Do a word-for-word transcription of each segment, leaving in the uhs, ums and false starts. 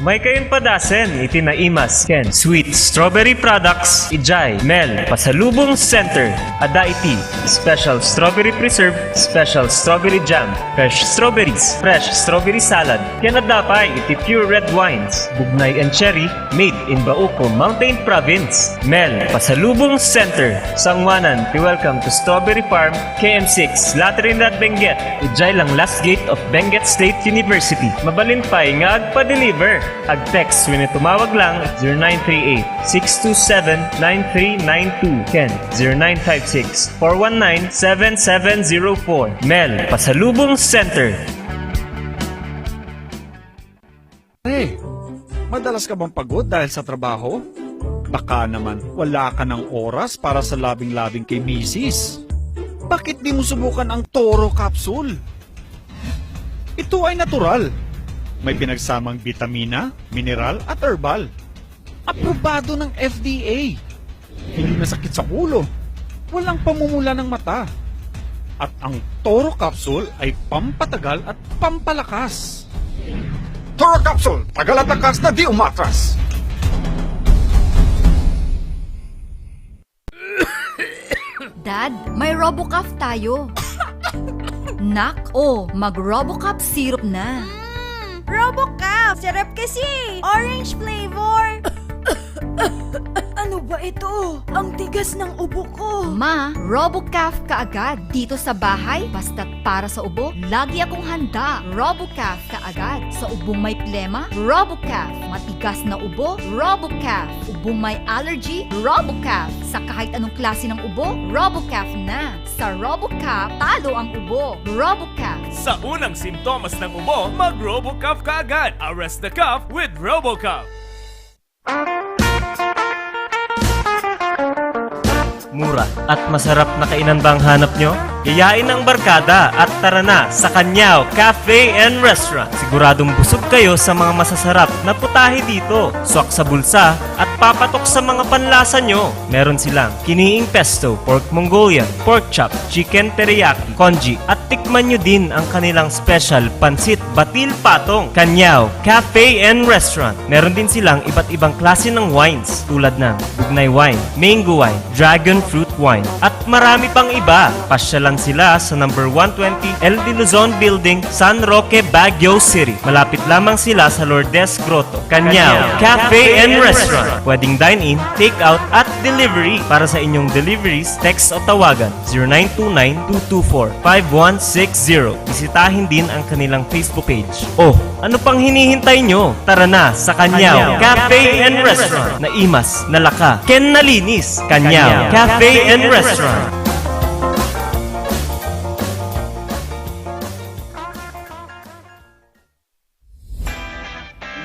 Maykayon padasen iti naimas ken sweet strawberry products idiay Mel Pasalubong Center. Adda iti special strawberry preserve, special strawberry jam, fresh strawberries, fresh strawberry salad, ken adda pay iti pure red wines, Bugnay and Cherry, made in Bauco, Mountain Province. Mel Pasalubong Center, sanguanan ti Welcome to Strawberry Farm, K M six, La Trinidad, Benguet, idiay langlas gate of Benguet State University. Mabalin pay nga agpa-deliver. Ag-text wenno tumawag lang zero nine three eight, six two seven, nine three nine two ken zero nine five six, four one nine, seven seven zero four. Mel Pasalubong Center. Hey, madalas ka bang pagod dahil sa trabaho? Baka naman wala ka ng oras para sa labing-labing kay misis. Bakit di mo subukan ang Toro Capsule? Ito ay natural. May pinagsamang bitamina, mineral at herbal. Aprobado ng F D A. Hindi masakit sa ulo. Walang pamumula ng mata. At ang Toro Capsule ay pampatagal at pampalakas. Toro Capsule, tagal at lakas na di umatras. Dad, may Robocuff tayo. Nak, oh, mag-Robocuff syrup na. Mm, Robocuff! Sarap kasi! Orange flavor! Ano ba ito? Ang tigas ng ubo ko! Ma, Robocuff ka agad. Dito sa bahay, basta't para sa ubo, lagi akong handa. Robocuff ka agad. Sa ubong may plema, Robocuff. Matigas na ubo, Robocuff. Ubong may allergy, Robocuff. Sa kahit anong klase ng ubo, Robocuff na. Sa Robocuff, talo ang ubo. Robocuff. Sa unang simptomas ng ubo, mag-Robocuff ka agad. Arrest the cough with Robocuff. Mura at masarap na kainan ba ang hanap nyo? Yayain ang barkada at tara na sa Kanyao Cafe and Restaurant. Siguradong busog kayo sa mga masasarap na putahe dito, swak sa bulsa at papatok sa mga panlasa nyo. Meron silang kiniing pesto, pork Mongolian, pork chop, chicken teriyaki, congee, at tikman nyo din ang kanilang special pansit batil patong. Kanyao Cafe and Restaurant. Meron din silang iba't ibang klase ng wines tulad ng bugnay wine, mango wine, dragon fruit wine, at marami pang iba. Pasyalan sila sa number one twenty L D Luzon Building, San Roque, Baguio City. Malapit lamang sila sa Lourdes Grotto. Kanyao Cafe and Restaurant. Pwedeng dine-in, take-out, at delivery. Para sa inyong deliveries, text o tawagan zero nine two nine two two four five one six zero. Bisitahin din ang kanilang Facebook page. Oh, ano pang hinihintay nyo? Tara na sa Kanyao Cafe and Restaurant. Naimas, nalaka, ken nalinis. Kanyao Cafe and Restaurant.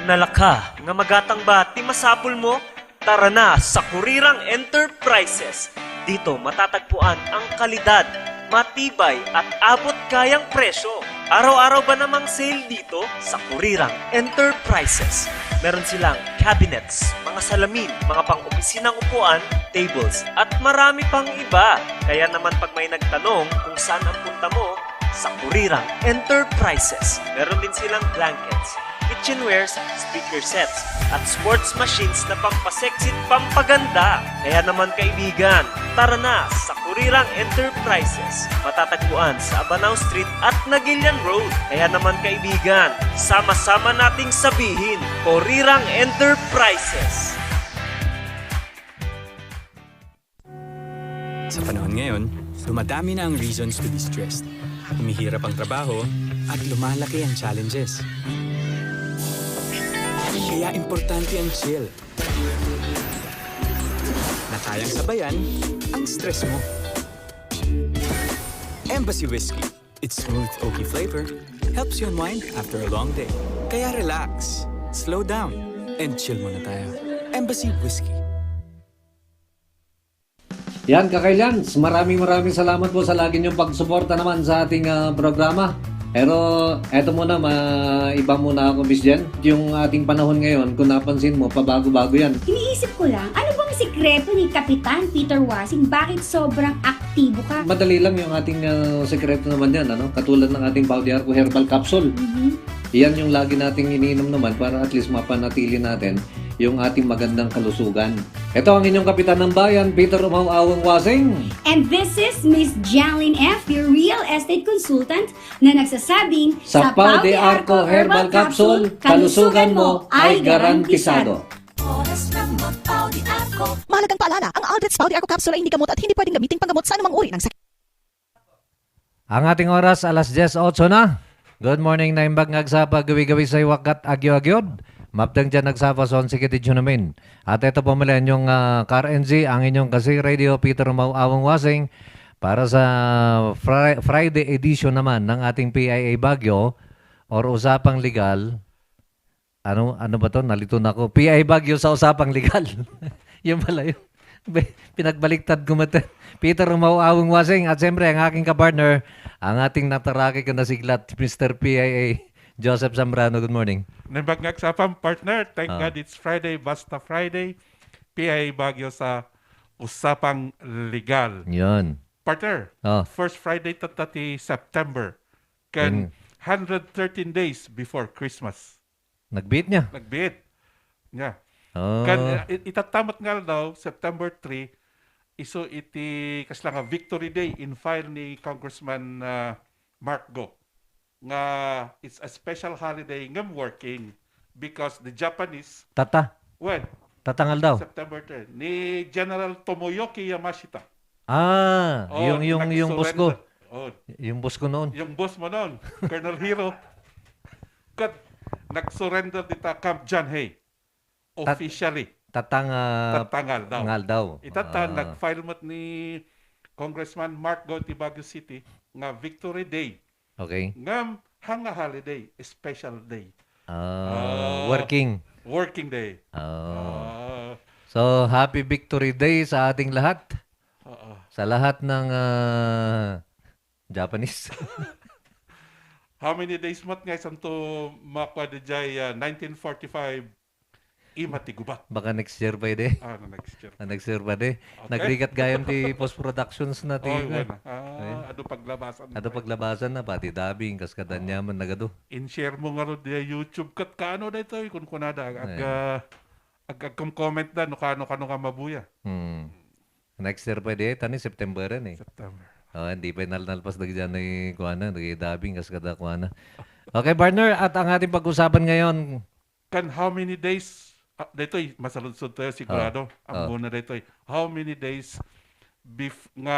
Nalaka nga magatang ba ti masapul mo? Tara na sa Kurirang Enterprises. Dito matatagpuan ang kalidad, matibay at abot kayang presyo. Araw-araw ba namang sale dito sa Kurirang Enterprises? Meron silang cabinets, mga salamin, mga pang-opisinang upuan, tables, at marami pang iba. Kaya naman pag may nagtanong kung saan ang punta mo, sa Kurirang Enterprises. Meron din silang blankets, kitchenwares, speaker sets, at sports machines na pampasexy at pampaganda. Kaya naman kaibigan, tara na sa Kurirang Enterprises. Matatagpuan sa Abanao Street at Naguilian Road. Kaya naman kaibigan, sama-sama nating sabihin, Kurirang Enterprises. Sa panahon ngayon, dumadami na ang reasons to be stressed. Humihirap ang trabaho at lumalaki ang challenges. Kaya importante ang chill. Na kayang sabayan ang stress mo. Embassy Whiskey. Its smooth, oaky flavor helps you unwind after a long day. Kaya relax, slow down, and chill muna tayo. Embassy Whiskey. Yan, Kakailians, maraming maraming salamat po sa lagi niyong pagsuporta naman sa ating, ah, programa. Pero eto muna, ma-, iba muna ako, Miss Jen. Yung ating panahon ngayon, kung napansin mo, pabago-bago yan. Iniisip ko lang, ano bang sikreto ni Kapitan Peter Wasing? Bakit sobrang aktibo ka? Madali lang yung ating, ah, sikreto naman yan, ano? Katulad ng ating Pau de Arco Herbal Capsule. Mhm. Yan yung lagi nating iniinom naman para at least mapanatili natin yung ating magandang kalusugan. Ito ang inyong kapitan ng bayan, Peter Umaw Awang Wasing. And this is Miss Jalyn F., your real estate consultant na nagsasabing, Sa Pau de Arco Herbal Capsule, kalusugan mo ay garantisado. Oras ng magpau di ako. Mahalagang paalala, ang Aldrich Pau de Arco Capsule ay hindi gamot at hindi pwedeng gamitin panggamot sa anumang uri ng sakit. Ang ating oras, alas diyes otso na. Good morning, Naimbag nga Agsapa, gawi-gawi sa iwakat, agyo-agyod. Mapteng dyan Agsapa, son, sige, di namin. At ito po muli ang inyong, ah, Car N G, ang inyong kasi radio, Peter Mau Awang Wasing, para sa Fri- Friday edition naman ng ating P I A Baguio or Usapang Legal. Ano, ano ba to? Nalito na ako. P I Baguio sa Usapang Legal. Yan pala yun. Be, pinagbaliktad ko mata. Peter Mau Awang Wasing at siyempre ang aking kapartner, ang ating nataraki ka nasiglat, Mister P I A, Joseph Zambrano. Good morning. Naimbag nga Agsapa, partner. Thank Ah. God it's Friday, basta Friday. P I A Baguio sa Usapang Legal. Yun. Partner, Ah. first Friday tatta ti September. Kan Mm. hundred thirteen days before Christmas. Nagbiit niya? Nagbiit. Niya. Ah. Kan, uh, it- itatta met nga aldaw, September three, isu iti kasla nga Victory Day in file ni Congressman, uh, Mark Go. Nga it's a special holiday ngem working because the Japanese Tatta. When? Tatta nga aldaw. September ten. Ni General Tomoyoki Yamashita. Ah, Oh, yung, yung, yung boss ko. nagsurrender. Oh. Yung boss ko noon. Yung boss mo noon, Colonel Hero. Kat nagsurrender dita Camp John Hay. Tat- Officially. Tatta nga Tatta nga aldaw. nga aldaw. Itatta, Ah. nag-file met ni Congressman Mark Go ti Baguio City nga Victory Day. Okay. Ngem, hanga holiday, special day. Ah, Ah, working. Working day. Ah. Ah. So, happy Victory Day sa ating lahat. Oo. Sa lahat ng, ah, Japanese. How many days met nga isanto makuan diay, ah, nineteen forty-five, Ima ti gubat. Baka next year pa idi. Ah, no, next year. Ah, next year pa idi. Okay. Nagrigat gayam ti post-productions na ti Oh, kuan. Wala. Ah, Ay. Adu paglabasan. Adu paglabasan na, pati dubbing, kas kada Oh. niya man nagadu. In-share mo ngarud diay YouTube ket kaano daytoy, kunkunada, ag-, ag-, Ay. ah, ag-, agkom-comment da, no kaano, kaano nga mabuya. Hmm. Next year pa idi, tani September yan eh. September. Oh, hindi pa nalnalpas dagdiay ni kuana, dagdiay dubbing, kas kada kuana. Okay, partner, at ang ating pag-usapan ngayon, Kan how many days, ah, daytoy, masaludsod tayo sigurado. Ah. Ang Ah. muna daytoy, how many days bef-, nga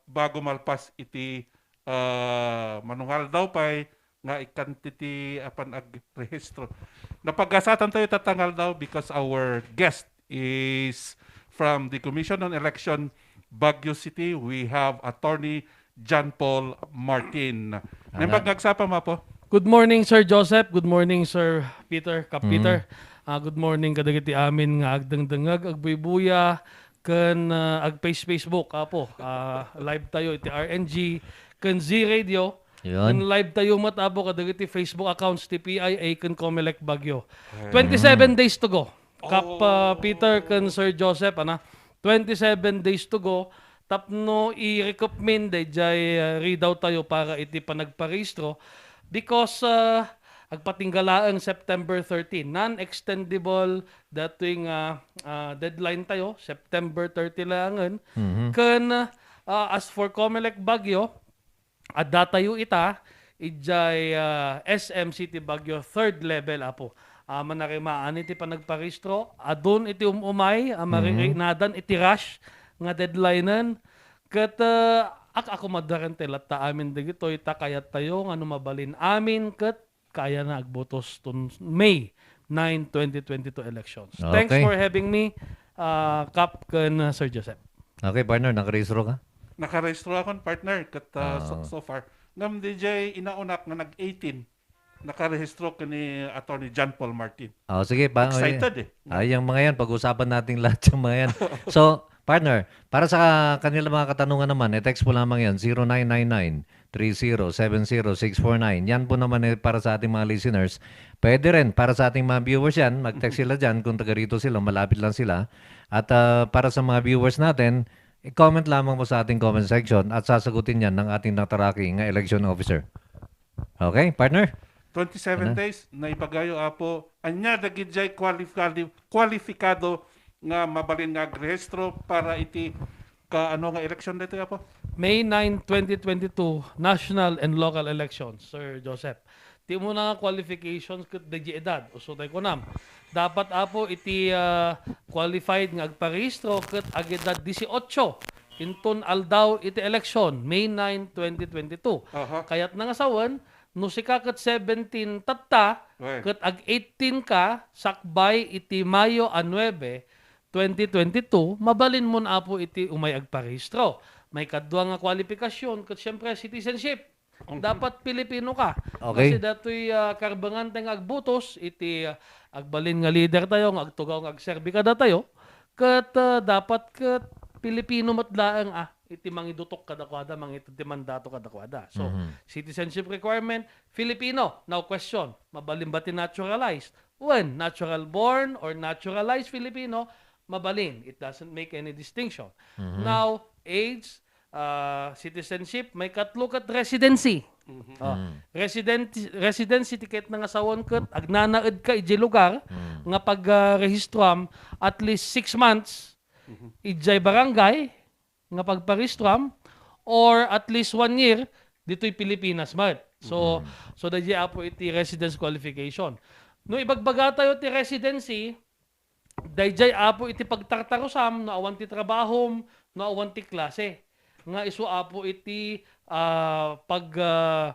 bago malpas iti, ah, manungaldaw pay nga ikan ti apan agrehistro. Napagasatan tayo tatta nga aldaw because our guest is from the Commission on Election, Baguio City. We have Attorney John Paul Martin. Anan. Naimbag nga Agsapa, Apo. Good morning, Sir Joseph. Good morning, Sir Peter, Kap Mm. Peter. Ah, good morning kadagiti amin nga agdengdengngeg, agbuybuya, ken, ah, ag-face-, Facebook, Apo. Ah, live tayo iti R N G, ken Z Radio. Yun. Ken live tayo met, Apo, kadagiti Facebook accounts ti P I A ken Comelec Baguio. Ay. Twenty-seven Mm. days to go. Kap, ah, Oh. Peter ken Sir Joseph, ana, twenty-seven days to go tapno i-recommend daydiay, ah, readout tayo para iti panagparehistro because, ah, agpatingga laeng September thirteen. Non-extendable daytoy nga, ah, deadline tayo, September thirty laengen. Mhm. Ken, ah, as for Comelec Baguio, adda tayo ita idiay, ah, S M City Baguio, third level, Apo. Ah, manarimaan iti panagparehistro, adun iti um-umay, ah, Mhm. marinadan iti rush nga deadline-en. Ket, ah, ak-, akomadaren ti latta amin dagitoy, ta kayat tayo nga no mabalin amin ket kayana agbotos ton May nine, twenty twenty-two elections. Thanks Okay. for having me, ah, Kap ken, ah, Sir Joseph. Okay, partner, nakarehistro ka? Nakarehistro akon, partner, ket, ah, so, Ah. so far. Ngem, D J, inaunak nga nag-eighteen, nakarehistro ken ni Attorney John Paul Martin. Oh, sige, pa, Excited, eh. Ay, yung mga yan, pag-usapan natin lahat yung mga yan. So, partner, para sa kanila mga katanungan naman, i-text po lamang yan, zero nine nine nine, three zero seven zero six four nine. Yan po naman, eh, para sa ating mga listeners. Pwede rin, para sa ating mga viewers yan, mag-text sila dyan kung taga rito sila, malapit lang sila. At, ah, para sa mga viewers natin, i-comment lamang po sa ating comment section at sasagutin yan ng ating nataraki nga election officer. Okay, partner? Twenty-seven Ano? days, naibagayo, Apo. Ania dagiti qualif-, quali-, kwalifikado nga mabalin nga agrehistro para iti ka-, ano nga election dito, Apo? May nine, twenty twenty-two national and local elections, Sir Joseph. Ti umuna nga qualifications ket daydi edad, uso tay kunam. Dapat, Apo, iti, ah, qualified nga agparehistro ket agedad dieciocho inton aldaw iti election, May nine, twenty twenty-two. Aha. Kayatna nga sawen, no sika ket seventeen tatta, Wen. ket ag eighteen ka, sakbay iti Mayo a nuebe, twenty twenty-two, mabalinmon, Apo, iti umay agparehistro. May kadua nga kwalipikasyon, ket siyempre, citizenship. Mhm. Dapat Pilipino ka. Okay. Kasi datoy, ah, karbengan tayo nga agbutos, iti, ah, agbalin nga leader tayo, nga agtugaw, nga agserbi kada tayo, ket, ah, dapat ket Pilipino met laeng, ah, iti mangidutok kadakuada, mangitid ti mandato kadakuada. So, Mhm. citizenship requirement, Filipino. Now, question, mabalin ba ti naturalized? When natural born or naturalized Filipino, mabalin. It doesn't make any distinction. Mhm. Now, age, ah, citizenship, may katlo ket residency. Mhm. Oh, Mm. resident-, residency ti kayatna nga sawen ket agnanaed ka idiay lugar Mm. nga pag, ah, rehistruam at least six months Mhm. idiay barangay nga pagparehistruam or at least one year ditoy Pilipinas met. So, Mhm. so daydi, Apo, iti residence qualification. No ibagbaga tayo ti residency, daydiay, Apo, iti pagtartarusam no awan ti trabahom, no awan ti klase. Nga isu, Apo, iti, ah, pag, ah,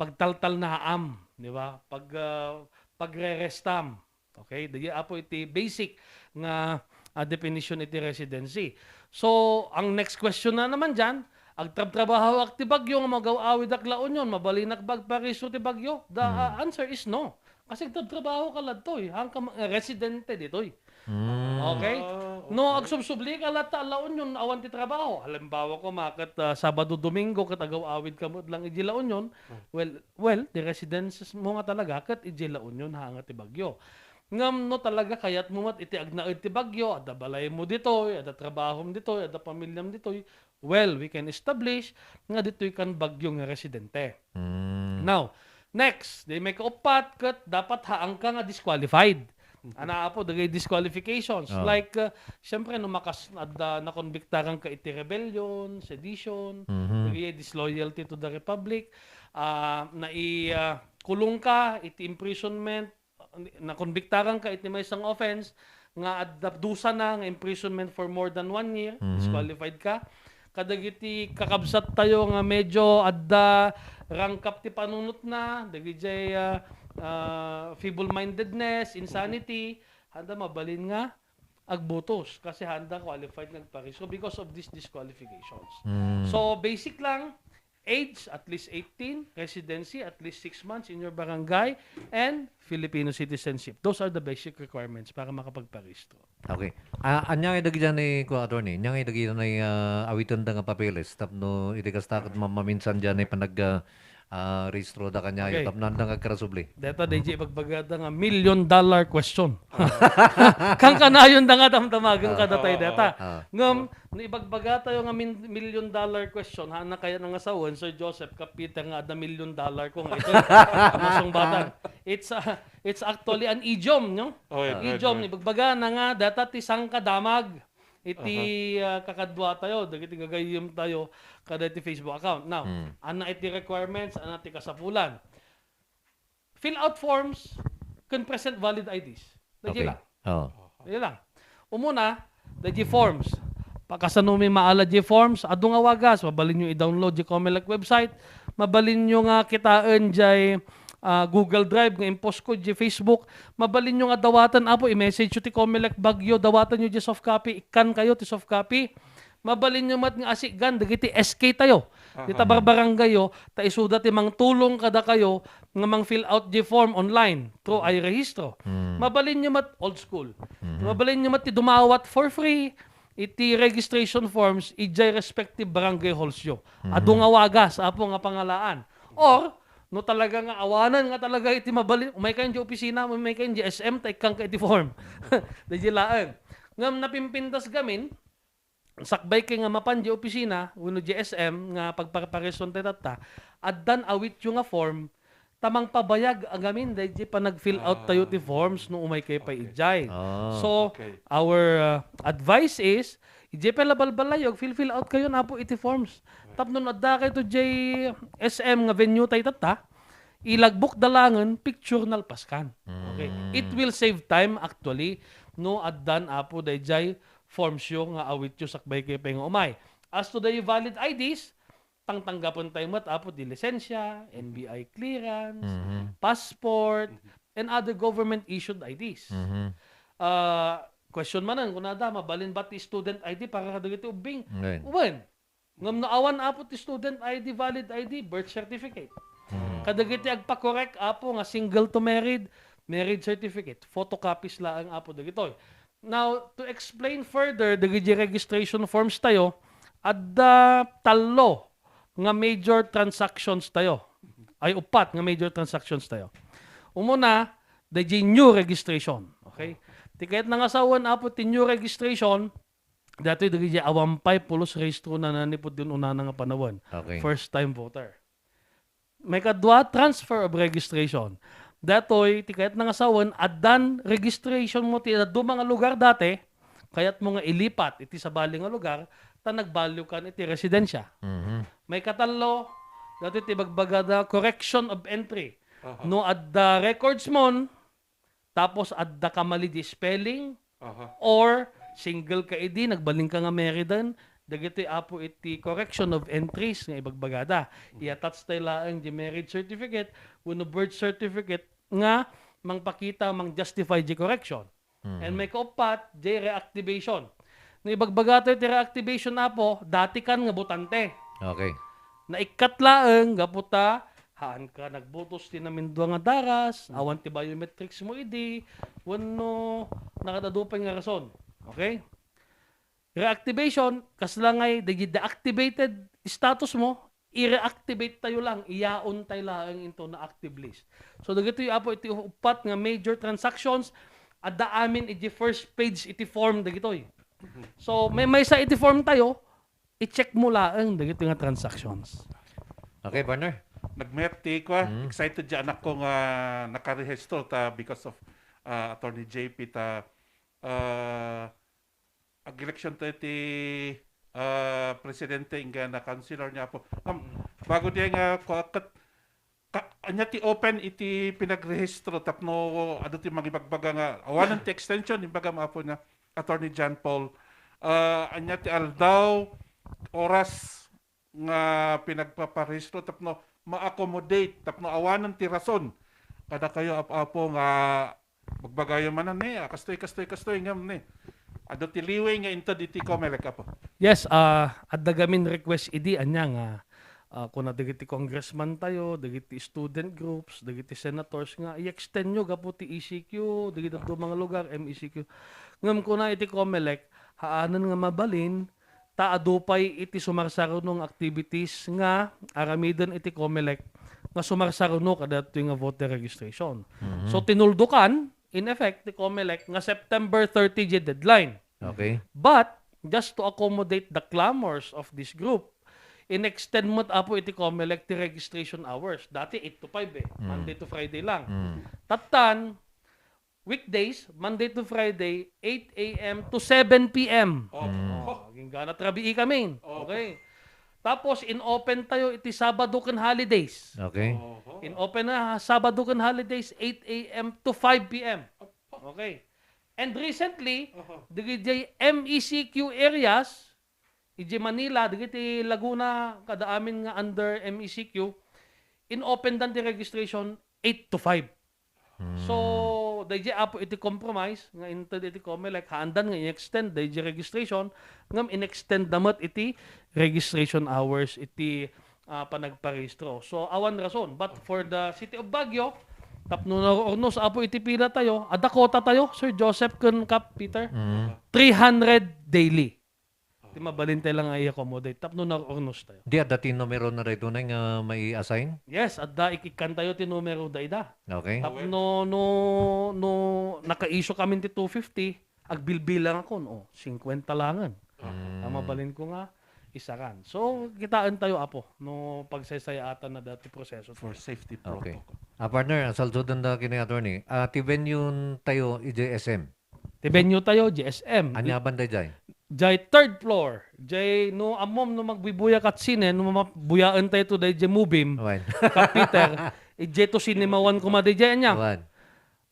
pagtaltalnaam, di ba? Pag, ah, pagrerestam. Okay? Daydiay, Apo, iti basic nga, ah, definition iti residency. So, ang next question na naman diyan, agtrabtrabahoak ti Baguio nga magaw-awidak La Union, mabalinak ba agparehistro ti Baguio? The, Hmm. ah, answer is no. Kasi agtrabtrabaho ka ladtoy, haan ka ma-, residente ditoy. Hmm. Okay? Ah, No, okay. agsubsubli ka latta La Union, awan ti trabaho. Halimbawa ko, maket, ah, Sabado, Domingo, ket agaw-awid ka met lang iti La Union. Hmm. Well, well, the residences mo nga talaga, ket iti La Union, haan nga ti Baguio. Ngem no talaga kayat mo met iti agnaed ti Baguio, adda balay mo ditoy, adda trabahom ditoy, adda pamilyam ditoy, well, we can establish nga ditoy kan Baguio nga residente. Mm. Now, next, di may kauppat ket dapat haanka nga disqualified. Mhm. Ana, Apo, dagay disqualifications. Oh. Like, uh, siyempre, no makas-, adda nakonbiktaran ka iti rebellion, sedition, Mhm. dagay disloyalty to the republic, ah, nai-, ah, kulong ka iti imprisonment, nakonbiktaran ka iti maysa nga offense nga adda dusana nga imprisonment for more than one year, Mhm. disqualified ka. Kadagiti kakabsat tayo nga medyo adda rangkap ti panunotna, dagijay, ah, ah, feeble-mindedness, insanity, haanda mabalin nga agbutos kasi haanda qualified nga agparehistro because of these disqualifications. Mm. So, basic lang, age, at least eighteen, residency, at least six months in your barangay, and Filipino citizenship. Those are the basic requirements para makapagparehistro. Okay. Ah, ania ngay dagiti, ni, ku, attorney, ania ngay dagiti, ah, awitenda nga papeles tapno iti kasta ket ma-, maminsan diay panag, ah, ah, rehistro da kaniayo Okay. tapno haanda nga agkarasubli. Deta, D J, ibagbagada nga million dollar question. Kankanayon da nga damdamagen Ah, kadatayo ah, deta. ah. Ngem, no ibagbaga tayo nga min-, million dollar question, haan na kayatna nga sawen, Sir Joseph, Kap Peter, nga adda million dollar ko nga ito. Masungbatna. It's, uh, it's actually an idiom, no? Oh, yeah, Idiom, right, right. Ibagbaga na nga, deta ti sangkadamag iti, Aha. uh, kakadua tayo, dagiti gagayyem tayo, kada iti Facebook account. Now, Hmm. ana iti requirements, ana ti kasapulan. Fill out forms, can present valid I Ds. Daydi Okay. lang. Oh. Daydi lang. Umuna, daydi forms. Pakasano mi maala di forms? Adu nga wagas, mabalinyo i-download di Comelec website. Mabalinyo nga kitaen diay, ah, Google Drive nga impost ko di Facebook. Mabalinyo nga dawaten, Apo, i-message yo ti Comelec Baguio, dawaten yo di soft copy, ikkan kayo ti soft copy. Mabalinyo met nga asikgan dagiti S K tayo. Aha. Dita barbarangay yo, ta isuda ti mangtulong kadakayo nga mang-fill out di form online through Hmm. iRehistro. Hmm. Mabalinyo met old school. Mhm. Mabalinyo met ti dumawat for free iti registration forms idiay respective barangay halls yo. Mhm. Adu nga wagas, Apo, nga pangalaan. Or, no talaga nga awanan nga talaga iti mabalin, umay kayo di opisina, umay kayo di S M, ta ikkan ka iti form. Daydi laeng. Ngem napimpintas gamin, sakbay kay nga mapan di opisina, wenno di S M nga pagparpareson tayo tatta, addan awityo nga form, Amang pabayag agamin, daydi panag-fill out tayo ti Ah. forms no umay kayo pa Okay. ijay. Ah. So, Okay. our uh, advice is, ijay pa labalbalayo, fill-fill out kayo na po iti forms. Tapno no adda kayo to jay S M nga venue tayo tatta, ilagbok da langen, picture nalpaskan. Okay. It Mm. will save time actually no addan apo dayjay forms yo nga awit yo sakbay kayo pa nga umay. As to the valid I Ds, tangtanggapen tayo met apo di lisensya, N B I clearance, Mhm. passport, and other government issued I Ds. Mhm. Ah, question manen, kunada, mabalin ba ti student I D para kadagiti ubbing? Ngayon. Wen, ngem no awan apo ti student I D, valid I D, birth certificate. Mhm. Kadagiti agpa-correct apo nga single to married, marriage certificate, photocopies laeng apo dagitoy. Now, to explain further, dagiti registration forms tayo, adda tallo nga major transactions tayo. Ay, upat nga major transactions tayo. Umuna, dagiti new registration. Okay? Ti kayat nga sawen apo ti new registration, datoy dagiti awan pay pulos rehistro na nanipud din unana nga panawen. Okay. First time voter. Maikadua, transfer of registration. Datoy, ti kayat nga sawen, addan registration mo ti dadduma nga lugar dati, kayat mo nga ilipat iti sabali nga lugar, ta nagbalyo kan iti residensya. Mhm. Maikatallo, datoy ti bagbagada correction of entry. Aha. No adda records mon, tapos adda kamali di spelling, Aha. or single ka idi, nagbalin ka nga married, dagitoy apo iti correction of entries nga ibagbagada. I-attach tayo laeng di marriage certificate wenno birth certificate nga mangpakita, mang-justify di correction. Mhm. And may kauppat, di reactivation. No ibagbaga tayo ti reactivation apo, dati kan nga botante. Okay. Naikkat laeng gapu ta haan ka nagbotos ti namindua nga daras, awan ti biometrics mo idi, wenno nakadadu pay nga rason. Okay? Reactivation, kasla ngay dagiti deactivated status mo, i-reactivate tayo lang, iyaon tayo laeng into na active list. So, dagitoy apo iti upat nga major transactions, adda amin iti first page iti form dagitoy. So, may maysa iti form tayo, i-check mo laeng dagitoy nga transactions. Okay, partner. Nagmayat ti kua, Mm. excited di anak ko nga nakarehistro ta because of ah, Attorney J P ta ah, ag-election tayo ti ah, presidente inggana councilor niya po. Ngam, bago diay nga kua ket ka, anya ti open iti pinagrehistro tapno adu ti mangibagbaga nga awanen ti extension, imbagam apo nga Attorney John Paul. Ah, anya ti aldaw, oras nga pinagpaparehistro tapno ma-accommodate, tapno awanen ti rason kadakayo, ap-, apo nga bagbagayo manen ni, ah, kastoy, kastoy, kastoy, ngem ni. Adu ti liway nga inted iti Comelec, apo. Yes, ah, adda gamin request idi ania nga, ah, kuna dagiti congressman tayo, dagiti student groups, dagiti senators nga i-extend nyo gapu ti E C Q, dagiti dadduma nga lugar, M E C Q. Ngem kuna iti Comelec, haanen nga mabalin, ta adu pay iti sumarsaruno nga activities nga aramiden iti Comelec nga sumarsaruno kadatoy nga voter registration. Mhm. So, tinuldukan, in effect, ti Comelec nga September thirty ti deadline. Okay. But, just to accommodate the clamors of this group, in-extend met apo iti Comelec ti registration hours. Dati eight to five eh. Mm. Monday to Friday lang. Mm. Tattan, weekdays, Monday to Friday, eight A M to seven P M. Oh. Mm. Oh, agingganat rabii kami. Oh. Okay. Tapos, in-open tayo iti Sabado ken holidays. Okay. Oho. In-open na Sabado ken holidays, eight A M to five P M. Okay. And recently, Oho. dagiti M E C Q areas, iti Manila, dagiti Laguna, kada amin nga under M E C Q, in-open dan ti registration eight to five. Mm. So, daydi apo iti compromise nga inted iti Comelec, haandan nga in-extend daydi registration, ngem in-extend da met iti registration hours iti ah, panagparehistro. So, awan rason. But for the City of Baguio, tapno naurnos apo iti pila tayo, adda quota tayo, Sir Joseph ken Kap Peter, Mm. three hundred daily. Ti mabalin tayo lang nga i-accommodate tapno naurnos tayo. Di adda ti numero na daytoy nga mai-assign? Yes, adda, ikikkan tayo ti numero da ida. Okay. Tapno, no, no, naka-issue kami ti two fifty, agbilbilang ako, no, fifty langen. Mm. Ang mabalin ko nga, isaran. So, kitaentayo, Apo, no pagsaysayaatan na dati proseso. For safety protocol. Okay. Ah, partner, ah, salsuden da kini, attorney. Ah, ti venue tayo, idiay S M. Ti venue tayo, idiay S M. Ania banda idiay? Idiay third floor. Idiay, no ammom, no magbuybuyaka ket sine, no mabuyaentayo to, idiay Mubim. Wen. Kap Peter, idiay to Cinema One koma, idiay ania. Wen.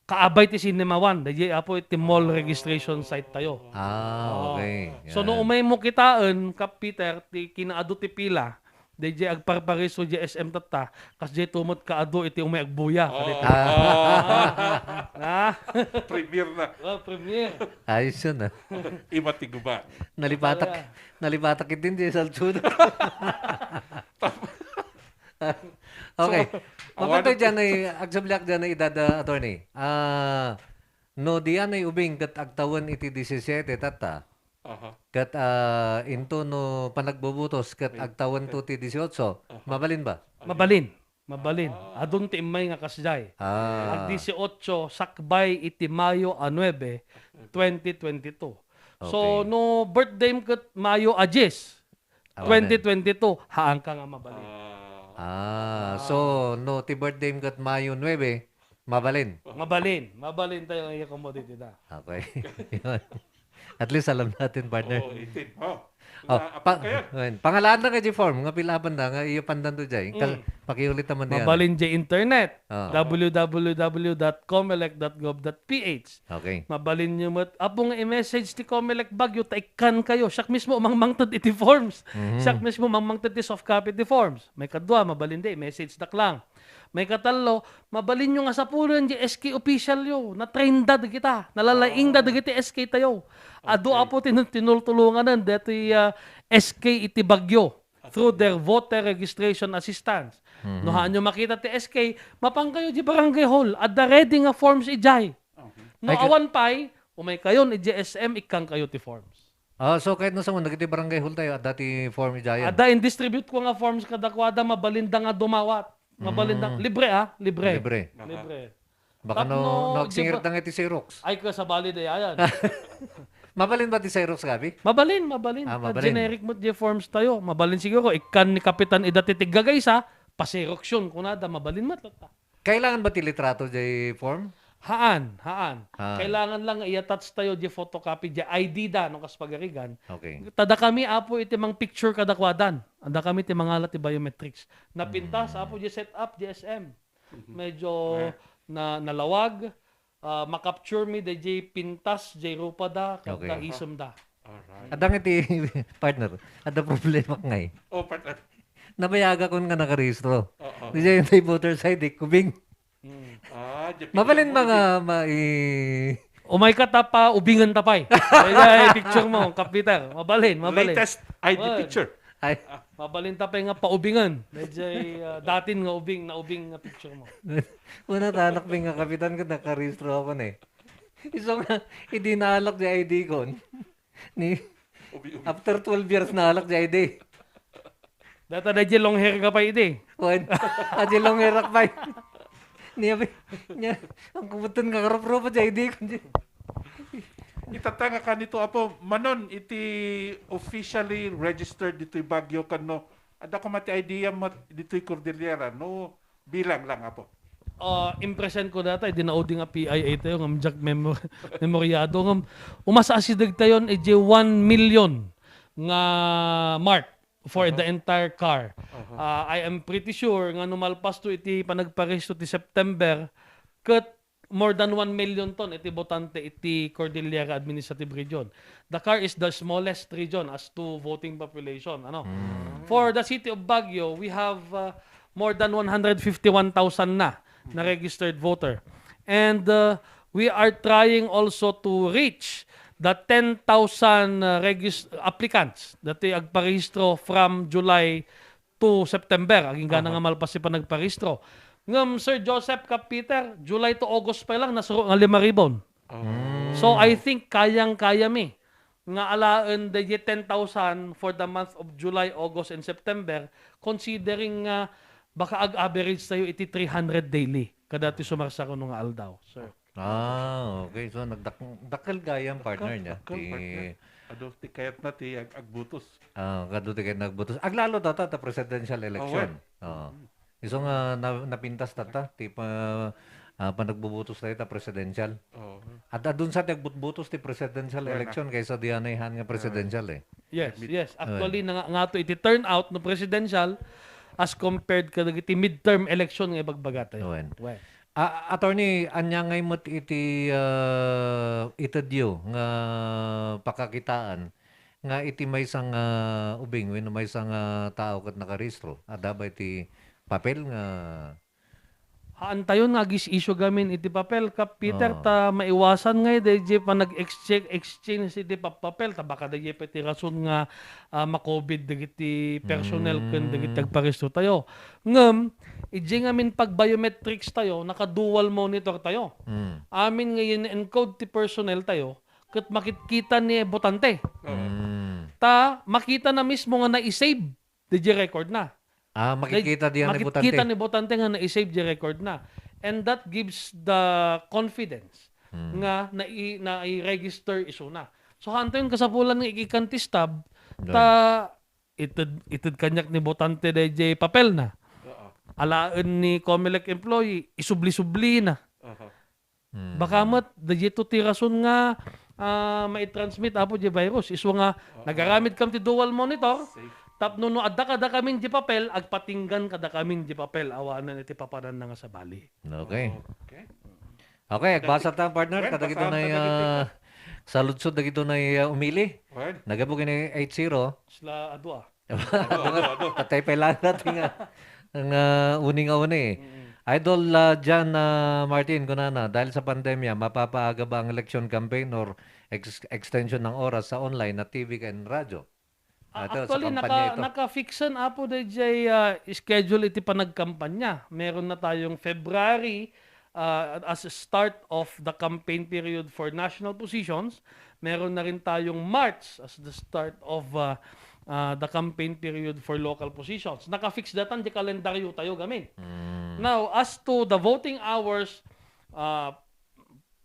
Kaabay ti Cinema One, daydiay, Apo, iti mall registration site tayo. Ah, oo, okay. So, no umaymo kitaen, Kap Peter, ti kinaadu ti pila, daydiay agparparehistro idiay S M tatta, kasdiay to met kaadu iti umay agbuya. Oo. Kadita. Ah. Ah. Premiere na. Oh, premiere. Ayos yun, ah. Ima ti gubat. Nalipatak, nalipatak itin, di salsud. Okay. So, mapantoy awan diay, agsabliak diay, idada, attorney. Ah, no, diay ubing ket agtawen iti disisiete tatta. Aha. Ket, ah, into no panagbubutos ket agtawen to ti disiotso. Aha. Mabalin ba? Mabalin. Mabalin. Ah. Adun ti immay nga kasdiay. Ah. Ag disiotso, sakbay iti Mayo a nuebe, twenty twenty-two. So, okay, no birthday mo ket Mayo a dies, awanen. Twenty twenty-two, haanka nga mabalin. Ah. Ah, so, no, ti birthday mo ket Mayo nuebe, mabalin. Mabalin. Mabalin tayo ang iya commodity da. Okay. Yun. At least alam natin, partner. Oo, itin. Oh. Oh, na, pa-, apang kayo? Ayun. Pangalaan na kay form, nga pilaban na, nga iyo pandan to, Jay. Kal-, mm, pakiulit naman diyan. Mabalin diay internet. Ah. W W W dot comelec dot gov dot P H. Okay. Mabalin nyo met, Apo, nga i-message ti Comelec Baguio, ta ikkan kayo. Siak mismo mangmangted iti forms. Mhm. Siak mismo mangmangted ti soft copy ti forms. Maikadua, mabalin diay, i-message dak lang. Maikatallo, mabalin nyo nga sapulen diay S K official yo. Na-train da dagita. Nalalaing da dagiti S K tayo. Adu, okay, Apo, ti tinultulonganen dati, ah, S K iti Baguio through their voter registration assistance. Mhm. No, haanyo makita ti S K, mapan kayo di barangay hall. Adda ready nga forms idiay. Okay. No, ay, ka- awan pay, umay kayon idiay S M, ikkan kayo ti forms. Ah, so, kahit no, sa dagiti barangay hall tayo, adda ti form idiayen? Adda, in-distribute ko nga forms kadakuada, mabalinda nga dumawat. Mabalinda, mm, libre, ah, libre. Libre. Aha. Libre. Baka tapno, no, no, di ba, nagsingirit na nga iti Xerox. Ay, kasabali da yan. Mabalin ba ti Xerox, Gabi? Mabalin, mabalin. Ah, mabalin. Generic mo di forms tayo. Mabalin siguro, ikkan ni Kapitan ida ti tiggagaysa, pa-Xerox yun, kunada, mabalin met latta. Kailangan ba ti litrato jay form? Haan, haan. Haan. Kailangan lang nga i-attach tayo di photocopy, di I D da, no, kas pagarigan. Okay. Tada kami, Apo, iti mang picture kadakuadan. Anda kami ti mangala ti biometrics. Napintas, mm, Apo, di set up, di S M. Mhm. Medyo, eh, na, nalawag, ah, makapture mi, di jay pintas, jay rupa da, kag, okay, kaisim da. Alright. Adda nga ti, partner, adda problema ngay. Oh, partner. Nabayagakon nga nakarehistro. Oo. Di jay yung voter I D, kubing. Hmm. Ah, di mabalin picture mo, mga di ma-, i- Umay ka ta pa, ubingan ta pay. Ay, ay, picture mo, Kap Peter. Mabalin, mabalin. Latest I D picture. Ay. Mabalin ta pay nga paubingan. Medyo, ah, datin nga ubing, naubing nga picture mo. Una, tanak, pay nga kapitan ko, nakarehistro ako na eh. Isu nga, idinalak di I D ko. Ni, ubi-ubi. After twelve years, naalak di I D. Data da di long hair ka pa idi. Wen. Adi long hair ak pay. Niya, niya, ang kubutan nga karup-rupa di I D ko. Itata nga kanito, Apo, manon iti officially registered ditoy Baguio, kano, adda koma ti idea mo ditoy Cordillera, no? Bilang lang, Apo. Ah, impression ko data, idi naudi nga P I A tayo, ngam diak memor-, memoryado, ngam umas-asideg tayon, iti one million nga mark for, aha, the entire car. Aha. Ah, I am pretty sure nga no malpas to iti panagparehistro ti September, ket more than one million ton iti botante iti Cordillera Administrative Region. The car is the smallest region as to voting population, ano? Mm. For the city of Baguio, we have, uh, more than one hundred fifty-one thousand na, na registered voter. And, uh, we are trying also to reach the ten thousand, uh, regis-, applicants that they agparehistro from July to September, agingga na nga malpas ti panagparehistro. Ngem, Sir Joseph, Kap Peter, July to August pa lang, nasuro nga lima ribu. Oh. So, I think kayang-kaya mi nga alaen daydi ten thousand for the month of July, August, and September, considering nga baka ag-average tayo iti three hundred daily kada ti sumarsaruno nga aldaw, sir. Ah, okay. So, nagdak-, dakkel gayam, partner niya. Dakkel, partner. Adu ti kayatna ti ag-, agbutos. Ah, kadu ti kayatna agbutos. Aglalo ta ta, ta presidential election. Oo. Isu nga na, napintas ta ta, ti pa, ah, panagbubutos tayo ta presidential. Oo. At adun sa ti agbutbutos ti presidential election kaysa di anay han nga presidential eh. Yes, yes. Actually, na, nga to iti turnout no presidential as compared kadagiti midterm election nga ibagbaga tayo. Wen. Wen. Ah, attorney, anya ngay met iti ah, itedyo nga pakakitaan nga iti maysa nga ubing wenno maysa nga tao ket nakarehistro? Adda ba iti papel nga Haantayon nga agis-issue gamin iti papel, Kap Peter, ta maiwasan ngay dayjay panag-exchange exchange iti pap-, papel, ta baka dayjay pay ti rason nga ah, makobid dagiti personnel ken dagiti agparehistro tayo. Ngem, idiay ngamin pag-biometrics tayo, naka-dual monitor tayo. Mm. Amin nga in-encode ti personnel tayo, ket makitkita ni botante. Mm. Ta, makita na mismo nga na-save dayjay record na. Ah, makikita diyan ni Makikita botante. ni botante nga na-save di record na. And that gives the confidence Hmm. nga nai, nai-register isuna. So, hanto yung kasapulan nga ikikan ti stub, Right. ta ited, ited kaniak ni botante dayjay papel na. Oo. Alaen ni Comelec employee, isubli-subli na. Aha. Hmm. Baka met, dayjay to ti rason nga ah, maitransmit, Apo, di virus. Isu nga, nagaramid kam ti dual monitor, Safe. tapno no adda kada kamin di papel, agpatinggan kada kamin di papel, awanan iti papanan na nga sabali. Okay. Okay. Okay, agbasa ta, partner. Wen, Kadagito basahan na ta uh, saludsod dagito na uh, umili. Wen. Nagabo kini eight zero. Sila adua. Ado, ado. Patay pa lang natin nga, nga uni nga uni. Idol uh, John uh, Martin, kunana, dahil sa pandemya, mapapaaga ba ang election campaign or ex- extension ng oras sa online na T V and radyo? Ah, Ito, sa actually, kampanya naka, ito. naka-fixen, Apo, dayjay ah, schedule iti panagkampanya. Meron na tayong February ah, as a start of the campaign period for national positions. Meron na rin tayong March as the start of ah, ah, the campaign period for local positions. Naka-fix datan di kalendaryo tayo gamin. Mm. Now, as to the voting hours, ah,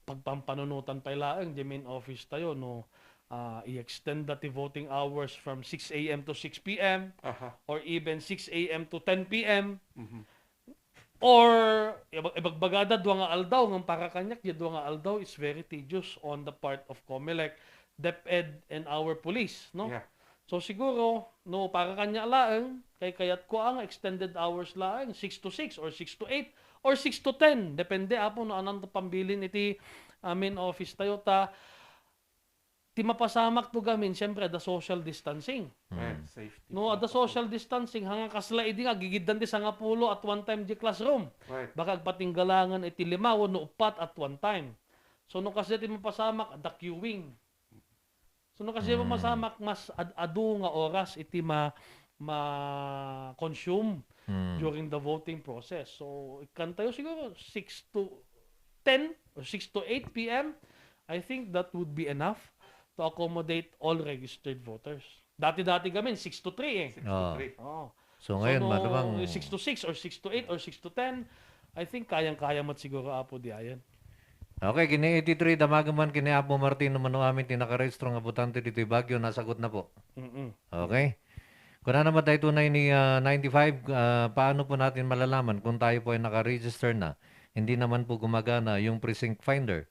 pagpampanunutan pay laeng di main office tayo, no, ah, i-extend da ti voting hours from six a m to six p m Aha. or even six a m to ten p m. Mhm. Or ibag- ibagbagada dua nga aldaw, ngem para kaniak, di dua nga aldaw is very tedious on the part of Comelec, DepEd, and our police, no? Yeah. So siguro, no, para kaniak laeng, kay kayat ko ang extended hours laeng, six to six or six to eight or six to ten, depende, Apo, no, anan to pambilin iti ah, main office tayo ta ti mapasamak to gamin, siyempre, the social distancing. Right. Safety No, at the protocol. Social distancing, hanga kasla idi nga agigiddan ti sangapulo at one time di classroom. Right. Baka agpatinggalangan iti lima wenno uppat at one time. So, no, kasi ti mapasamak, the queuing. So, no, kasi mapasamak, mas ad- adu nga oras iti ma, ma consume Mm. during the voting process. So, ikan tayo siguro six to ten or six to eight p m. I think that would be enough to accommodate all registered voters. Dati-dati gamin, six to three eh. Six to Ah. three. Oh. So ngayon, no, madamang six to six or six to eight or six to ten, I think kayang-kaya mat siguro, Apo, di ayan. Okay, kini eighty-three, damagen man kini Apo Martin no mano amin ti nakarehistro nga botante ditoy Baguio, nasagot na po. Mm-mm. Okay? Kuna naman tayo tunay ni ah, ninety-five, ah, paano po natin malalaman kung tayo po ay nakaregister na? Hindi naman po gumagana yung precinct finder.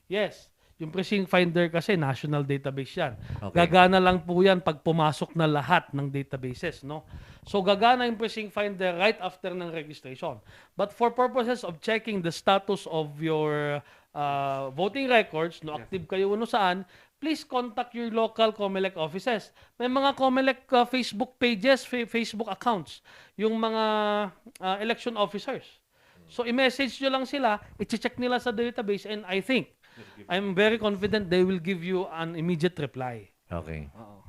Yes. Yung precinct finder kasi national database yan. Okay. Gagana lang po yan pag pumasok na lahat ng databases, no? So gagana yung precinct finder right after ng registration. But for purposes of checking the status of your uh, voting records, no, Yes. Active kayo no saan, please contact your local Comelec offices. May mga Comelec uh, Facebook pages, fa- Facebook accounts, yung mga uh, election officers. So i-message nyo lang sila, i-check nila sa database, and I think, I'm very confident they will give you an immediate reply. Okay. Oo.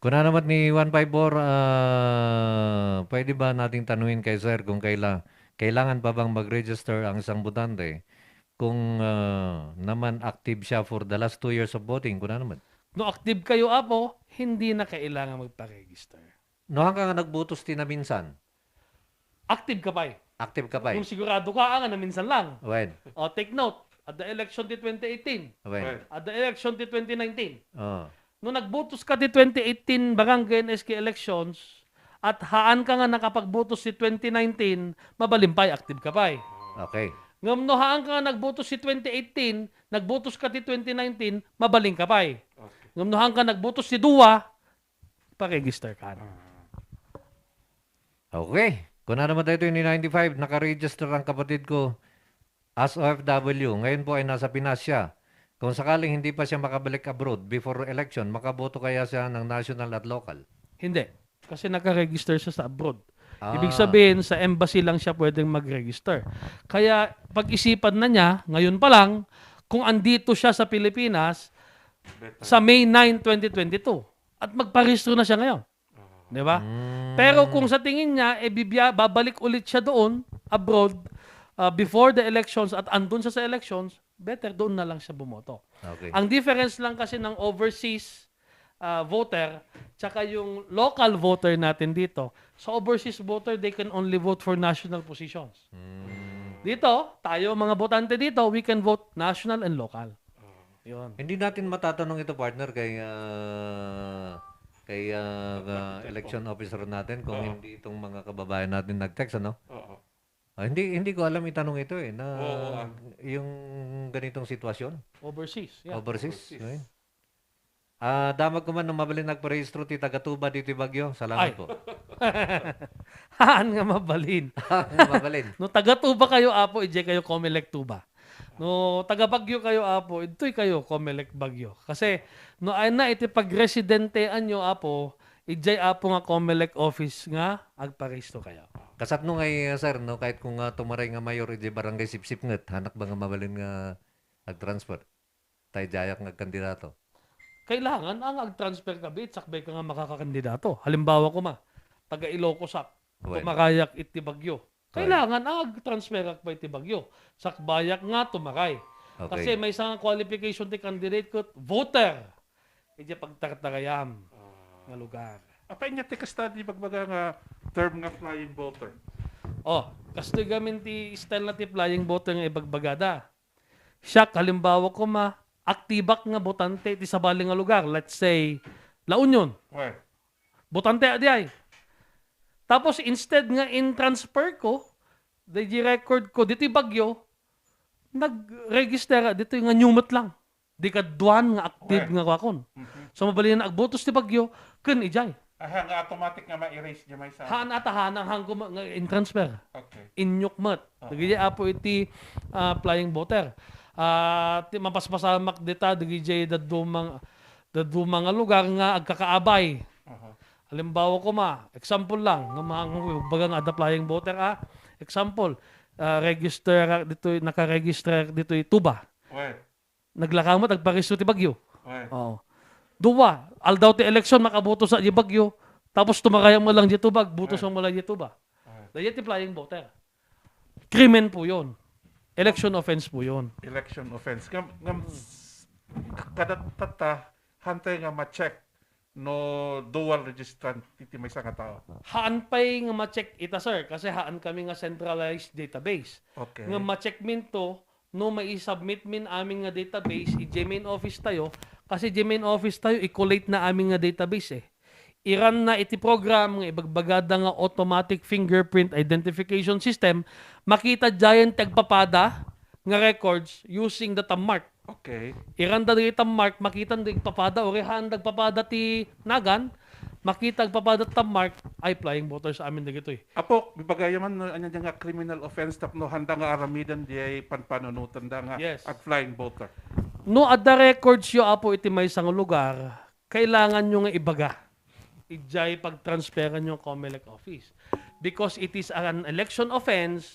Kuna naman ni one five four, ah, pwede ba nating tanungin kay sir kung kaila, kailangan pa bang mag-register ang isang botante kung ah, naman active siya for the last two years of voting? Kuna naman. No active kayo, Apo, hindi na kailangan magpa-register. No, hanggang nagbutos ti na minsan. Active ka pa eh. Active ka pa eh. Kung sigurado ka, ang na minsan lang. When? O, take note, at the election ti twenty eighteen, When? Right. at the election ti twenty nineteen, Oh. No nagbotos ka ti twenty eighteen barangay and S K elections, at haan ka nga nakapagbotos ti twenty nineteen, mabalin pay, active ka pay. Okay. Ngem no haan ka nga nagbotos ti twenty eighteen, nagbotos ka ti twenty nineteen, mabalin ka pay. Ngem no haan ka nagbotos ti dua, pa-register ka. Okay. Kuna naman tayo ni ninety-five, naka-register ang kapatid ko as O F W. Ngayon po ay nasa Pinas siya. Kung sakaling hindi pa siya makabalik abroad before election, makaboto kaya siya ng national at local? Hindi. Kasi naka-register siya sa abroad. Ah. Ibig sabihin, sa embassy lang siya pwedeng mag-register. Kaya pag-isipan na niya, ngayon pa lang, kung andito siya sa Pilipinas, sa May nine, twenty twenty-two. At magparehistro na siya ngayon. Di ba? Mm. Pero kung sa tingin niya, eh, bibya, babalik ulit siya doon, abroad, ah, before the elections at andun siya sa elections, better doon na lang siya bumoto. Okay. Ang difference lang kasi ng overseas ah, voter tsaka yung local voter natin dito, sa overseas voter, they can only vote for national positions. Mm. Dito, tayo mga botante dito, we can vote national and local. Yun. Hindi natin matatanong ito, partner, kay ah, kay ah, ah, election officer natin kung Oo. hindi itong mga kababayan natin nag-text, ano? Oo. Ah, hindi hindi ko alam itanong ito eh, na Oo, ah. yung ganitong sitwasyon Overseas. Yeah. overseas. Overseas. Ayun. Ah, damag ko man nung mabalin nagparehistro ti taga Tuba dito Bagyo. Salamat Ay. po. Haan nga mabalin. Mabalin. No taga Tuba kayo, apo, ije kayo Comelec Tuba. No taga Bagyo kayo, apo, idtoy kayo Comelec Bagyo. Kasi no ay na iti pagresidentean nyo, apo, ijay, apo, nga Comelec office nga agparehistro kayo. Kasat no ngay, sir, no, kahit kung nga tumaray nga mayor iti barangay Sipsip nget, hanak ba nga mabalin nga ag-transfer? Tay jayak nga agkandidato. Kailangan ang ag-transfer ka, bit, sakbay ka nga makakakandidato. Halimbawa ko ma, taga Ilocos ak, Well. tumarayak iti Bagyo. Kailangan ang ag-transfer ak pa iti Bagyo. Sakbayak nga tumaray. Okay. Kasi may isang qualification ti candidate ket voter. Iti pagtartarayam nga lugar. Apay niya ti kasta di bagbaga nga term nga flying voter. Oh, kastoy gamin ti style na ti flying voter nga ibagbagada. Siak, halimbawa ko ma, aktibak nga botante ti sabali nga lugar. Let's say, La Union. Well, Botante a di ay. Tapos instead nga in-transfer ko, di record ko, dito'y Bagyo, nag-register, dito'y nga new met lang. Di kaduan nga active Okay. nga kuakon. Mhm. So, mabalin na agbotos ti Bagyo, ken ijay. Aha, nga automatic nga ma-erase di may sa... Haan ata, haan ang hangko ma-, nga in-transfer. Okay. Inyok met. Oo. Dagiti apo iti ah, flying voter. Ah, ti mapaspasamak dita, dagiti dadduma, dadduma nga lugar nga agkakaabay. Aha. Halimbawa ko ma, example lang, nga mga baga nga adda flying voter, ah. Example, ah, register ditoy, nakaregister ditoy Tuba. Well, Naglakaw met, agparehistro ti Bagyo. well. Oo. Dua, aldaw ti election, makaboto sa di Bagyo. Tapos tumarayak mo lang di Tuba, boto Right. mo lang di Tuba. Right. Dahil ti flying voter. Krimen po yun. Election offense po yun. Election offense. Ngam, ngam, s- kada tata, hantay nga ma-check no dual registrant ti, ti maysa nga tao. Haan pay nga ma-check ita, sir, kasi haan kami nga centralized database. Okay. Nga ma-check minto, no mai-submit min amin nga database, iti main office tayo, kasi iti main office tayo, i-collate na amin nga database eh. Iran na iti program nga ibagbagada nga automatic fingerprint identification system, makita diay ti agpapada nga records using the thumb mark. Okay. Iran da dagiti thumb mark, makita da igpapada, uray haan da agpapada ti nagan, makita agpapada thumb mark, ay flying voters amin dagitoy. Apo, bibagaya man no, anya nga criminal offense tapno handa nga aramiden di ay panpanunuten da nga Yes. ag flying voter. No adda records yo, apo, iti maysa nga lugar, kailangan nyo nga ibaga. Ijay pag-transferan nyo Comelec office. Because it is an election offense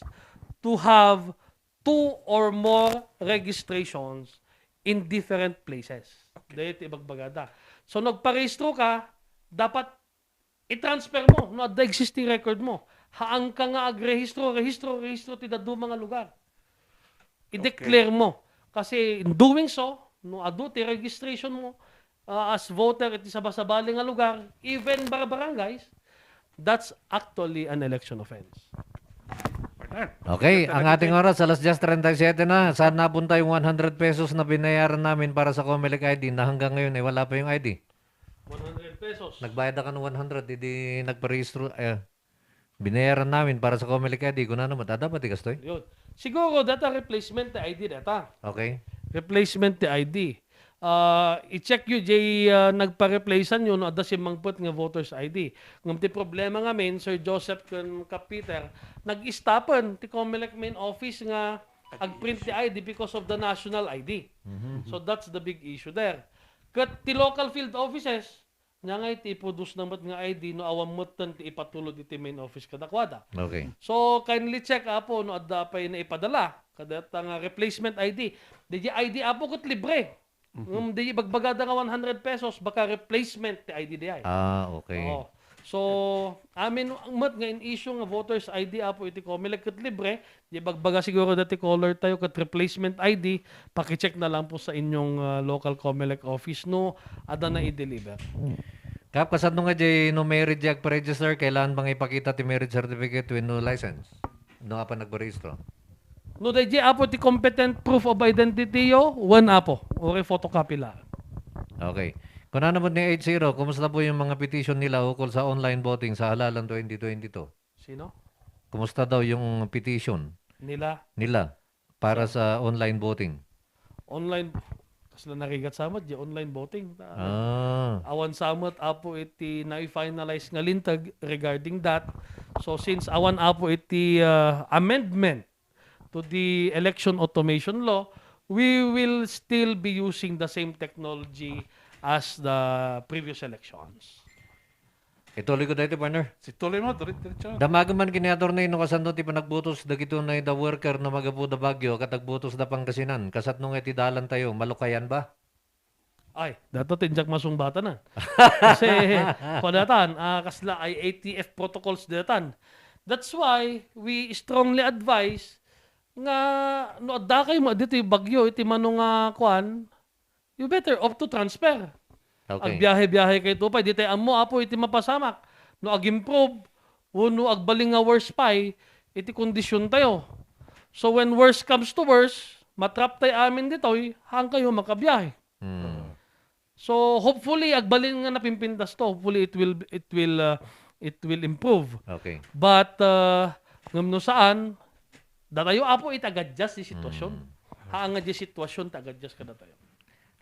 to have two or more registrations in different places. Dahil iti ibagbagada. So, nagparehistro ka, dapat i-transfer mo no adda existing record mo. Haan ka nga agrehistro, rehistro, rehistro ti dadduma nga lugar. I-declare mo. Kasi in doing so, no adu ti registration mo, ah, as voter iti sabasabali nga lugar, even bar-, barangays, that's actually an election offense. Partner. Okay, ang ating oras, alas diyes treinta y siete na. Saan napunta yung one hundred pesos na binayaran namin para sa Comelec I D na hanggang ngayon ay wala pa yung I D? Pesos. Nagbayad da kan one hundred, idi nagparehistro, eh, binayaran namin para sa Comelec I D. Kunana met, adda pay ti kastoy? Yun. Siguro, data replacement ti I D data. Okay. Replacement ti I D. Ah, i-check yu, jay, ah, nagpa-replacean yu no adda simmangpet nga voters I D. Ngem ti problema ngamin, Sir Joseph ken Kap Peter, nag-istapen ti Comelec main office nga agprint ti I D because of the national I D. Mhm. So that's the big issue there. Ket ti local field offices, nia ngay ti iproduce na met nga I D no awan metten ti ipatulod iti main office kadakuada. Okay. So, kindly check, Apo, no adda pay naipadala kadata nga replacement I D. Di I D, Apo, ket libre. Mhm. Ngem di ibagbagada nga one hundred pesos, baka replacement ti I D di ay. Ah, okay. Oo. So, amin met nga in-issue nga voters I D, Apo, iti Comelec ket libre, di bagbaga siguro dati caller tayo ket replacement I D, pakicheck na lang po sa inyong, ah, local Comelec office no adda na i-deliver. Kap, kasano nga di no married di agpa-register, kailangan bang ipakita ti marriage certificate wenno license? No apan nagparehistro? No, daydi, Apo, ti competent proof of identity yo, wen, Apo, uray photocopy la. Okay. Kunana met ni eight zero, kumusta po yung mga petition nila ukol sa online voting sa halalan twenty twenty-two? Sino? Kumusta daw yung petition Nila? nila para Sa sa online voting? Online, kasla narigat sa met, di online voting. Ah. Awan sa met, Apo, iti na-finalize nga linteg regarding that. So, since awan, Apo, iti, ah, amendment to the election automation law, we will still be using the same technology as the previous elections. Ituloy ko daytoy, partner. Situloy mo, dire-, diretso. Damagen man ken ni attorney no kasano ti panagbutos dagitoy nga worker no magapu da Baguio ket agbutos da Pangasinan. Kasano nga iti dalan tayo, malukayan ba? Ay, dayta ti diak masungbatan, ah. Kasi, kuan daytan, ah, kasla I A T F protocols daytan. That's why we strongly advise nga no adda kayo ma-, ditoy Baguio, iti mano nga kuan, you better opt to transfer. Okay. Agbiahe-biahe kayo to pay. Di tayo ammo, Apo, iti mapasamak. No ag-improve, wenno agbalin nga worse pay, iti kondisyon tayo. So when worse comes to worse, matrap tayo amin ditoy, haan kayo makabiahe. Hmm. So hopefully, agbalin nga napimpintas to. Hopefully, it will, it will, uh, it will improve. Okay. But, uh, ngem no saan, datayo, Apo, iti agadjust ti sitwasyon. Hmm. Haan nga di sitwasyon ti agadjust kadatayo.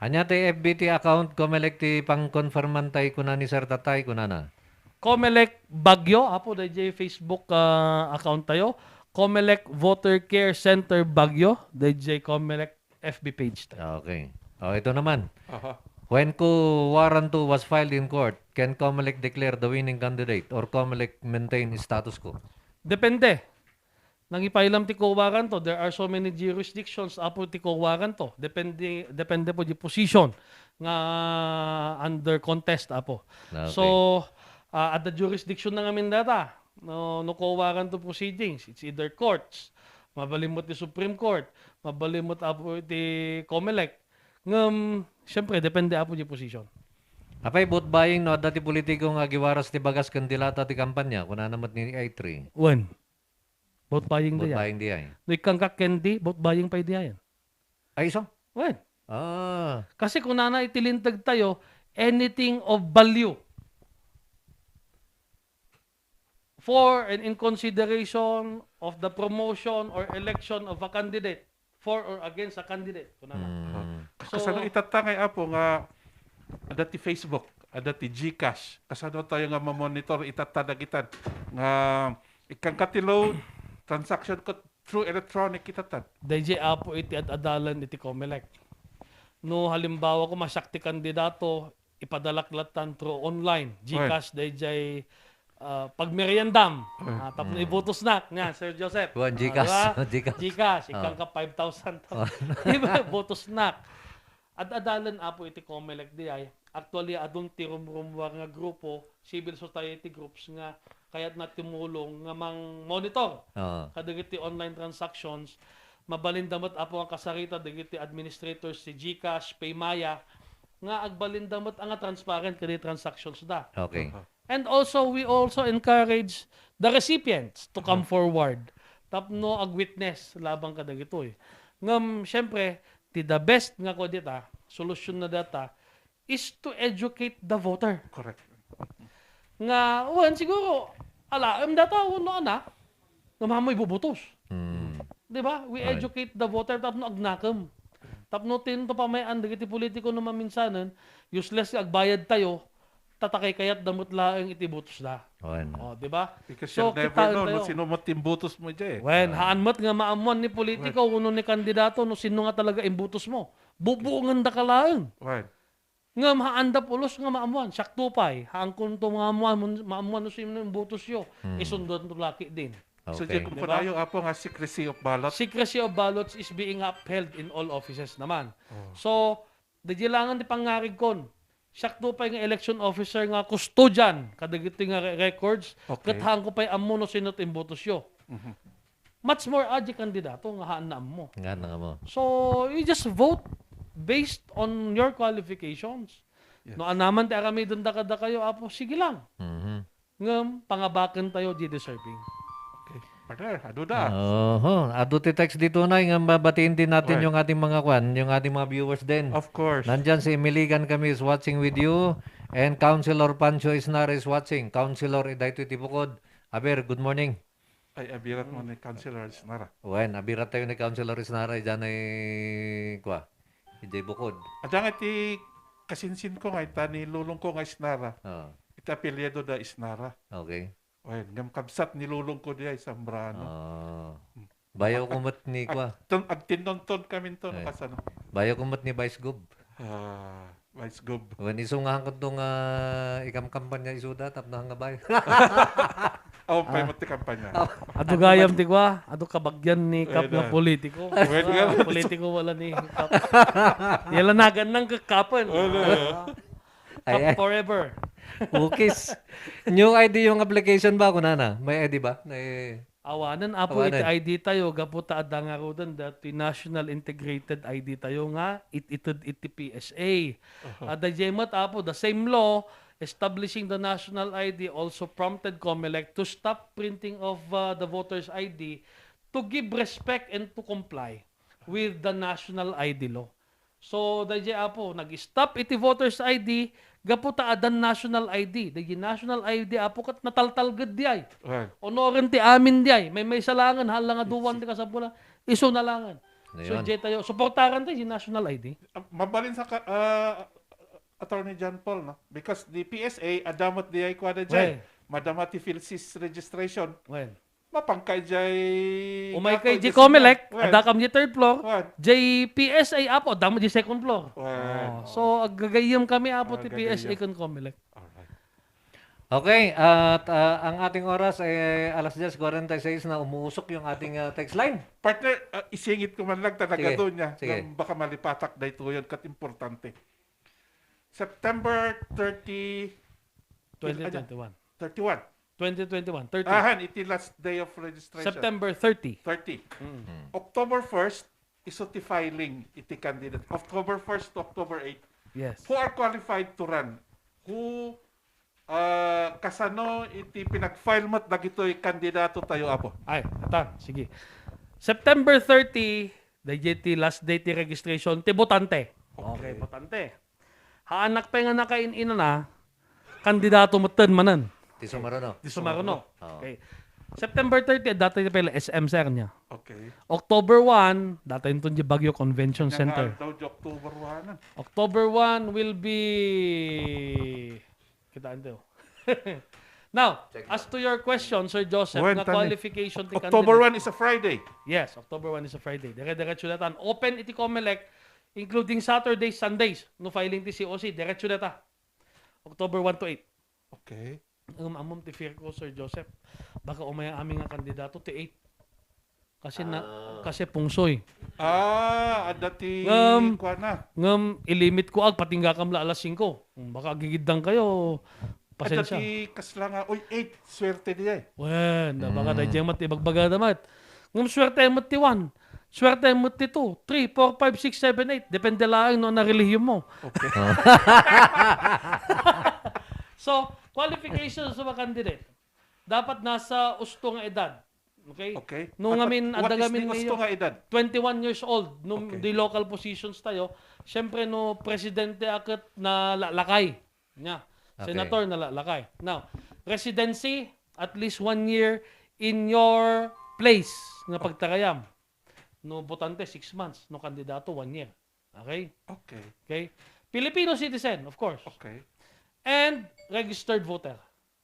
Ania ti F B ti account, Comelec ti pangkonfirman tay kuna ni Sir Tatay, kunana? Comelec Baguio, Apo, dayjay Facebook, ah, account tayo. Comelec Voter Care Center Baguio, dayjay Comelec F B page tayo. Okay. Oh, ito naman. Aha. When co warranto was filed in court, can Comelec declare the winning candidate or Comelec maintain status quo? Depende. Nangipailam ti co warranto, there are so many jurisdictions, Apo, ti co warranto. Depende, depende po di position nga under contest, Apo. Okay. So, ah, adda jurisdiction na ngamin dayta. No, no co warranto proceedings, it's either courts, mabalin met ti Supreme Court, mabalin met, Apo, ti Comelec. Ngem, siyempre, depende, Apo, di position. Apay, vote buying no adda ti politiko nga agiwaras ti bagas ken dilata ti kampanya, kunana met ni I three. Wen. Vote buying Vote diay. buying diay. No ikkanka candy, vote buying pay diay. Ay, isu? Wen. Ah. Kasi kunana iti linteg tayo, anything of value for and in consideration of the promotion or election of a candidate, for or against a candidate, kunana. Mm. So, kasano itatta nga, Apo, nga adda ti Facebook, adda ti GCash, kasano tayo nga mamonitor itatta dagitan nga ikkanka ti load, transaction ket through electronic itatta? Dayjay, Apo, iti ad-adalan iti Comelec. No, halimbawa, kung siak ti kandidato, ipadalak lattan through online, Right. GCash, dayjay, ah, pagmeriendam. Right. Ah, tapno Mm. ibotusnak, nga, Sir Joseph. Wan, Ah, GCash. di ba? GCash. GCash, Ah. ikkanka five thousand. Ah. Di ba? Botusnak. Ad-adalan, Apo, iti Comelec diay. Actually, adun ti rumrummuar nga grupo, civil society groups nga kayatna tumulong nga mang-monitor Ah. kadagiti online transactions. Mabalinda met, Apo, nga kasarita dagiti administrators ti GCash, PayMaya, nga agbalinda met a nga transparent kadagiti transactions da. Okay. Aha. And also, we also encourage the recipients to come Aha. forward tapno ag-witness laban kadagitoy. Ngem, siyempre, ti the best nga kudita, solusyon na data, is to educate the voter. Correct. Nga, wen, siguro, alaem data, no, anak, nga mamoy bubutos. Mm. Di ba? We Ay. educate the voter tapno agnakem. Tapno tinto pamay-an dagiti politiko no maminsanen, useless nga agbayad tayo, tatakay kayat da met laeng iti butos da. Wen. Oh, di ba? Because So, you'll never kitaan know tayo. no sino mo timbutos mo dyan. Wen, Ah. haan met nga maamuan ni politiko Wen. uno ni kandidato no sino nga talaga imbutos mo. Bubuongen da ka laeng. Wen. Ngem haanda pulos nga maamuan. Siak to pay. Haan kunto nga maamuan, maamuan no sino imbutos yo. Hmm. Isundan to laki din. So, Okay. di Di ba? kumpanayo, Apo, nga secrecy of ballot? Secrecy of ballots is being upheld in all offices naman. Oh. So, di langan di pangngarig kon. Siak to pay nga election officer nga custodian kadagiti nga re-, records, Okay. ket haan ko pay ammo no sino ti imbutos yo. Mhm. Much more, adi kandidato nga haan na ammo. Nga na mo. So, you just vote based on your qualifications. Yes. No, anaman ti aramiden da kadakayo, Apo, sige lang. Mhm. Ngem, pangabaken tayo di deserving. Okay. Partner, adu da. Oho. Adu ti text dito na, nga babatiin din natin Right. yung ating mga kwan, yung ating mga viewers din. Of course. Nandyan si Emiligan kami is watching with you. And Councilor Pancho Isnar is watching. Councilor, idayto iti bukod. Aber, good morning. Ay, abirat mo ni Councilor Isnara. Wen, abirat tayo ni Councilor Isnara, dyan ay, kwa, ijay bukod. Adda nga ti kasinsin ko nga, ita ni lulong ko nga Isnara. Oo. Ita apelyido da Isnara. Okay. Wen, ngem kabsat ni lulong ko di ay Zambrano. Oo. Hmm. Bayaw ko met ni, kwa. Agtin-, agtinnonton kami to, Eh. no, kasano. Bayaw ko met ni Vice Gov. Ah, Vice Gov. Wen, isu nga hangkot to nga ikamkampanya isuda, tapno hangabay. Awan pay Ah. met ti kampanya. Ah. Adu gayam ti kwa, adu kabagyan ni Kap Wen, nga ah. politiko. Wen, Ah, nga. politiko wala ni Kap. Yala nagan nang kakapen. Wala. Ah. Ay, Kap ay. forever. Cookies. New I D yung application ba, kunana? May I D ba? May Awanen, Apo, iti Awanen. I D tayo, gapu ta adda ngaruden dati National Integrated I D tayo nga it-ited iti P S A. Aha. Adda jay met, Apo, the same law establishing the national I D also prompted Comelec to stop printing of, uh, the voters' I D to give respect and to comply with the national I D law. So, dayjay, Apo, nag-stop iti voters I D, gapu ta addan national I D. Dayjay national I D, Apo, kat nataltalged diay. Well, Onoren ti amin diay. Maymaysa laengen, hala nga duwan ti kasapulan. Isu na laengen. So, Ayun. Jay tayo, suportaran tayo di national I D. Ah, mabalin sa ka-, ah, Attorney John Paul, no? Because the P S A, adda met diay kuwada jay. Well. Madama ti PhilSys registration. Well. Mapangka jay Umay kay jay Comelec, adda kam jay third floor. What? Jay P S A, Apo, adda met jay second floor. What? Oh, so, aggagayyem kami, Apo, ti P S A ken Comelec. Alright. Okay, at, ah, ang ating oras ay alas diyes kuwarenta y seis na, umuusok yung ating, ah, text line. Partner, ah, isingit ko man lang talaga Sige, doon niya. Sige. Baka malipatak daytoy, kat importante. September thirty, Twenty twenty-one. Thirty-one. Twenty twenty-one, thirty. Ahan, iti last day of registration. September thirty. Thirty. Mm. Mm. October first, isu ti filing iti candidate. October first to October eight. Yes. Who are qualified to run? Who, ah, kasano iti pinag-file met dagitoy kandidato tayo, Apo? Ay, atan, sige. September thirty, dayjay ti last day ti registration ti botante. Okay. Okay, botante. Haanak pay nga nakain-inana, kandidato metten manen. Ti sumaruno. Ti sumaruno. Oo. Okay. September thirty, adda tayo pala S M, sir, niya. Okay. October one, datayin ton di Baguio Convention Center. Nga daw di October one, ah. October one will be, kitaan tayo. Now, as to your question, Sir Joseph, When na tani? Qualification ti October candidate. One is a Friday. Yes, October one is a Friday. Dire-diretso na tan. Open iti Comelec, including Saturdays, Sundays. No filing ti C O C, diretso na ta. October one to eight. Okay. Ang amom ti fear ko, Sir Joseph, baka umay amin nga kandidato ti eight. Kasi na, Ah. kasi pungsoy. Ah, adda ti Ngem, kuana. Ngem, ilimit ko ag, patingga kam la alas singko. Kung baka agigiddan kayo, Adda pasensya. Ti kasla nga, uy, eight, swerte di ay. Wen, na baka Mm. dayjay mat, ibagbaga da mat. Ngem swerte mat ti one. Swerte mat ti two, three, four, five, six, seven, eight. Depende laeng no narelihiyon mo. Okay. Ah. So, qualifications of a candidate. Dapat nasa usto nga edad. Okay? Okay. No, what, ngamin, what, what adda is ngamin the usto ngayon, nga edad? Twenty-one years old, no, Okay. the local positions tayo. Siyempre, no, presidente aket na la-, lakay. Nya, Okay. senator na la-, lakay. Now, residency, at least one year in your place nga pagtarayam. No botante, six months. No kandidato, one year. Okay? Okay. Okay? Filipino citizen, of course. Okay. And registered voter.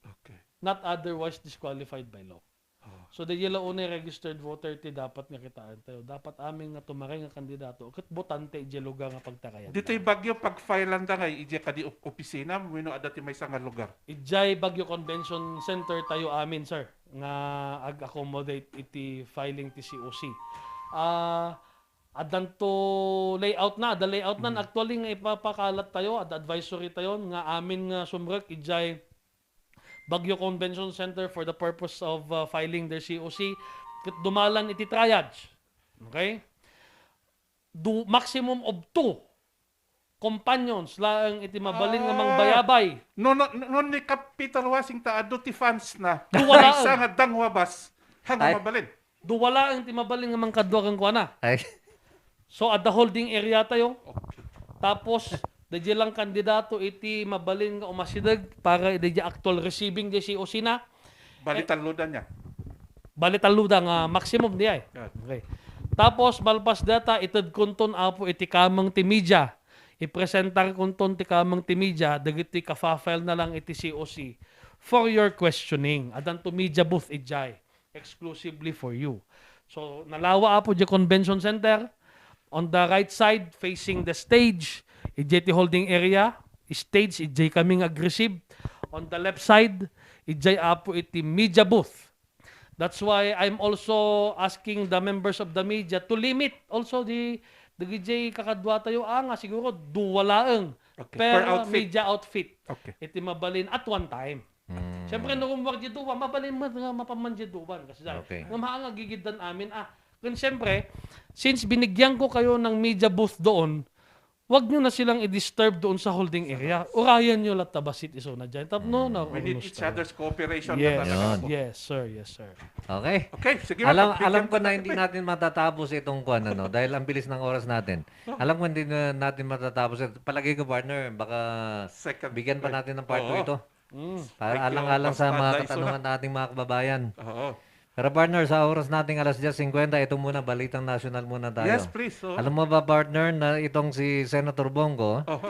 Okay. Not otherwise disqualified by law. Oh. So, daydiay la unay registered voter ti dapat nga kitaan tayo. Dapat amin nga tumaray nga kandidato, ket botante idiay lugar nga pagtarayan. Ditoy Baguio, pag-filean da ngay, idiay kadi op- opisina, wenno adda ti maysa nga lugar. Idiay Baguio Convention Center tayo amin, sir, nga ag-accommodate iti filing ti C O C. Ah, addanto layout na, adda layout na actually nga ipapakalat tayo, adda advisory tayo nga amin nga sumrek idiay Baguio Convention Center for the purpose of uh, filing their C O C. Ket dumalan iti triage. Okay? Do maximum of two companions laeng iti mabalin nga Ah. mangbayabay. No, no, no, no, ni Kap Peter Wasing ta adu ti fans na. Duwa laeng. Maysa nga dangwabas. Hanga Ay. Mabalin. Duwa laeng ti mabalin nga mangkadua kenkuana. Ay, So, adda holding area tayo. Okay. Tapos, daydiay lang kandidato iti mabalin nga umasideg para daydiay actual receiving diay C O C na. Bali tallo da niya. Bali tallo da nga maximum diay. Yan. Okay. Tapos, malpas data, itedkonton apo iti kameng ti media. Ipresentarkonton ti kameng ti media, dagiti kafa-file na lang iti C O C for your questioning. Addanto media booth idiay, exclusively for you. So, nalawa apo diay convention center. On the right side, facing the stage, idiay ti holding area, stage, idiay kami nga ag-receive. On the left side, idiay apo iti media booth. That's why I'm also asking the members of the media to limit also the dagiti kakadua tayo, ah, nga siguro duwa laeng Okay. per Per outfit. media outfit. Okay. Iti mabalin at one time. mm. Siyempre, no kung wag di duwa, mabalin mo nga mapaman di duwa. Kasi dahil, Okay. nga maang agigiddan amin, ah. Kun siyempre, since binigyan ko kayo ng media booth doon, wag nyo na silang i-disturb doon sa holding area. Urayan nyo latta basit iso na dyan. Tap, no, no, We need no, each sir. other's cooperation. Yes, na talaga. Yun. yes, sir, yes, sir. Okay. Okay, sige. Alam, Pagbigyan alam ko ko na na hindi ito eh. natin matatapos itong kuan, ano, dahil ang bilis ng oras natin. Alam ko hindi na natin matatapos. Palagi ko, partner, baka Second, bigyan pa third. natin ng part two Oo. ito. Mm. Para Thank you, alang-alang sa mga Barkada, katanungan nating mga kababayan. Oo. Pero partner, sa oras nating alas diyes singkwenta, ito muna, balitang nasyonal muna tayo. Yes, please. Oo. Alam mo ba, partner, na itong si Senator Bongo, Oo.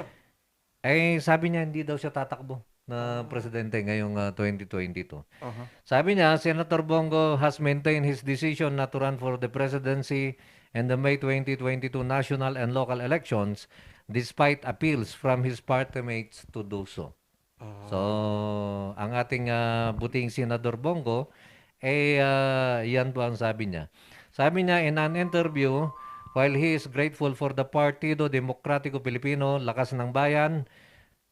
eh, sabi niya hindi daw siya tatakbo na presidente ngayong ah, twenty twenty-two. Oo. Sabi niya, Senator Bongo has maintained his decision not to run for the presidency in the May twenty twenty-two national and local elections despite appeals from his party mates to do so. Oo. So, ang ating ah, buting Senador Bongo, eh, ah, yan po ang sabi niya. Sabi niya in an interview, while he is grateful for the Partido Demokratiko Pilipino, Lakas ng Bayan,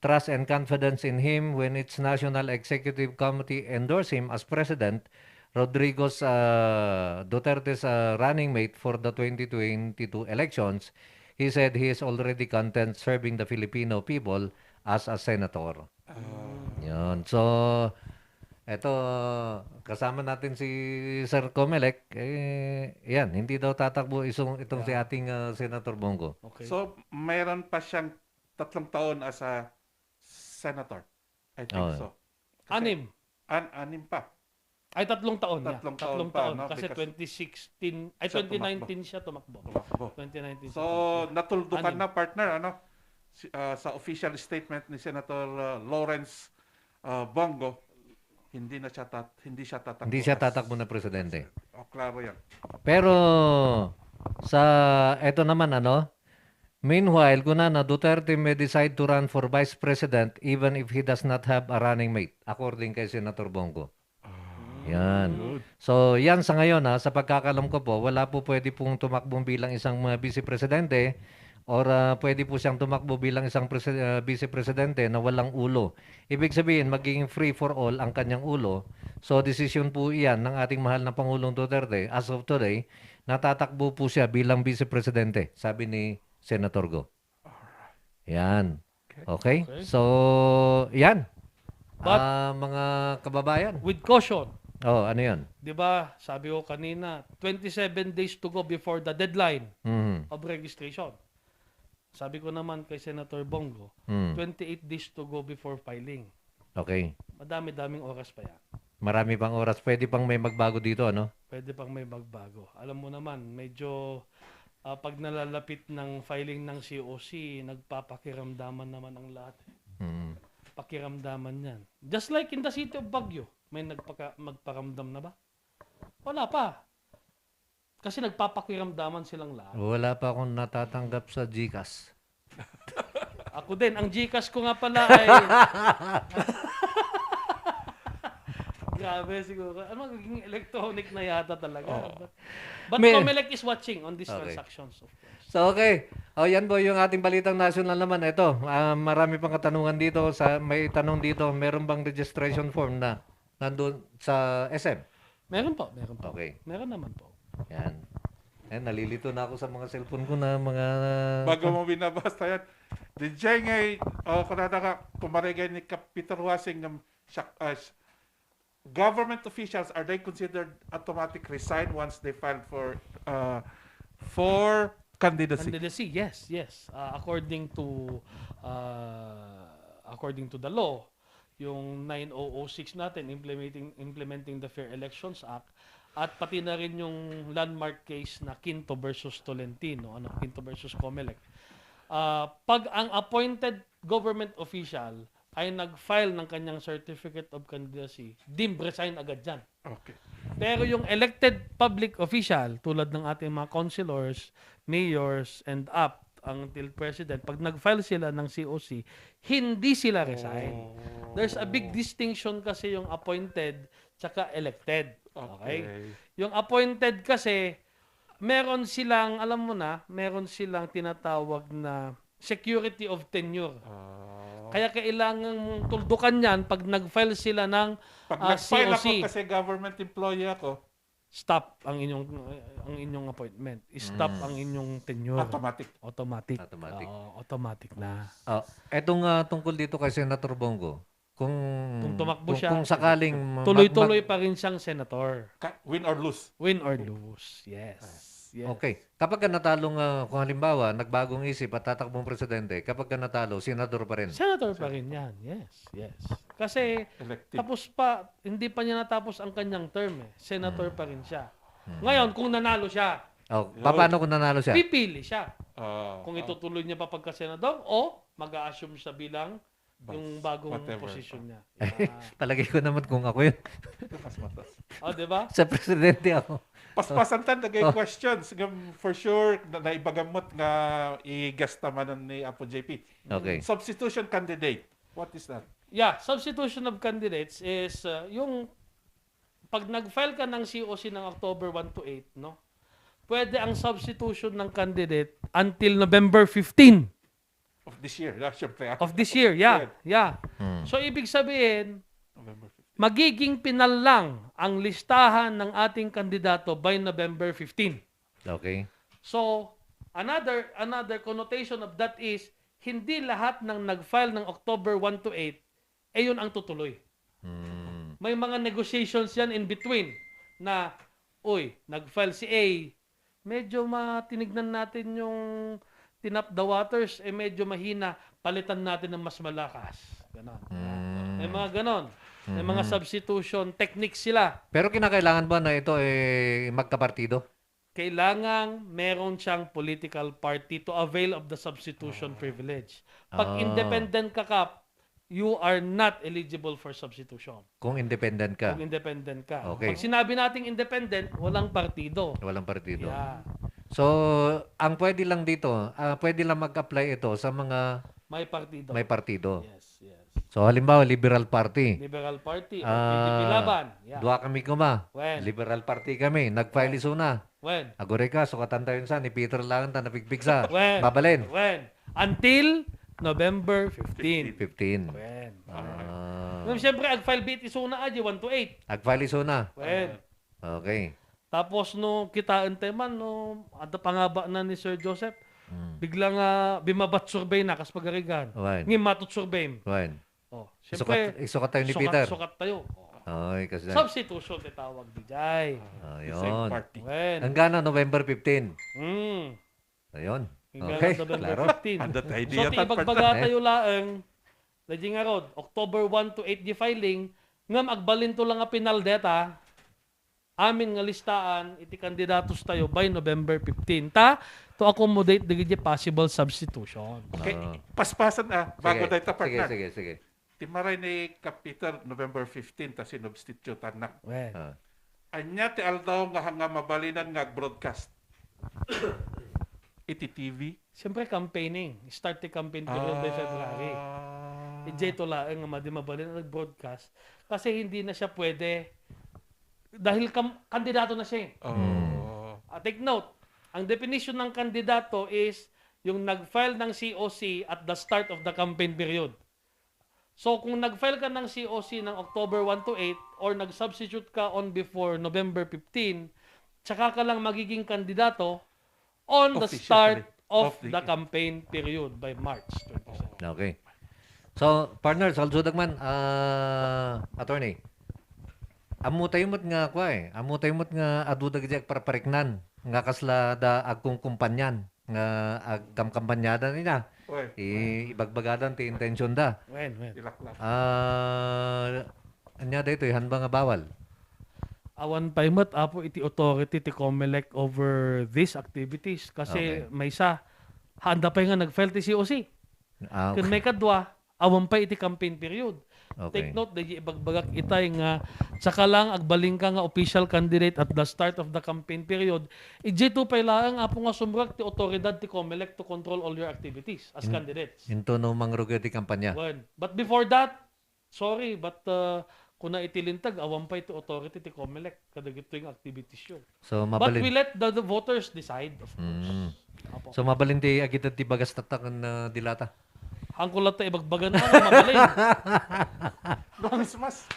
trust and confidence in him when its National Executive Committee endorsed him as President, Rodrigo's ah, Duterte's ah, running mate for the twenty twenty-two elections, he said he is already content serving the Filipino people as a senator. Ah. Yun. So, eto, kasama natin si Sir Comelec, eh, yan, hindi daw tatakbo isong, itong si Yeah. ating ah, Senator Bongo. Okay. So, mayroon pa siyang tatlong taon as a senator. I think Oo. So. Kasi Anim. An anim pa. Ay, tatlong taon. Yeah. Tatlong taon Tatlong pa, taon. no? Kasi Because twenty sixteen, ay, Siya twenty nineteen siya tumakbo. Tumakbo. Twenty nineteen siya So, tumakbo. natuldukan Anim. na, partner, ano? Si- ah, sa official statement ni Senator ah, Lawrence ah, Bongo, hindi na siya tat hindi siya tatakbo. Hindi siya as- tatakbo na presidente. Oh, klaro 'yan. Pero sa eto naman, ano, meanwhile, kuna na, Duterte may decide to run for vice president even if he does not have a running mate, according kay Senator Bongo. Yan. So, yan sa ngayon, ha, sa pagkakalam ko po, wala po pwede pong tumakbong bilang isang uh, vice presidente or uh, pwede po siyang tumakbo bilang isang presi- uh, vice presidente na walang ulo. Ibig sabihin, magiging free for all ang kanyang ulo. So, desisyon po iyan ng ating mahal na Pangulong Duterte as of today, natatakbo po siya bilang vice presidente, sabi ni Senator Go. Yan. Okay? Okay. So, yan. But- Ah, mga kababayan. With caution. Oh, ano yan? 'Di ba, sabi ko kanina, twenty-seven days to go before the deadline Mhm. of registration. Sabi ko naman kay Senator Bongo, Mm. twenty-eight days to go before filing. Okay. Madami-daming oras pa yan. Marami pang oras. Pwede pang may magbago dito, ano? Pwede pang may magbago. Alam mo naman, medyo ah, pag nalalapit ng filing ng C O C, nagpapakiramdaman naman ang lahat. Mm. Pakiramdaman yan. Just like in the city of Baguio, may nagpaka- magparamdam na ba? Wala pa. Kasi nagpapakiramdaman silang lahat. Wala pa akong natatanggap sa GCash. Ako din, ang GCash ko nga pala ay Grabe siguro. Ano, magiging electronic na yata talaga. Oo. But, but May- Comelec is watching on these Okay. transactions, of course. So, okay. O, yan po yung ating balitang nasyonal naman. Ito, ah, marami pang katanungan dito. Sa, may tanong dito, meron bang registration form na nandun sa S M? Meron po, meron po. Okay. Meron naman po. Yan. Yan, nalilito na ako sa mga cellphone ko na mga... Bago mo binabasa yan. Di jay ngay, uh, kunada ka, kumarigay ni Kap Peter Wasing ng siya, uh, government officials, are they considered automatic resign once they filed for uh, for candidacy? Candidacy, yes, yes. Ah, according to ah, according to the law, yung nine oh oh six natin, implementing implementing the Fair Elections Act, at pati na rin yung landmark case na Quinto versus Tolentino, ano, Quinto versus Comelec. Ah, pag ang appointed government official ay nag-file ng kanyang certificate of candidacy, dim resign agad yan. Okay. Pero yung elected public official, tulad ng ating mga councilors, mayors, and up until president, pag nag-file sila ng C O C, hindi sila resign. Oh. There's a big distinction kasi yung appointed tsaka elected. Okay? Okay. Yung appointed kasi, meron silang, alam mo na, meron silang tinatawag na security of tenure. Ah. Kaya kailangan mong tuldukan yan pag nag-file sila ng Pag ah, nag-file ako C O C. Kasi government employee ako, Stop ang inyong ang inyong appointment. Stop Mm. ang inyong tenure. Automatic. Automatic. Automatic. Oo, automatic na. Ah, etong ah, tungkol dito kay Senator Bongo, kung Kung tumakbo kung, siya, kung sakaling mag- Tuloy-tuloy mag- pa rin siyang senator. Ka- win or lose. Win or lose. Yes. Yes. Okay. Kapag ka natalo nga, kung halimbawa, nagbagong isip at tatakbong presidente, kapag ka natalo, senador pa rin. Senator pa rin yan. Yes. Yes. Kasi Elective. tapos pa, hindi pa niya natapos ang kanyang term eh. Senator pa rin siya. Hmm. Ngayon, kung nanalo siya, Oh, paano kung nanalo siya? pipili siya. Ah, Kung itutuloy niya pa pagka-senador o mag-a-assume siya bilang Vice, yung bagong whatever. position niya. Palagay ko naman kung ako yun. Mas matas. Oh, di ba? Sa presidente ako. Paspasan tan dagay Oh. questions nga for sure na naibagamot nga igasta manon ni Apo J P. Okay. Substitution candidate. What is that? Yeah, substitution of candidates is uh, yung pag nag-file ka ng C O C ng October one to eight, no? Pwede ang substitution ng candidate until November fifteen Of this year, ah, syempre. Ah. Of this year, yeah. Good. Yeah. Hmm. So ibig sabihin, November fifteen. magiging pinal lang ang listahan ng ating kandidato by November fifteen. Okay. So, another another connotation of that is hindi lahat ng nag-file ng October one to eight eh yun ang tutuloy. Hmm. May mga negotiations yan in between na, uy, nag-file si A, medyo matinignan natin yung tinap the waters, eh medyo mahina, palitan natin ng mas malakas. Ganon. Mm. May mga ganon. May mga Mhm. substitution techniques sila. Pero kinakailangan ba na ito eh magkapartido? Kailangan meron siyang political party to avail of the substitution privilege. Pag Ah. independent ka, Kap, you are not eligible for substitution. Kung independent ka. Kung independent ka. Okay. Pag sinabi nating independent, walang partido. Walang partido. Yeah. So, ang pwede lang dito, ah, pwede lang mag-apply ito sa mga May partido. may partido. Yes, yes. So, halimbawa, Liberal Party. Liberal Party o Ah, P D P Laban. Yeah. Dua kami kuma. When? Liberal Party kami. Nag-file isuna. When? Agore ka, sukatan tayo sa ni Peter lang ta napigpigsa. When? Babalen. When? Until November fifteen. fifteen. When? Ah. Well, siyempre, ag-file bit isuna aja, one to eight. Ag-file isuna. When? Okay. Tapos no, kitaan tayo man, no, ada pangaba na ni Sir Joseph, Mm. bigla nga bimabat survey na, kas pagarigan. When? Ngin matut survey. When? Oh, Isukat, siyempre, isukat tayo ni sukat, Peter. sukat tayo. Oh. Ay, kasi. Substitution, tawag di jay. The same Ayun. Party. When? Hanggang na November fifteen. Mm. Ayun. Hanggang Okay, November klaro. fifteen. Handa tayo So, diya, ti ibagbaga Pagpag- tayo laeng, Daydi ngarud, October one to eight di filing, ngem agbalinto la nga final deta, amin nga listaan iti candidatos tayo by November fifteen. Ta, to accommodate dagiti possible substitution. Okay, Ah. paspasan, ah, bago Sige, dayta, sige, partner. sige, sige. Ti maray ni Kap Peter, November fifteen, ta sinubstitute, anak. Wen. Ah. Ania ti aldaw nga, nga mabalinan nga broadcast? Iti T V? Siyempre, campaigning. Start ti campaign period by February. Ah. Idiay to laeng nga madi mabalin ang nag-broadcast kasi hindi na siya pwede dahil kam-, kandidato na siya eh. Oh. Hmm. Ah, take note, ang definition ng kandidato is yung nag-file ng C O C at the start of the campaign period. So, kung nag-file ka ng C O C ng October one to eight or nag-substitute ka on before November fifteen, tsaka ka lang magiging kandidato on the Officially. start of Of the the campaign period by March twenty-seven. Okay. So, partner, salsudag man, ah, attorney. Ammo tayo met nga, kwa eh. Ammo tayo met nga adu dagiti agparpariknan nga kasla da agkungkumpanyan nga agkamkampanyada nila. Oy. I-, ibagbagadan ti intention da. Wen, wen. Ilaklak. Ah, ania daytoy, han ba nga bawal? Awan pay met, Apo, iti authority ti Comelec over these activities. Kasi Okay. maysa, haanda pay nga nag-file ti C O C. Ah, Ken okay. maikadua, awan pay iti campaign period. Okay. Take note, daydi ibagbagak itay nga, tsaka lang agbalin ka nga official candidate at the start of the campaign period. Idiay to pay laeng, Apo, nga sumrek ti otoridad ti Comelec to control all your activities as In-, candidates. Into no mangrugi ti kampanya. Wen. But before that, sorry, but, uh, kuna iti lintag, awan pay ti authority ti Comelec kadagitoy nga activities yo. So, But mabalin. we let the, the voters decide, of course. Mm. Apo. So, mabalin ti agited ti bagas tatta ken, uh, dilata? Hangko latta ibagbagan nga mabalin. Lumismas.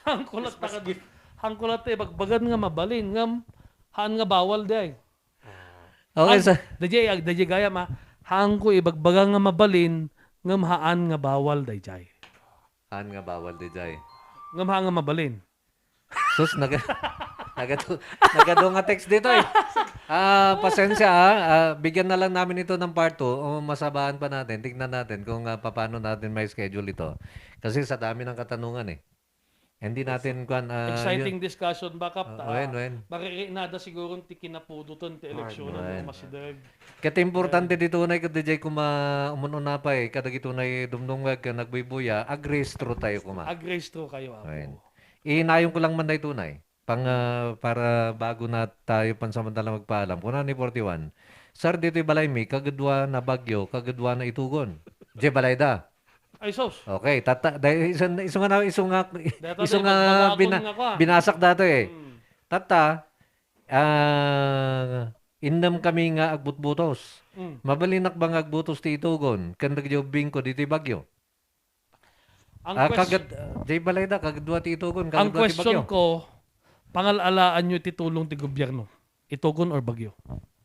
Hangko latta Christmas kad-, gift. hangko latta ibagbagan nga mabalin, ngem haan nga bawal diay. Okay, Ang, sir. Dayjay, ag-, dayjay gayam, ah. Hangko ibagbaga nga mabalin, ngem haan nga bawal dayjay. Haan nga bawal dayjay. Ngem haan nga mabalin. Sus, naga-, nagadu-, nagadu nga text dito eh. Ah, pasensya, ah. Ah, bigyan na lang namin ito ng part two. O, masabaan pa natin. Tignan natin kung, ah, papaano natin may schedule ito. Kasi sa dami ng katanungan eh. Hindi natin, kwan, ah, Exciting yun. discussion, Bakap, Ah, ta, wen, wen. Maririinada siguro ti kinapudotan ti eleksyon, Wen. no, masideg. Ket importante Wen. dito na ket dayjay kuma umun-una pay, kadagito na dumdumngeg ken nagbuybuya, agrehistro tayo kuma. Agrehistro kayo, Apo. Wen. Inayon ko lang man dayto, Nay. Pang, ah, para bago na tayo pansamantala magpaalam. Kuna ni forty-one, "Sir, ditoy balay mi, kagudua na Baguio, kagudua na Itugon." Jay balay da. Ay, sus. Okay, tata, dahil isu, isu nga na, isu nga, Data isu tayo nga magbalagon bina-, nga kwa. binasak data eh. Hmm. Tata, ah, innem kami nga agbutbutos. Hmm. Mabalinak ba nga agbutos ti Itugon? Ken dagiti ubbing ko ditoy Baguio. Ang Ah, ques-, kagad-, ah, jay balay da, kagudua ti Itugon, ang kagudua ti question Baguio. ko, pangal-alaan nyo ti tulong ti gobyerno? Itugon or Baguio?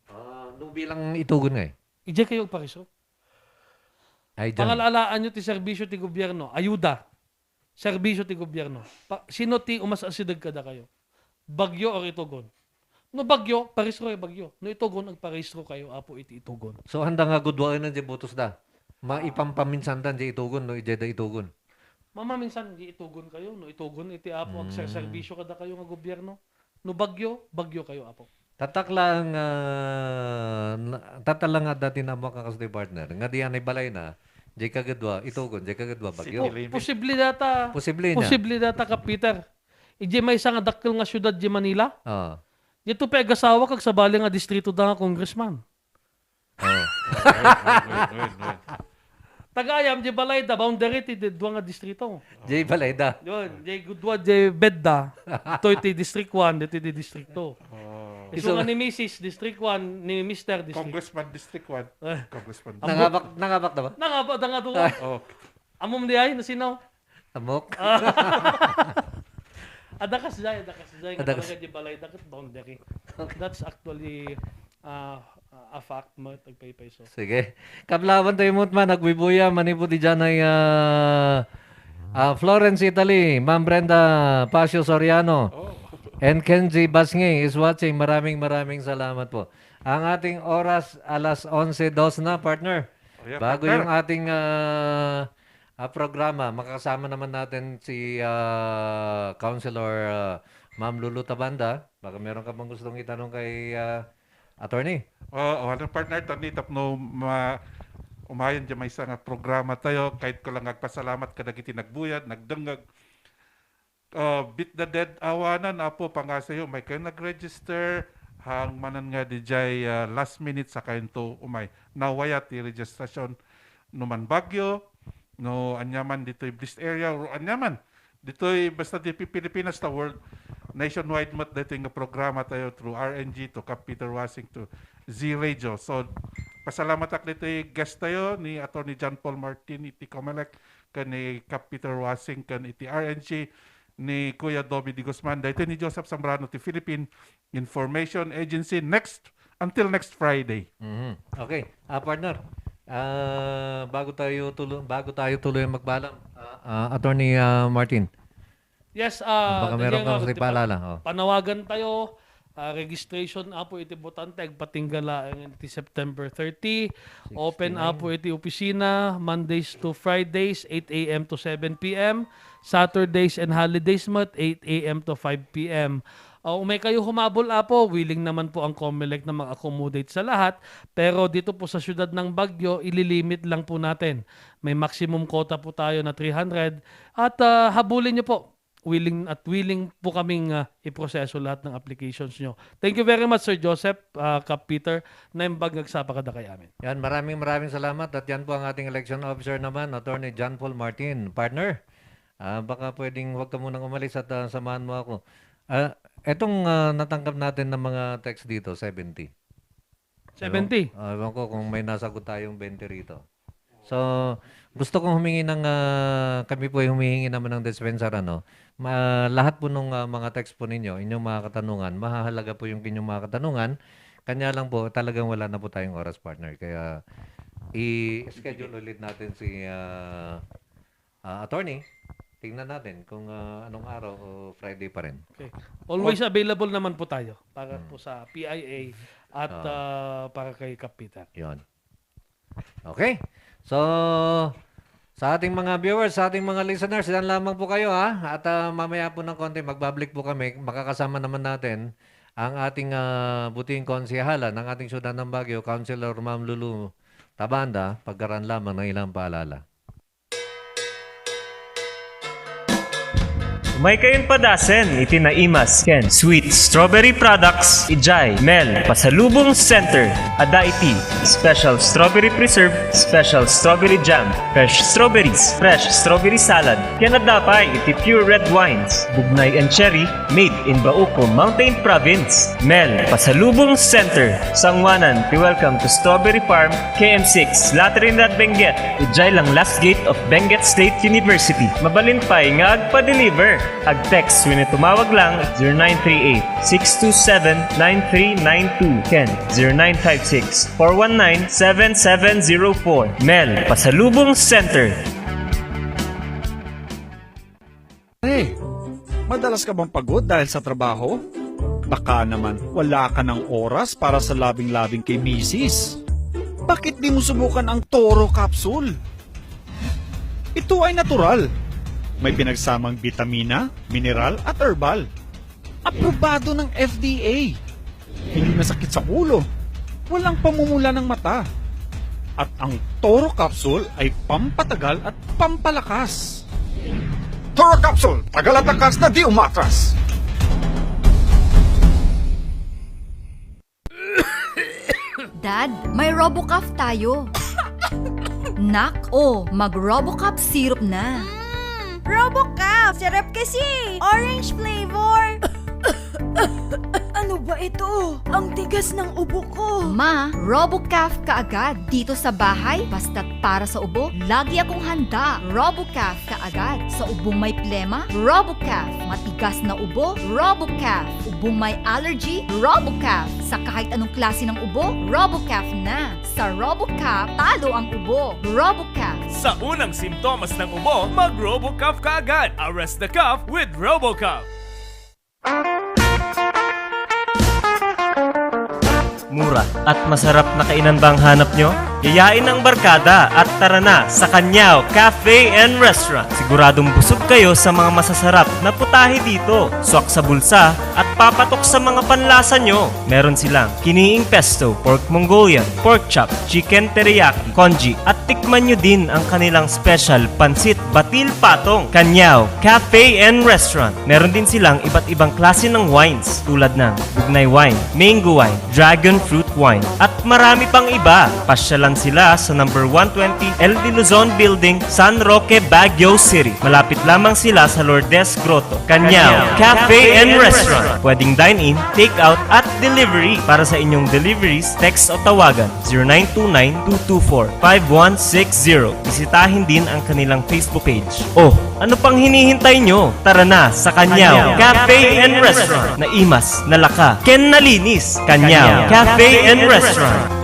Ah, no bilang Itugon nga eh. Ijay kayo agparehistro. Ay, dyan. Pangal-alaanyo ti serbisyo ti gobyerno, ayuda, serbisyo ti gobyerno. Pa-, sino ti umas-asideg kadakayo? Baguio or Itugon? No Baguio, parehistro kayo Baguio. No Itugon, agparehistro kayo, Apo, iti Itugon. So, handa nga gudwaen na di butos da. Maipampaminsan da di Itugon, no, ijay da Itugon. Mamaminsan, di Itugon kayo, no Itugon, iti Apo, Mm. agserserbisyo kadakayo nga gobyerno. No Baguio, Baguio kayo, Apo. Tatak lang, ah, na-, tatak lang nga dati na mo kakas di partner. Nga di anay balay na, di kagudwa, Itugon, di kagudwa, Baguio. City limit. Posible data. Posible niya. Posible data ka, Peter. Ijay maysa nga dakkel nga syudad di Manila. Ah. Dito pa agasawa kag sabali nga distrito da nga congressman. Oh. Wait, wait, wait, wait, wait. Taga ayam, di balay da, boundary ti, di dua nga distrito. Di balay da. Yun, di gudwa, di bedda. Toy ti District one, dito di District two. Oh. Isu nga ni Missus District one, ni Mister District. Congressman District one. Eh. Congressman. Nangabak, nangabak na ba? Nangabak na nga duwa. Ah. Oh. Amom di ay, nasinaw? Amok. Ah. Adakas jay, adakas jay, nga Adakas. talaga di balay, dakat boundary. Okay. That's actually, ah, a fact, met, agpaypayso. Sige. Kablawan tayo, Mutman, nagbuybuya, manipod di dyan ay, ah, ah, Florence, Italy, Ma'am Brenda Pacio Soriano, Oh. and Kenji Basngi is watching. Maraming, maraming salamat po. Ang ating oras, alas onse dos na, partner. Oh, yeah, Bago partner. yung ating, ah, ah, programa, makakasama naman natin si, ah, Councilor, ah, Ma'am Lulu Tabanda. Baka meron ka bang gustong itanong kay, ah, Attorney? Oo, ano, partner, Attorney, tapno ma-, umayon dyan maysa nga programa tayo, kahit ko lang agpasalamat kadagiti nagbuyad, nagdengngeg, ah, beat the dead awanan, Apo, pangasayo, umaykayo nag-register, hang manen nga dijay, ah, last minute sakayonto umay. Nawayat ti registration, no man Baguio, no aniaman ditoy Bliss area, or aniaman ditoy basta di Pilipinas ta world, nationwide met daytoy nga programa tayo through R N G to Cap Peter Wasing to Z Radio. So, pasalamat ak ditoy guest tayo ni Attorney John Paul Martin iti Comelec, ken ni Cap Peter Wasing ken iti R N G ni Kuya Dobby de Guzman, daytoy ni Joseph Zambrano ti Philippine Information Agency. Next, until next Friday. Mhm. Okay. Ah, partner, ah, bago tayo tulo-, bago tayo tuloy magpaalam, ah, ah, Attorney, ah, Martin. Yes, ah, baka meron kang paalala, oh. Panawagan tayo, ah, registration, Apo, iti botante, agpatingga laeng iti September thirty. Open, Apo, iti opisina, Mondays to Fridays, eight A M to seven P M. Saturdays and holidays met, eight A M to five P M. Ah, umaykayo humabol, Apo. Willing naman po ang Comelec na mag-accommodate sa lahat. Pero dito po sa siyudad ng Baguio, ililimit lang po natin. May maximum quota po tayo na three hundred. At, ah, habulin niyo po. Willing at willing po kaming, ah, iproseso lahat ng applications niyo. Thank you very much, Sir Joseph, ah, Cap Peter. Naimbag nga agsapa kadakay amin. Yan, maraming, maraming salamat. At yan po ang ating election officer naman, Attorney John Paul Martin. Partner, ah, baka pwedeng huwag ka munang umalis at, ah, samahan mo ako. Ah, etong, ah, natanggap natin ng mga text dito, seventy. Seventy. Ewan, ah, ewan ko kung may nasagot tayong twenty rito. So, gusto kong humingi ng, ah, kami po ay humihingi naman ng dispensya, ano. Ma-, lahat po nung, ah, mga text po ninyo, inyong mga katanungan, mahahalaga po yung inyong mga katanungan. Kanya lang po, talagang wala na po tayong oras, partner. Kaya, i-schedule ulit natin si, ah, ah, attorney. Tingnan natin kung, ah, anong araw o Friday pa rin. Okay. Always available naman po tayo para po sa P I A at, ah, para kay Kap Peter. Yon. Okay. So, sa ating mga viewers, sa ating mga listeners, yan lamang po kayo, ha. At, ah, mamaya po ng konti, magbabalik po kami. Makakasama naman natin ang ating, ah, buting konsehala ng ating syudad ng Baguio, Councilor Ma'am Lulu Tabanda, pagkaraan lamang ng ilang paalala. Umaykayon padasen iti naimas ken sweet strawberry products idiay Mel Pasalubong Center. Adda iti special strawberry preserve, special strawberry jam, fresh strawberries, fresh strawberry salad, ken adda pay iti pure red wines, Bugnay and Cherry, made in Bauco, Mountain Province. Mel Pasalubong Center, sanguanan ti Welcome to Strawberry Farm, K M six, La Trinidad, Benguet, idiay lang last gate of Benguet State University. Mabalin pay nga agpa-deliver. Ag-text wenno tumawag lang zero nine three eight, six two seven, nine three nine two ken zero nine five six, four one nine, seven seven zero four. Mel Pasalubong Center. Eh, madalas ka bang pagod dahil sa trabaho? Baka naman wala ka ng oras para sa labing-labing kay misis. Bakit di mo subukan ang Toro Capsule? Ito ay natural. May pinagsamang bitamina, mineral at herbal. Aprobado ng F D A. Hindi masakit sa ulo. Walang pamumula ng mata. At ang Toro Capsule ay pampatagal at pampalakas. Toro Capsule, tagal at lakas na di umatras. Dad, may Robocuff tayo. Nak, oh, mag-Robocuff syrup na. Mm, Robocuff! Sarap kasi! Orange flavor! Ano ba ito? Ang tigas ng ubo ko! Ma, Robocuff ka agad. Dito sa bahay, basta't para sa ubo, lagi akong handa. Robocuff ka agad. Sa ubong may plema, Robocuff. Matigas na ubo, Robocuff. Ubong may allergy, Robocuff. Sa kahit anong klase ng ubo, Robocuff na. Sa Robocuff, talo ang ubo. Robocuff. Sa unang simptomas ng ubo, mag-Robocuff ka agad. Arrest the cough with Robocuff. Mura at masarap na kainan ba ang hanap nyo? Yayain ang barkada at tara na sa Kanyao Cafe and Restaurant. Siguradong busog kayo sa mga masasarap na putahe dito, swak sa bulsa at papatok sa mga panlasa nyo. Meron silang kiniing pesto, pork Mongolian, pork chop, chicken teriyaki, congee, at tikman nyo din ang kanilang special pansit batil patong. Kanyao Cafe and Restaurant. Meron din silang iba't ibang klase ng wines tulad ng bugnay wine, mango wine, dragon fruit wine, at marami pang iba. Pasyalan sila sa number one twenty L D Luzon Building, San Roque, Baguio City. Malapit lamang sila sa Lourdes Grotto. Kanyao Cafe and Restaurant. Pwedeng dine-in, take-out, at delivery. Para sa inyong deliveries, text o tawagan zero nine two nine two two four five one six zero. Bisitahin din ang kanilang Facebook page. Oh, ano pang hinihintay nyo? Tara na sa Kanyao Cafe and Restaurant. Naimas, nalaka, ken nalinis. Kanyao Cafe and Restaurant.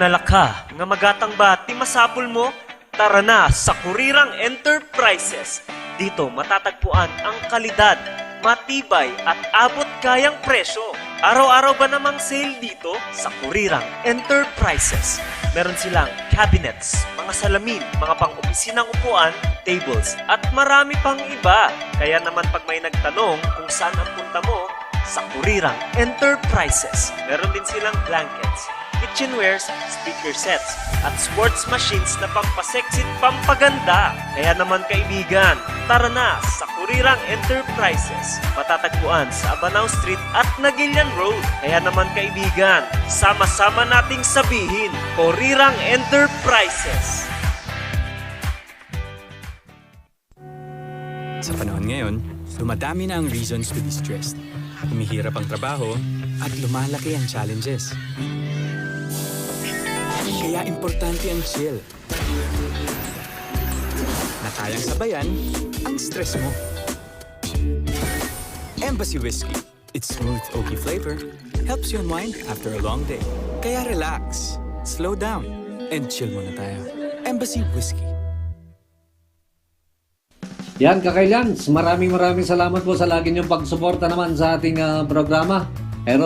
Nalaka nga magatang ba ti masapul mo? Tara na sa Kurirang Enterprises. Dito matatagpuan ang kalidad, matibay at abot kayang presyo. Araw-araw ba namang sale dito? Sa Kurirang Enterprises. Meron silang cabinets, mga salamin, mga pang-opisinang upuan, tables, at marami pang iba. Kaya naman pag may nagtanong kung saan ang punta mo, sa Kurirang Enterprises. Meron din silang blankets, kitchenwares, speaker sets, at sports machines na pampasexy at pampaganda. Kaya naman kaibigan, tara na sa Kurirang Enterprises. Matatagpuan sa Abanao Street at Naguilian Road. Kaya naman kaibigan, sama-sama nating sabihin, Kurirang Enterprises. Sa panahon ngayon, dumadami na ang reasons to be stressed. Humihirap ang trabaho at lumalaki ang challenges. Kaya importante ang chill na kayang sabayan ang stress mo. Embassy Whiskey. Its smooth oaky flavor helps you unwind after a long day. Kaya relax, slow down, and chill muna tayo. Embassy Whiskey. Yan, Kakay Lance, maraming maraming salamat po sa lagi niyong pagsuporta naman sa ating, ah, programa. Pero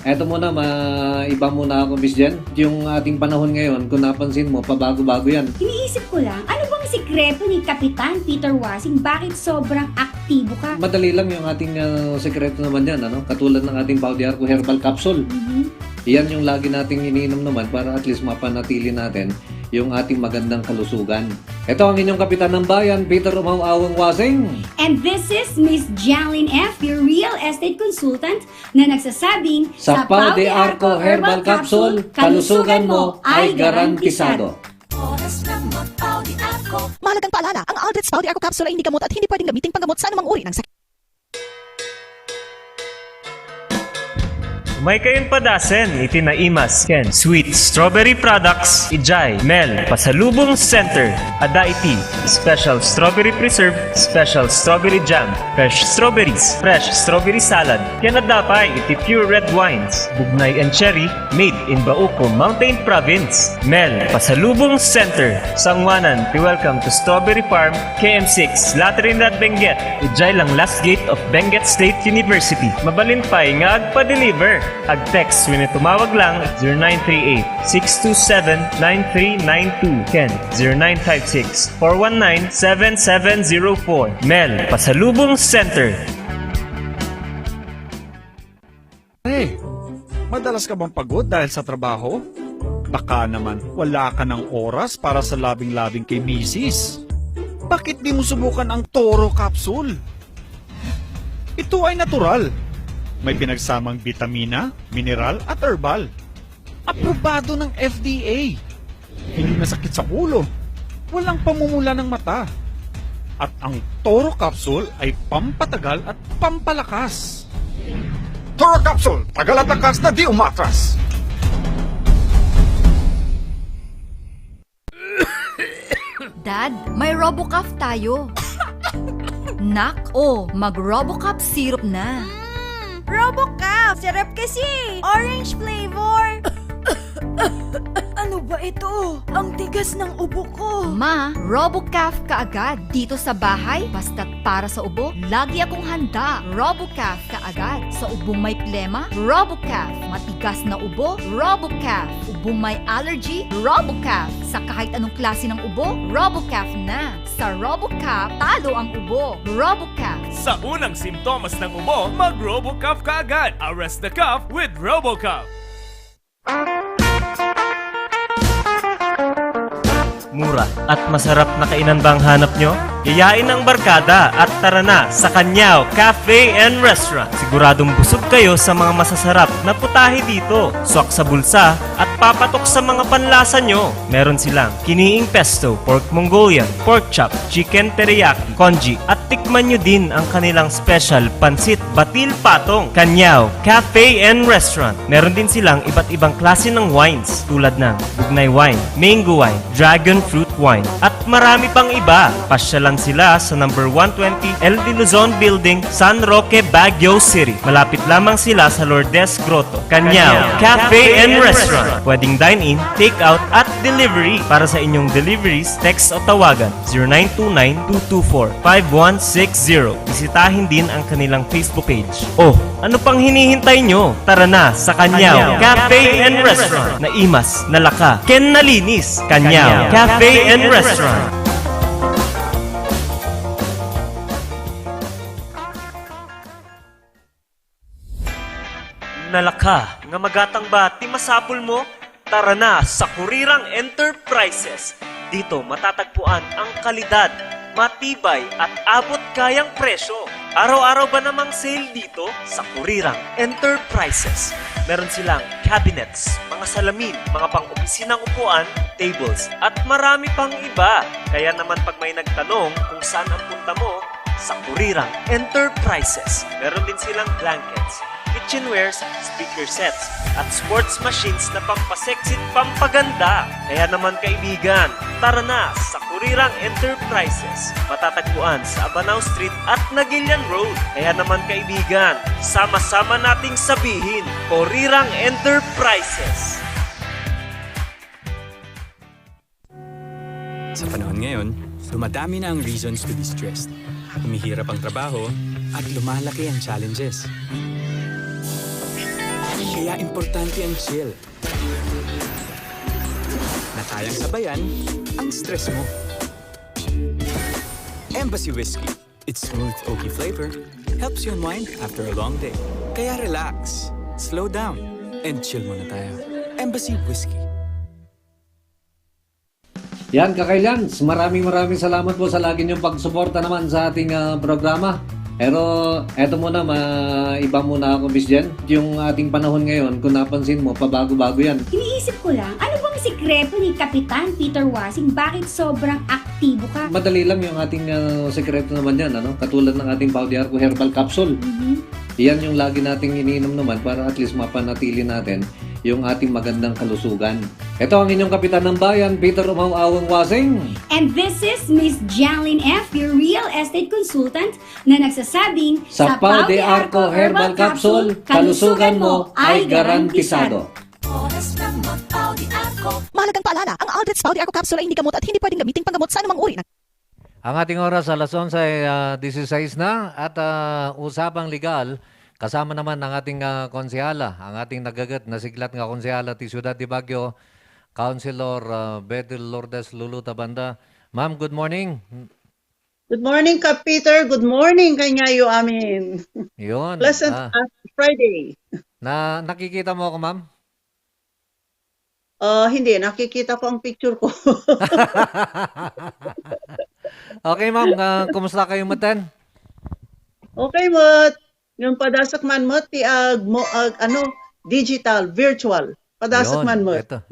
eto muna, maiba muna ako, Miss Jen. Yung ating panahon ngayon, kung napansin mo, pabago-bago yan. Iniisip ko lang, ano bang sikreto ni Kapitan Peter Wasing? Bakit sobrang aktibo ka? Madali lang yung ating, ah, sikreto naman yan, ano? Katulad ng ating Pau de Arco Herbal Capsule. Mhm. Yan yung lagi nating iniinom naman para at least mapanatili natin yung ating magandang kalusugan. Ito ang inyong kapitan ng bayan, Peter Umaw Awang Wasing. And this is Miss Jalyn F., your real estate consultant, na nagsasabing, sa Pau de Arco Herbal Capsule, kalusugan mo ay garantisado. Oras ng magpau di ako. Mahalagang paalala, ang Aldrich Pau de Arco Capsule ay hindi gamot at hindi pwedeng gamiting panggamot sa anumang uri ng sakit. Umay kayon padasen iti naimas ken sweet strawberry products idiay Mel Pasalubong Center. Adda iti special strawberry preserve, special strawberry jam, fresh strawberries, fresh strawberry salad, ken adda pay iti pure red wines, bugnay and cherry, made in Bauco, Mountain Province. Mel Pasalubong Center, sanguanan ti Welcome to Strawberry Farm, K M six, La Trinidad, Benguet. Idiay lang last gate of Benguet State University. Mabalin pay nga agpa-deliver. Ag-text wenno tumawag lang zero nine three eight, six two seven, nine three nine two ken zero nine five six, four one nine, seven seven zero four. Mel Pasalubong Center. Eh, madalas ka bang pagod dahil sa trabaho? Baka naman wala ka ng oras para sa labing-labing kay misis. Bakit di mo subukan ang Toro Capsule? Ito ay natural. May pinagsamang bitamina, mineral at herbal. Aprobado ng F D A. Hindi masakit sa ulo. Walang pamumula ng mata. At ang Toro Capsule ay pampatagal at pampalakas. Toro Capsule, tagal at lakas na di umatras. Dad, may Robocuff tayo. Nak, oh, mag-Robocuff syrup na. Mm, Robocuff! Sarap kasi! Orange flavor! Ano ba ito? Ang tigas ng ubo ko. Ma, RoboCaf kaagad. Dito sa bahay, basta't para sa ubo, lagi akong handa. RoboCaf kaagad. Sa ubong may plema, RoboCaf. Matigas na ubo, RoboCaf. Ubong may allergy, RoboCaf. Sa kahit anong klase ng ubo, RoboCaf na. Sa RoboCaf, talo ang ubo. RoboCaf. Sa unang simptomas ng ubo, mag-RoboCaf kaagad. Arrest the cough with RoboCaf. Mura at masarap na kainan ba ang hanap nyo? Yayain ang barkada at tara na sa Kanyao Cafe and Restaurant. Siguradong busog kayo sa mga masasarap na putahe dito. Swak sa bulsa at papatok sa mga panlasa nyo. Meron silang kiniing pesto, pork Mongolian, pork chop, chicken teriyaki, congee, at tikman nyo din ang kanilang special pansit batil patong. Kanyao Cafe and Restaurant. Meron din silang iba't ibang klase ng wines tulad ng bugnay wine, mango wine, dragon fruit wine, at marami pang iba. Pasyalan sila sa number one twenty L D Luzon Building, San Roque, Baguio City. Malapit lamang sila sa Lourdes Grotto. Kanyao Cafe and Restaurant. Pwedeng dine-in, take-out, at delivery. Para sa inyong deliveries, text o tawagan zero nine two nine two two four five one six zero. Bisitahin din ang kanilang Facebook page. Oh, ano pang hinihintay nyo? Tara na sa Kanyao Cafe and Restaurant. Naimas, nalaka, ken nalinis. Kanyao Cafe and Restaurant. Nalaka nga magatang ba ti masapulmo? Tara na sa Kurirang Enterprises. Dito matatagpuan ang kalidad, matibay at abot kayang presyo. Araw-araw ba namang sale dito sa Kurirang Enterprises? Meron silang cabinets, mga salamin, mga pang-opisinang upuan, tables, at marami pang iba. Kaya naman pag may nagtanong kung saan ang punta mo, sa Kurirang Enterprises. Meron din silang blankets, kitchenwares, speaker sets, at sports machines na pampasexy at pampaganda. Kaya naman kaibigan, tara na sa Kurirang Enterprises. Matatagpuan sa Abanao Street at Naguilian Road. Kaya naman kaibigan, sama-sama nating sabihin, Kurirang Enterprises. Sa panahon ngayon, dumadami na ang reasons to be stressed. Humihirap ang trabaho at lumalaki ang challenges. Kaya importante ang chill. Na kayang sabayan ang stress mo. Embassy Whiskey. Its smooth oaky flavor helps you unwind after a long day. Kaya relax, slow down, and chill muna tayo. Embassy Whiskey. Yan, kakailyans, maraming, maraming salamat po sa lagi niyong pagsuporta naman sa ating, ah, programa. Pero eto muna, ma-, iba muna ako, Miss Jen. Yung ating panahon ngayon, kung napansin mo, pabago-bago yan. Iniisip ko lang, ano bang sikreto ni Kapitan Peter Wasing? Bakit sobrang aktibo ka? Madali lang yung ating, ah, sikreto naman yan, ano? Katulad ng ating Pau de Arco Herbal Capsule. Mhm. Yan yung lagi nating iniinom naman para at least mapanatili natin yung ating magandang kalusugan. Ito ang inyong kapitan ng bayan, Peter Umaw Awang Wasing. And this is Miss Janlyn F., your real estate consultant na nagsasabing, sa Pau de Arco Herbal Capsule, kalusugan mo ay garantisado. Oras ng mag-Pau de Arco. Mahalagang paalala, ang Aldrich Pau de Arco Capsule ay hindi gamot at hindi pwedeng gamitin panggamot sa anumang uri ng Ang ating oras, alas onse, ah, dieciséis na at, ah, usapang legal, kasama naman ang ating, ah, konsehala, ang ating nagagat, nasiglat nga konsehala ti Siudad de Baguio, Councilor, ah, Bethel Lourdes Lulu Tabanda. Ma'am, good morning. Good morning, Kap Peter. Good morning, Kanyao amin. Yun, Pleasant, ah, ah, Friday. Na, nakikita mo ako, ma'am? Ah, hindi. Nakikita ko ang picture ko. Okay, ma'am. Ah, kumusta kayo, matan? Okay, met. Yung padasok man, met, ti ag-, mo-, ag-, ano, digital, virtual. Padasok Yun, man, met. Eto.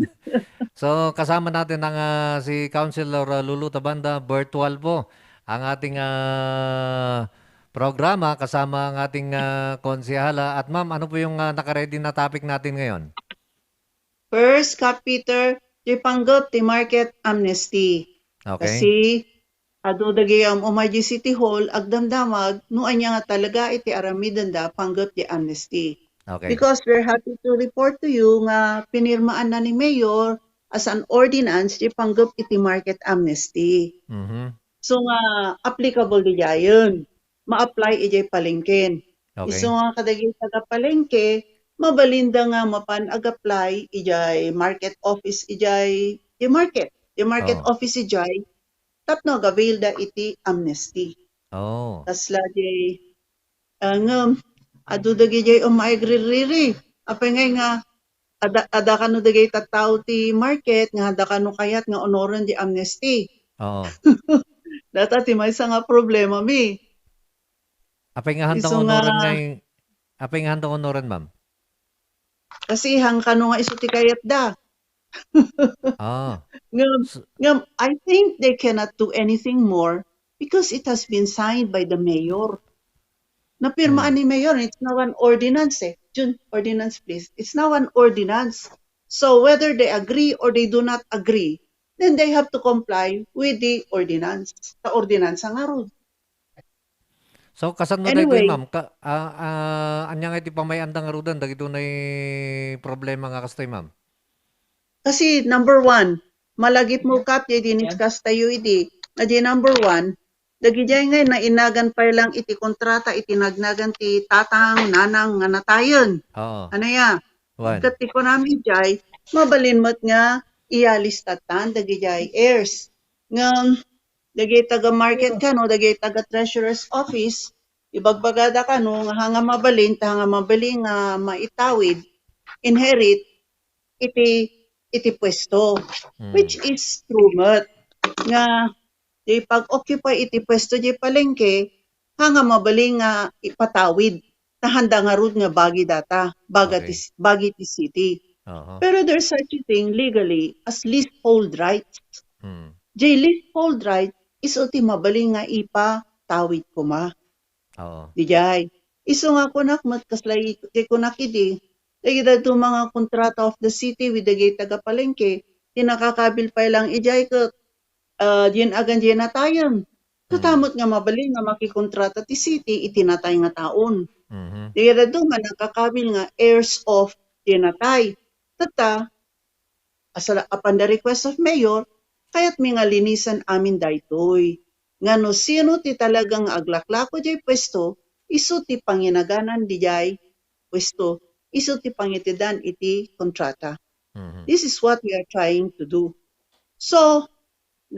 So, kasama natin ang, ah, si Councilor, ah, Lulu Tabanda, virtual po ang ating, ah, programa kasama ang ating, ah, konsehala. At ma'am, ano po yung, ah, nakaready na topic natin ngayon? First, Kap Peter, ti panggep ti market amnesty. Okay. Kasi, adu dagiti um-, umay idiay City Hall, agdamdamag, no ania nga talaga iti aramidenda panggep ti amnesty. Okay. Because we're happy to report to you nga pinirmaanna ni Mayor as an ordinance ti panggep iti market amnesty. Mhm. So nga applicable didiayen, ma-apply idiay palengken. Okay. Isu nga kadagiti taga-palengke, mabalinda nga mapan ag-apply idiay market office idiay, di market, di market Oh. office idiay, tapno agabilda iti amnesty. Oh. Kasla di, ah, ngem, adu dagidiay ummaeg ririri. Apay ngay nga, ada, ada kano dagiti tattao ti market nga ada kano kayat nga onoren di amnesty. Oo. Data ti maysa nga problema mi. Apay nga handa Isu nga onoren nga ngay-, apay nga handa onoren, ma'am? Kasi hang kano nga isu ti kayatda. Ah. Ngem, So ngem, I think they cannot do anything more because it has been signed by the mayor. Napirmaan Hmm. ni mayor, it's now an ordinance eh. Jun, ordinance please. It's now an ordinance. So whether they agree or they do not agree, then they have to comply with the ordinance. Ta ordinansa ngarud. So, kasano daytoy, Anyway. ma'am? Ka-, ah, ah, ania nga iti pamay-anda ngaruden dagitoy nga problema nga kastoy, ma'am? Kasi, number one, malagip mo, Kap, ti diniscuss tayo idi. Nga di number one, dagidiay nga nainagan pay lang iti kontrata, iti nagnagan ti tatang, nanang nga natayen. Oo. Ano ya? Wan. Ket ti kunam idiay, mabalin met nga iyalista tan dagidiay heirs. Ngem, dagiti taga-market kano, dagiti taga-treasurer's office, ibagbagada kano nga hanga mabalin, ta hanga mabalin nga maitawid, inherit, iti, iti puesto, Hmm. which is true met nga di pag-occupy iti puesto di palengke, hanga mabalin nga ipatawid. Ta handa ngarud nga bagi data, baga Okay. ti, bagi ti city. Aha. Pero there's such a thing legally as leasehold rights. Hmm. Jay leasehold right, isu ti mabalin nga ipatawid koma. Oo. Didiay. Isu nga kunak met kasla i-, ti kunak idi, dagiti adu nga kontrata of the city with dagiti taga-palengke, ti nakakabil pay lang idiay ket, ah, diyen agan diyen natayen. Ket Mm. met nga mabalin nga makikontrata ti city iti natay nga taon. Mhm. Dagiti adu nga nakakabil nga heirs of diyen natay. Ket ta, asala-, upon the request of mayor, kayatmi nga linisen amin daytoy. Nga no sino ti talaga nga aglaklako diay puesto, isu ti panginaganan diay puesto, isu ti pangitedan iti kontrata. Mhm. This is what we are trying to do. So,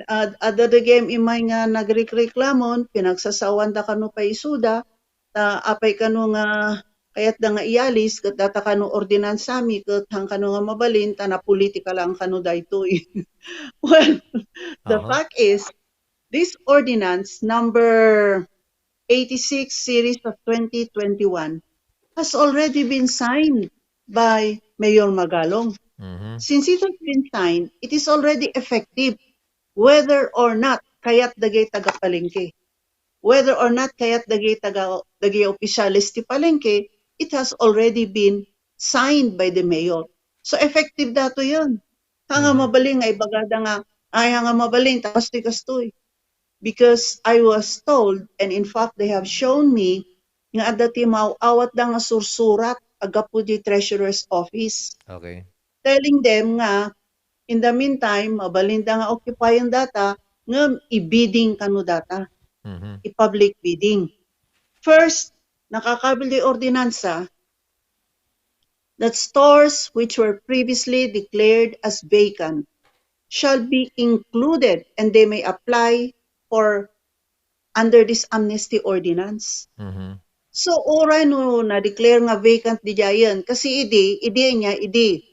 ad-, adda dagiti immay nga nagrekreklamon, pinagsasaoanda kano pay isuda, ta apay kano nga kayatda nga iyalis, ket data kano ordinansami, ket hang kano nga mabalin, ta napolitika lang kano daytoy. Well, the Aha. fact is, this ordinance number eighty-six series of twenty twenty-one has already been signed by Mayor Magalong. Mhm. Since it has been signed, it is already effective whether or not kayat dagiti taga-palengke. Whether or not kayat dagiti taga-, dagiti opisyales ti palengke, it has already been signed by the mayor. So, effective datoyen. Hanga Mhm. mabalin nga ibagada nga, ay, hanga mabalin, ta kastoy, kastoy. Because I was told, and in fact, they have shown me, nga adda ti maaw-awatda nga sursurat a gapu di treasurer's office. Okay. Telling them nga, in the meantime, mabalinda nga occupy-en data, ngem i-bidding kano data. Mhm. I-public bidding. First, nakakabil di ordinansa, that stores which were previously declared as vacant shall be included and they may apply for under this amnesty ordinance. Mhm. So, uray no na-declare nga vacant didiayen, kasi idi, idi niya, idi.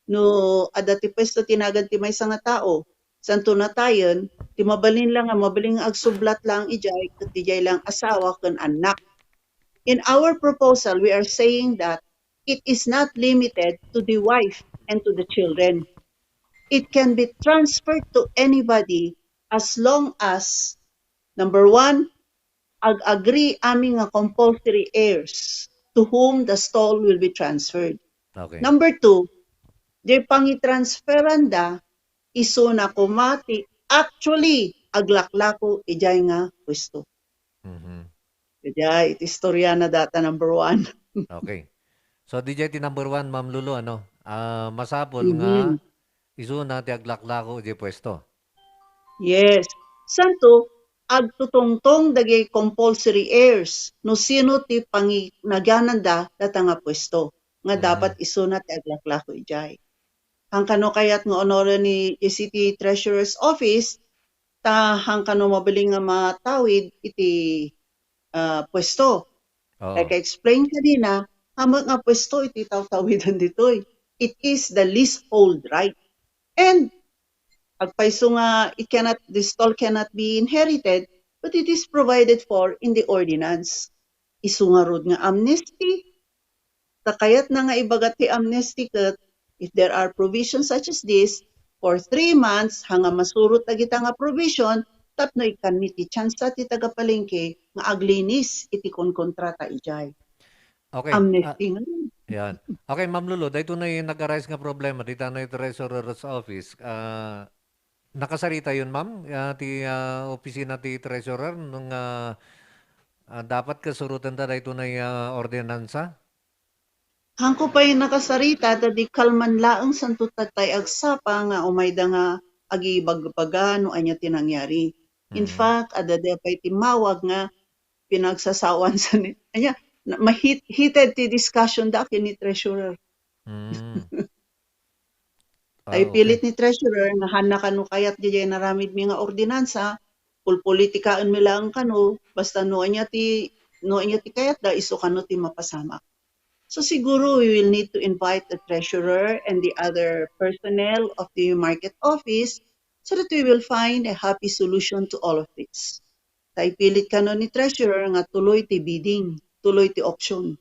No, adda ti puesto ti nagan ti maysa nga tao, santo natayen, ti mabalin lang nga, mabalin nga agsublat lang idiay, ket didiay lang asawa ken annak. In our proposal, we are saying that it is not limited to the wife and to the children. It can be transferred to anybody as long as, number one, ag-agree amin nga compulsory heirs to whom the stall will be transferred. Okay. Number two, di pangitransferanda, isuna koma ti actually aglaklako idiay nga puesto. Mhm. Idiay, iti istorya na data number one. Okay. So, didiay ti number one, Ma'am Lulu, ano? Ah, masapul nga Mhm. Isuna ti aglaklako idiay puesto. Yes. Santo, agtutungtong dagiti compulsory heirs no sino ti panginagananda data nga puesto nga Mhm. dapat isuna ti aglaklako idiay. Haan kano kayat nga onoren ni City Treasurer's Office, ta haan kano mabalin nga matawid iti, ah, puesto. Oo. Like I explained kanina, haan met nga puesto iti tawtawiden ditoy. It is the leasehold right. And agpayso nga it cannot, this stall cannot be inherited, but it is provided for in the ordinance. Isu ngarud nga amnesty. Ta kayatna nga ibaga ti amnesty ket if there are provisions such as this, for three months, haan nga masurot dagita nga provision, tapno ikkanmi ti tsansa ti taga-palengke nga aglinis iti konkontrata idiay. Okay. Amnesty nga. Yan. Okay, Ma'am Lulu, daytoy nag-arise nga problema dita nay Treasurer's Office. Ah, nakasaritayon, ma'am, ah, ti, ah, opisina ti Treasurer nga, ah, dapat kasurotenta daytoy nay, ah, ordinansa? Haanko pay nakasarita, ta di kalman laeng santo tattay agsapa nga umayda nga agibagbaga no ania ti nangyari. In Mhm. fact, adda pay timmawag nga pinagsasawan sa ni, ania, na-, mahit-, heated ti discussion da ken ni treasurer. Mm. Ah, Ay pilit okay. ni treasurer nga haanna kano kayat diay naramidmi nga ordinansa, pulpolitikaenmi laeng kano, basta no ania ti, no ania ti kayatda, isu kano ti mapasamak. So siguro we will need to invite the treasurer and the other personnel of the market office so that we will find a happy solution to all of this. Ta ipilit kano ni treasurer nga tuloy ti bidding, tuloy ti auction.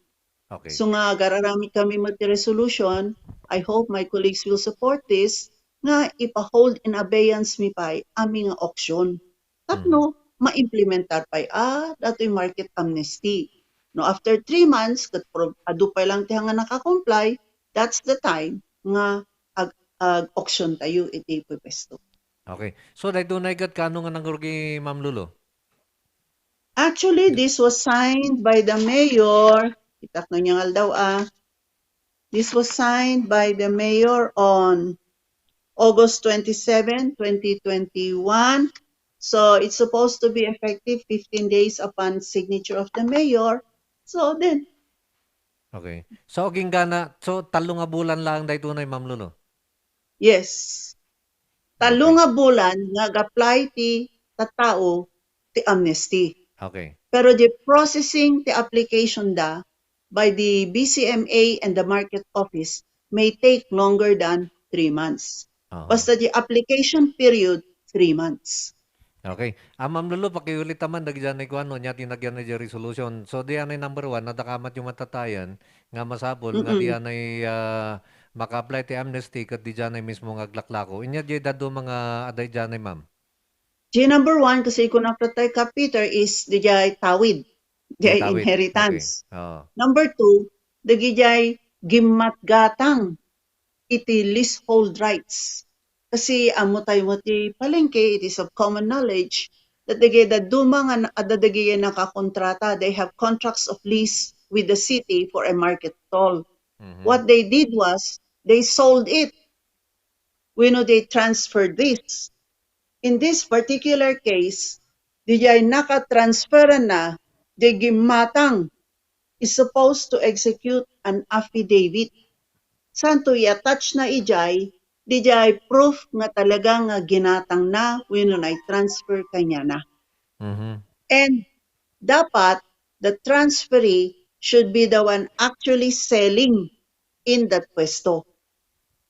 Okay. So nga agararamid kami met ti resolution, I hope my colleagues will support this, nga ipa-hold in abeyance mi pay amin nga auction. Tapno maimplementar pay a datoy market amnesty. No, after three months, ket pro-, adu pay lang ti nga naka-comply, that's the time nga ag-, ag-auction tayo iti puesto. Okay. So, daytoy nay ket kano nga nangrugi, Ma'am Lulu? Actually, this was signed by the mayor. Itak no niyang aldaw, ah. This was signed by the mayor on August twenty-seven, twenty twenty-one. So, it's supposed to be effective fifteen days upon signature of the mayor. So, then, Okay. So, aginggana, so, tallo nga bulan lang daytoy nay, Ma'am Lulu? Yes. Tallo Okay. nga bulan nga ag-apply ti tattao ti amnesty. Okay. Pero the processing ti application da by the B C M A and the market office may take longer than three months. Oo. Basta the application period, three months. Okay. Ah, Ma'am Lulu, pakiulit man dagiti anay kuan, no, nia ti nagyan idiay resolution. So, di anay number one, nadakamat yung matatayan nga masapul nga di Mm-mm. anay, ah, maka-apply ti amnesty ket di anay mismo nga aglaklako. Inya di daduma nga adda idiay, ma'am? Di number one, kasi kun after tay Peter is di jay tawid, di Di jay tawid. Inheritance. Okay. Oo. Number two, dagijay gimmatgatang iti leasehold rights. Kasi ammo tayo met ti palengke, it is of common knowledge that dagiti dadduma nga na-, adda dagiti nakakontrata, they have contracts of lease with the city for a market stall. Mhm. What they did was, they sold it. Wenno they transferred this. In this particular case, dijay nakatransferan na, di gimmatang is supposed to execute an affidavit. Santo i-attach na ijay, dijay proof nga talaga nga ginatang na wenno na-transfer kaniana. Mhm. And dapat the transferee should be the one actually selling in that pwesto.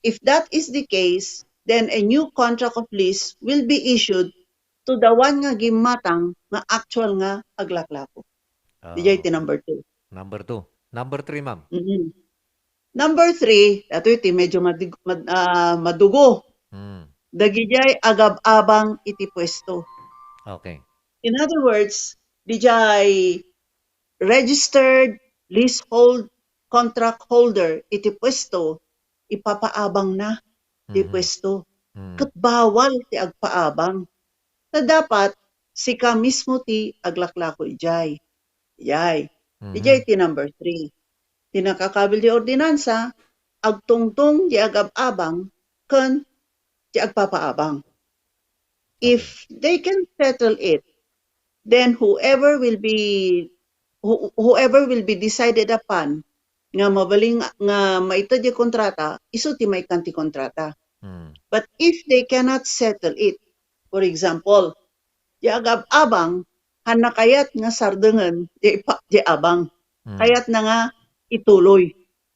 If that is the case, then a new contract of lease will be issued to the one nga gimmatang nga actual nga aglaklako. Ah, Dijay ti number two. Number two. Number three, ma'am. Mm-mm. Number three, ato iti medyo madig-, mad-, ah, madugo. Hmm. Dagijay agab-abang iti pwesto. Okay. In other words, dijay registered leasehold contract holder iti pwesto, ipapaabang na ti Mhm. pwesto. Hmm. Ket bawal ti agpaabang. Ta dapat sika mismo ti aglaklako ijay. Ijay. Mhm. Ijay ti number three. Ti nakakabil ti ordinansa, agtungtong ti agab-abang ken ti agpapaabang. If they can settle it, then whoever will be who, whoever will be decided upon nga mabalin nga maited ti kontrata, isu ti maikkan ti kontrata. Mm. But if they cannot settle it, for example, di agab-abang, hanna kayat nga sardengen di, ipa- di abang. Mm. Kayat na nga ituloy.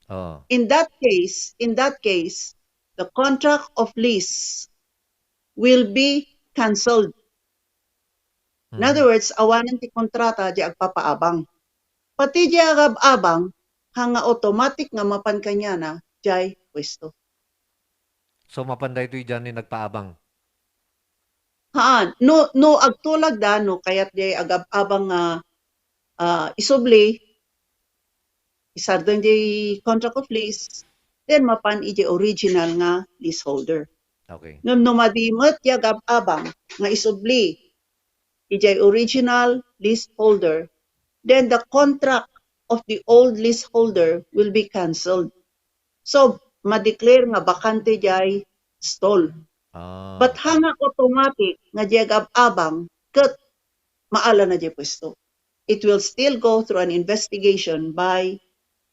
Oh. In that case, in that case, the contract of lease will be cancelled. In other words, awanen ti kontrata di agpapaabang. Pati di agab-abang, hanga automatic nga mapan kaniana, jay pwesto. So, mapan daytoy diay nagpaabang? Haan, no, no agtulagda, no kayat di agab-abang nga ah, isubli, isardeng di contract of lease, then mapan iti original nga leaseholder. Okay. Ngem no madi met ti agab-abang nga isubli iti original leaseholder, then the contract of the old leaseholder will be cancelled. So, ma-declare nga bakante jay stall. Ah, but hanga automatic nga di agab-abang ket maala na jay pwesto. It will still go through an investigation by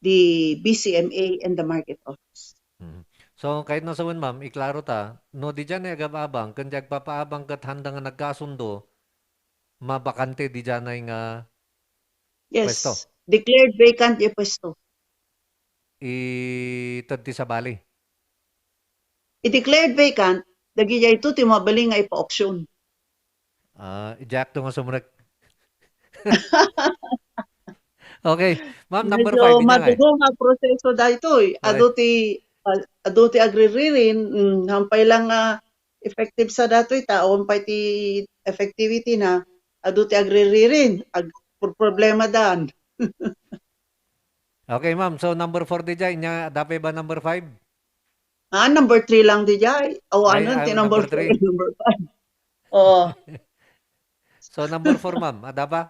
the B C M A and the market office. Mhm. So, kayatna sawen, ma'am, iklaro ta, no diay agab-abang, ken di agpapaabang ket handa nga nagkasundo, mabakante diay nga pwesto. Yes. Declared vacant jay pwesto. Ited ti sabali. I-declared vacant, dagiti ito ti mabalin nga ipa-auction. Ah, idiakto nga sumrek. Okay. Ma'am, number five, inya nga. Medyo madugo nga proseso daytoy. Adu ti, ah, adu ti agriririn, mm, hampay lang nga effective sa daytoy, ta awan pay ti effectivity na, adu ti agriririn, ag-, problema dan. Okay, ma'am. So, number four diay, inya, adda pay ba number five? Ah, number three lang diay. Awanen ti number four and number five. Oo. So, number four, ma'am. Adda pa?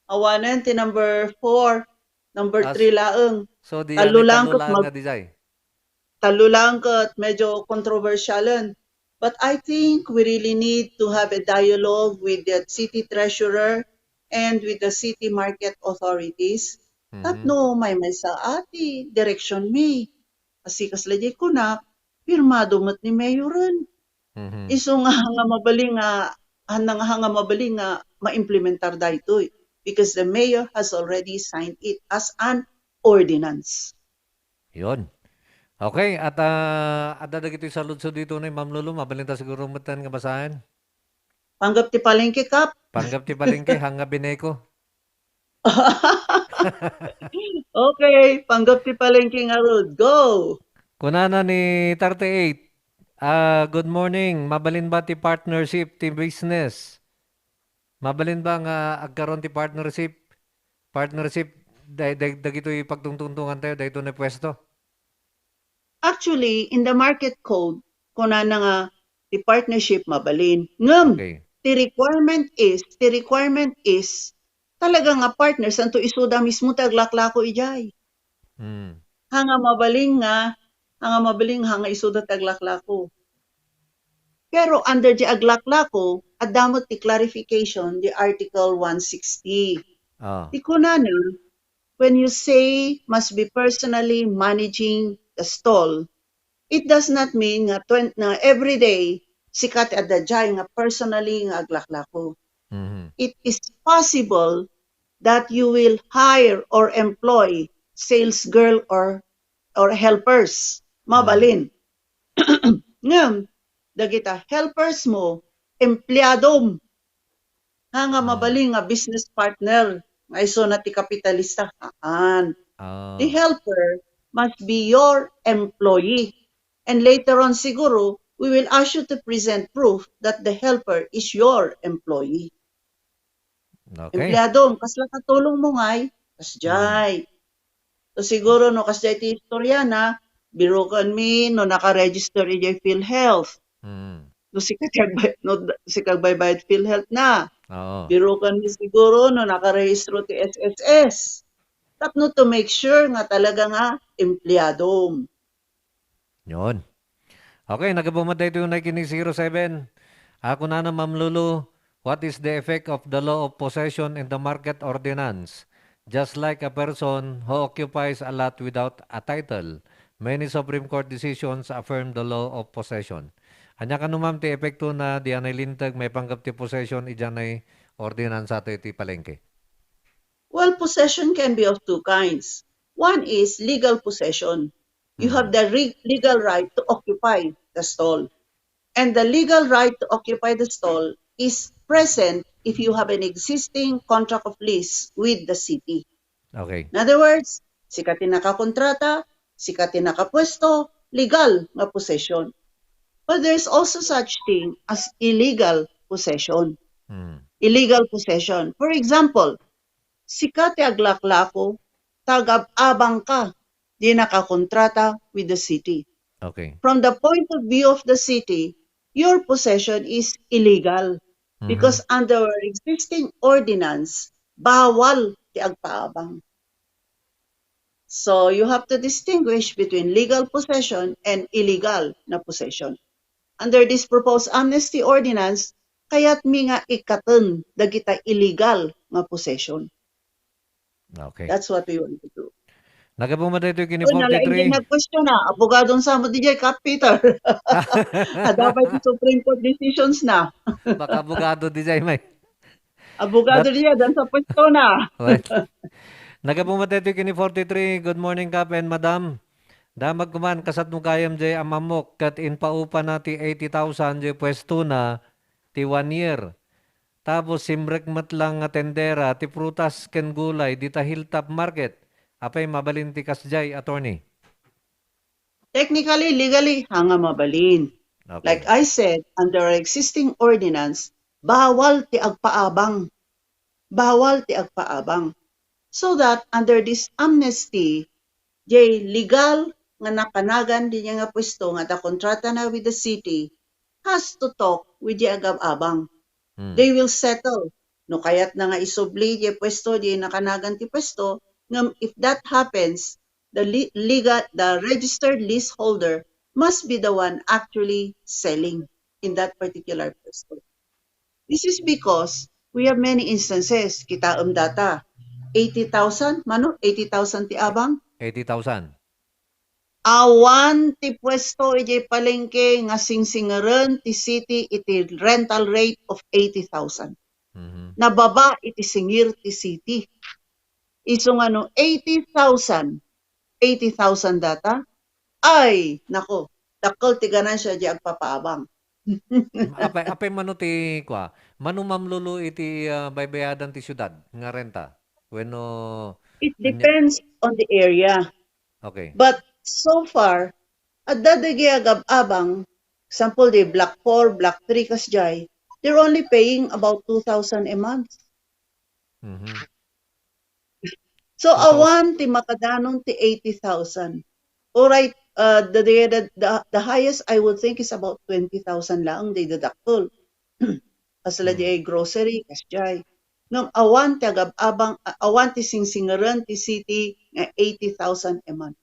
Awanen ti number four, number three laeng. So, diay tallo lang ket mag-, tallo lang ket medyo kontrobersyalen. But I think we really need to have a dialogue with the city treasurer and with the city market authorities. Tapno maymaysa ti direksionmi. Kasi kasla diay kunak, pirmado met ni mayoren. Mhm. Isu nga, nga mabalin nga, hanga, hanga mabalin nga maimplementar daytoy because the mayor has already signed it as an ordinance. Yon. Okay, at, ah, adda dagitoy saludsod ditoy ni Ma'am Lulu, mabalinta siguro metten nga basaen. Panggep ti palengke, Kap. Panggep ti palengke, hanga bineko. Okay, panggep ti palengke ngarud. Go! Kunana ni thirty-eight, ah, "Good morning. Mabalin ba ti partnership ti business? Mabalin ba nga agkaron ti partnership? Partnership, day-, day-, dagitoy pagtungtungtungan tayo, daytoy nga pwesto?" Actually, in the market code, kunana nga ti partnership mabalin. Ngem, okay, ti requirement is, ti requirement is, talaga nga partner, santo isuda mismo ti aglaklako idiay. Hmm. Hanga mabalin nga, hanga mabalin nga hanga isuda ti aglaklako. Pero under the aglaklako, adda met ti clarification, the Article one sixty. Ah. Ti kunana, when you say must be personally managing the stall, it does not mean nga twen-, na every day sika ti adda diay nga personally nga aglaklako. Mhm. It is possible that you will hire or employ sales girl or, or helpers. Mabalin. Mhm. Ngem, dagita helpers mo, empleadom. Nga, nga mabalin nga business partner nga isuna ti kapitalista. Haan. Ah. The helper must be your employee. And later on siguro, we will ask you to present proof that the helper is your employee. Okay. Empleadom, kasla katulong mo ngay, kasdiay. So, siguro no kasdiay ti istorya na, birukenmi no naka-register idiay PhilHealth. Mm. No sika ti agbay-, no d-, sika agbaybayad PhilHealth na. Oo. Birukenmi siguro no nakarehistro ti S S S. Tapno to make sure nga talaga nga empleadom. Yon. Okay, nagabumat daytoy unay kini zero seven. Ah, kunana, Ma'am Lulu, what is the effect of the law of possession in the market ordinance? Just like a person who occupies a lot without a title, many Supreme Court decisions affirm the law of possession. Ania kano, ma'am, ti epekto na diay linteg maipanggep ti possession idiay ordinansa tayo iti palengke? Well, possession can be of two kinds. One is legal possession. You have the re- legal right to occupy the stall. And the legal right to occupy the stall is present if you have an existing contract of lease with the city. Okay. In other words, sika ti nakakontrata, sika ti nakapwesto, legal nga possession. But there's also such thing as illegal possession. Mm. Illegal possession. For example, sika ti aglaklako, ta agab-abang ka, di nakakontrata with the city. Okay. From the point of view of the city, your possession is illegal Mhm. because under existing ordinance, bawal ti agpaabang. So you have to distinguish between legal possession and illegal na possession. Under this proposed amnesty ordinance, kayatmi nga ikkaten dagita illegal nga possession. Okay. That's what we want to do. Nagabumat daytoy kini Oh, nalaing din forty-three. Nag-question na. Abogadon sa mo, D J Kap Peter. Adda pay ti Supreme Court decisions na. Baka abogado, D J, may. Abogado That- niya, dan sa pwesto na. Well, nagabumat daytoy kini forty-three. Good morning, Kap and Madam. Damag kuman, kasat mo gayam jay amamok, ket inpaupa na ti eighty thousand jay pwesto na ti one year. Tapos simrek met lang nga tendera ti prutas ken gulay dita Hilltop Market. Apay mabalin ti kasjay, attorney? Technically, legally, hanga mabalin. Okay. Like I said, under existing ordinance, bawal ti agpaabang. Bawal ti agpaabang. So that under this amnesty, jay legal nga nakanagan diay nga pwesto nga adda kontrata na with the city has to talk with the agab-abang. Hmm. They will settle. No kayat na nga isubli jay pwesto, jay nakanagan ti pwesto, ngem if that happens, the le- legal, the registered leaseholder must be the one actually selling in that particular pwesto. This is because we have many instances. Kitaem data, eighty thousand, mano, eighty thousand ti abang? Eighty thousand. Awan ti pwesto idiay palengke nga singsingeren ti city iti rental rate of eighty thousand. Mhm. Nababa iti singir ti city. Isu nga no eighty thousand, eighty thousand data, ay, nako, dakkel ti ganansya di agpapaabang. Apay, apay mano ti, kua, mano, Ma'am Lulu, iti, ah, baybayadan ti siudad nga renta? Wenno, It ania- depends on the area. Okay. But so far, adda dagiti agab-abang, example, di block four, block three, kasjay, they're only paying about two thousand a month. Mhm. So, Two thousand. Awan ti makadanon ti eighty thousand. All right, uh, the, the, the, the, the highest I would think is about twenty thousand lang, di dadakkel. Kasla Hmm. di ay grocery, kasjay. Ngem awan ti agab-abang, a- awan ti singsingeren ti city nga eighty thousand a month.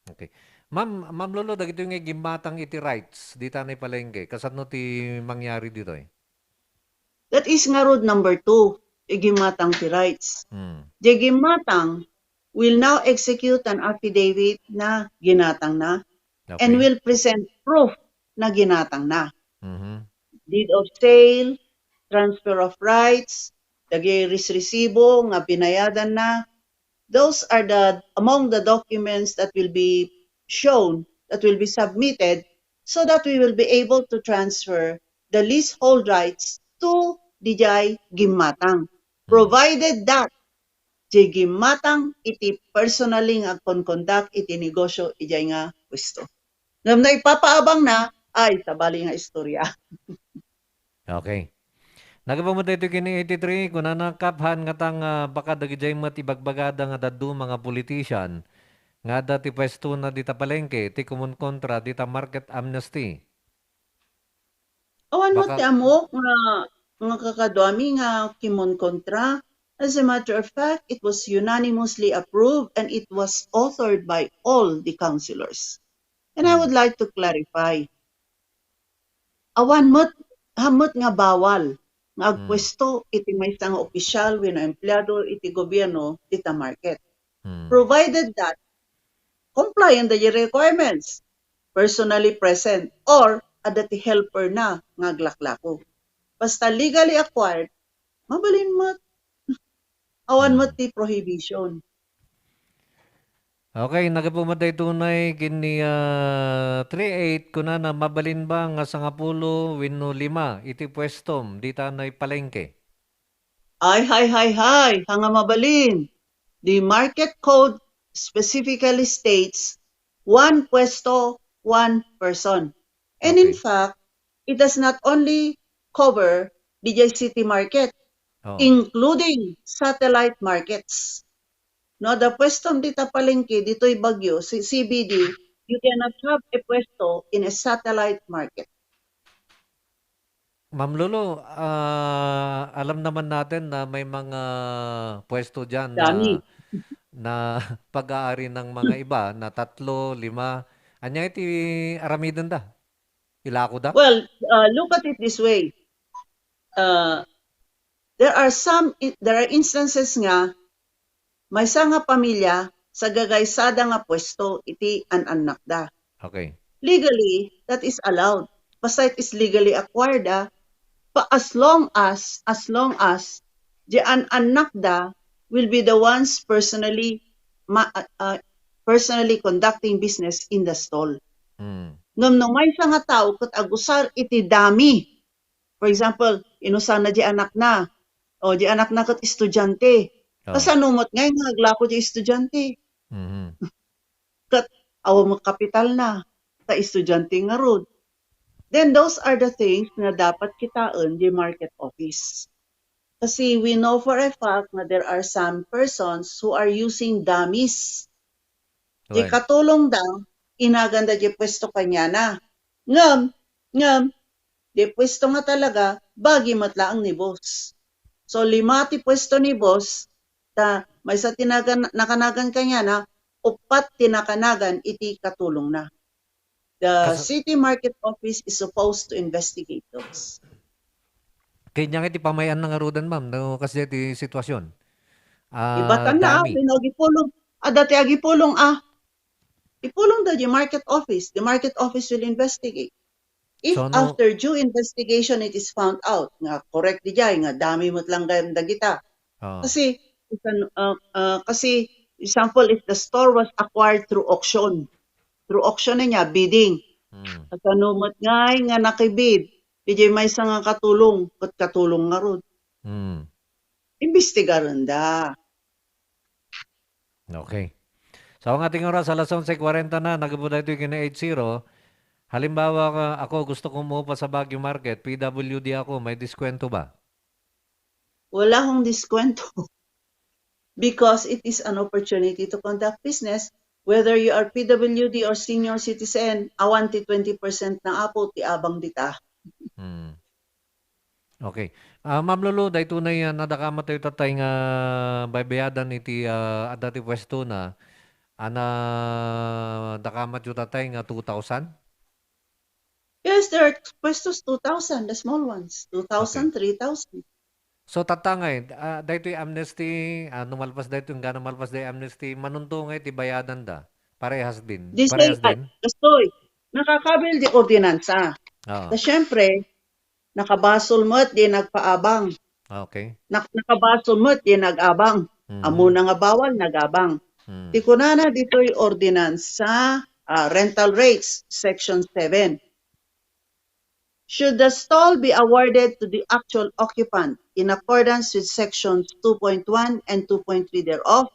Okay. Ma'am, Ma'am Lulu, dagitoy nga gimmatang iti rights, dita ni palengke. Kasano ti mangyari ditoy? That is ngarud number two, igimmatang ti rights. Hmm. Di gimmatang will now execute an affidavit na ginatang na and Okay. will present proof na ginatang na. Mhm. Deed of sale, transfer of rights, dagiti resibo nga binayadan na. Those are the, among the documents that will be shown, that will be submitted, so that we will be able to transfer the leasehold rights to dijay gimmatang. Provided that di gimmatang iti personally nga agkonkondak iti negosyo ijay nga pwesto. Ngem no ipapaabang na, ay, sabali nga istorya. Okay. Nagabumat daytoy kini eighty-three, kunana, Kap, haan ngata nga baka dagidiay met ibagbagada nga dadduma nga politician nga adda ti pwestona dita palengke ti kumonkontra dita market amnesty. Awan met Baka- ti ammok nga, nga kakaduami nga kimonkontra. As a matter of fact, it was unanimously approved and it was authored by all the councilors. And I Hmm. would like to clarify, Awan met, awan met nga bawal nga agpuesto iti maysa nga opisyal wenno empleado iti gobierno dita market, provided that compliant the requirements, personally present, or adda ti helper na nga aglaklako. Basta legally acquired, mabalin met. Awan met ti prohibition. Okay, nagapu met daytoy ken ni, ah, three eight, kunana, mabalin ba nga sangapulo wenno lima iti puestom dita nga palengke? Ay, hay, hay, hay, haan nga mabalin. The market code specifically states one puesto, one person. And in Okay. fact, it does not only cover the J C T market, Oo. including satellite markets. No, the puesto dita palengke, ditoy Baguio, si C B D, you cannot have a puesto in a satellite market. Ma'am Lulu, ah, alam naman natin na may mga pwesto diyan na Dami. na pag-aari ng mga iba na tatlo, lima. Ania iti aramidenda? Ilako da? Well, uh, look at it this way. Uh, there are some, there are instances nga maysa nga pamilya sagagaysada nga pwesto iti an-annakda. Okay. Legally, that is allowed. Basta it is legally acquired, ah. Pa as long as, as long as the an-annakda will be the ones personally ma- uh, uh, personally conducting business in the stall. Mm. Ngem no maysa nga tao ket agusar iti dami. For example, inusarna di anakna. O di anakna ket estudiante. Oh. Kasano met ngay nga aglako di estudiante? Mhm. Ket awan met kapitalna, ta estudiante ngarud. Then those are the things nga dapat kitaen di market office. Kasi we know for a fact nga there are some persons who are using dummies. Di Right. katulongda, inaganda di pwesto kaniana. Ngem, ngem, di pwesto nga talaga, bagi met laeng ni boss. So, lima ti pwesto ni boss, ta maysa ti nagan-, nakanagan kaniana, uppat ti nakanagan iti katulongna. The Kas- city market office is supposed to investigate those. Kanya nga iti pamay-an na ngaruden, ma'am, no, kasi iti sitwasyon. Ah, Ibatan na, ah, dami. wenno agipulong. Adda ti agipulong, ah. Ipulongda di market office. The market office will investigate. If So, no- after due investigation it is found out nga correct di jay, nga dami met lang gayam dagita. Oh. Kasi, isan-, ah, ah, kasi, example, if the store was acquired through auction, through auction na niya, bidding. Mm. Kasano met ngay nga nakibid, di jay maysa nga katulong, ket katulong ngarud. Mm. Imbestigarenda. Okay. Sa awan nga ti oras, alas onse kuarenta na, nagapu daytoy ken eight zero. Halimbawa, ka, ako gusto kong umupas sa Baguio Market, P W D ako, may diskwento ba? Wala akong diskwento. Because it is an opportunity to conduct business. Whether you are P W D or senior citizen, awan ti twenty percent na apo ti abang dita. Hmm. Okay. Ah, Ma'am Lulu, daytoy na yan, nadakamat tayo tatay nga baybayadan iti, ah, adda ti pwesto na, ana, dakamat yu tatay nga two thousand? Yes, there are pwestos two thousand, the small ones, two thousand, three thousand. So, tatta ngay, ah, daytoy amnesty, ah, no malpas daytoy, nga no malpas day amnesty, manunto ngay ti bayadan da. Parehas din. Di Parehas say, din. Kastoy, nakakabil di ordinansa. Oo. Ta syempre, nakabasol met di nagpaabang. Okay. Nak-, nakabasol met di nagabang. Mhm. Amuna nga bawal, nagabang. Hmm. Ti kunana ditoy ordinansa, ah, rental rates, section seven. Should the stall be awarded to the actual occupant in accordance with sections two point one and two point three thereof,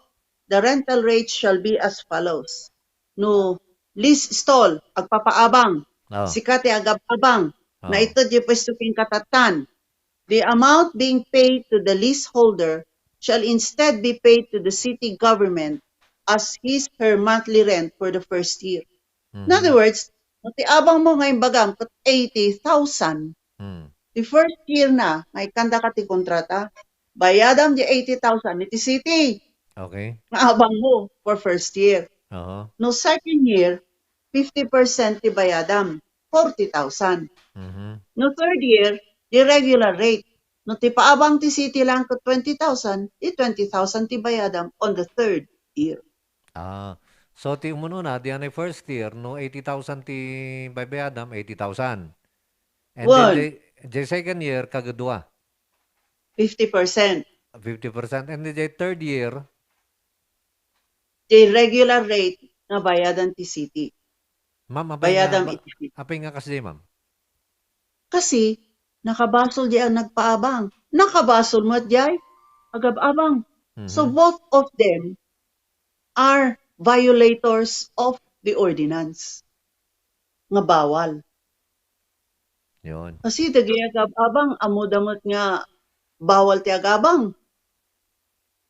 the rental rate shall be as follows. No lease stall, agpapaabang, Oh. sika ti agab-abang, Oh. naited di pwesto ken katattan. The amount being paid to the leaseholder shall instead be paid to the city government as his, her monthly rent for the first year. In other Mhm. words, no ti abang mo nga imbagam ket eighty thousand, Hmm. the first year na, nga ikkandaka ti kontrata, bayadam di eighty thousand iti city Okay. nga abang mo for first year. Oo. No second year, fifty percent ti bayadam. forty thousand. Mhm. No third year, the regular rate. No ti paabang ti city lang ket twenty thousand, di twenty thousand ti bayadam on the third year. Ah, so ti umununa, di anay first year, no eighty thousand ti baybayadam, eighty thousand. And then Wen. the, the second year, kagudua. Fifty percent. Fifty percent. And then the third year, the regular rate nga bayadan ti city. Ma'am, apay Bayadam nga, iti city. Apay nga kasdi, ma'am? Kasi, nakabasol di ang nagpaabang. Nakabasol met di ay agab-abang. So, Mhm. both of them are violators of the ordinance nga bawal. Yun. Kasi dagiti agab-abang, ammoda met nga bawal ti agabang.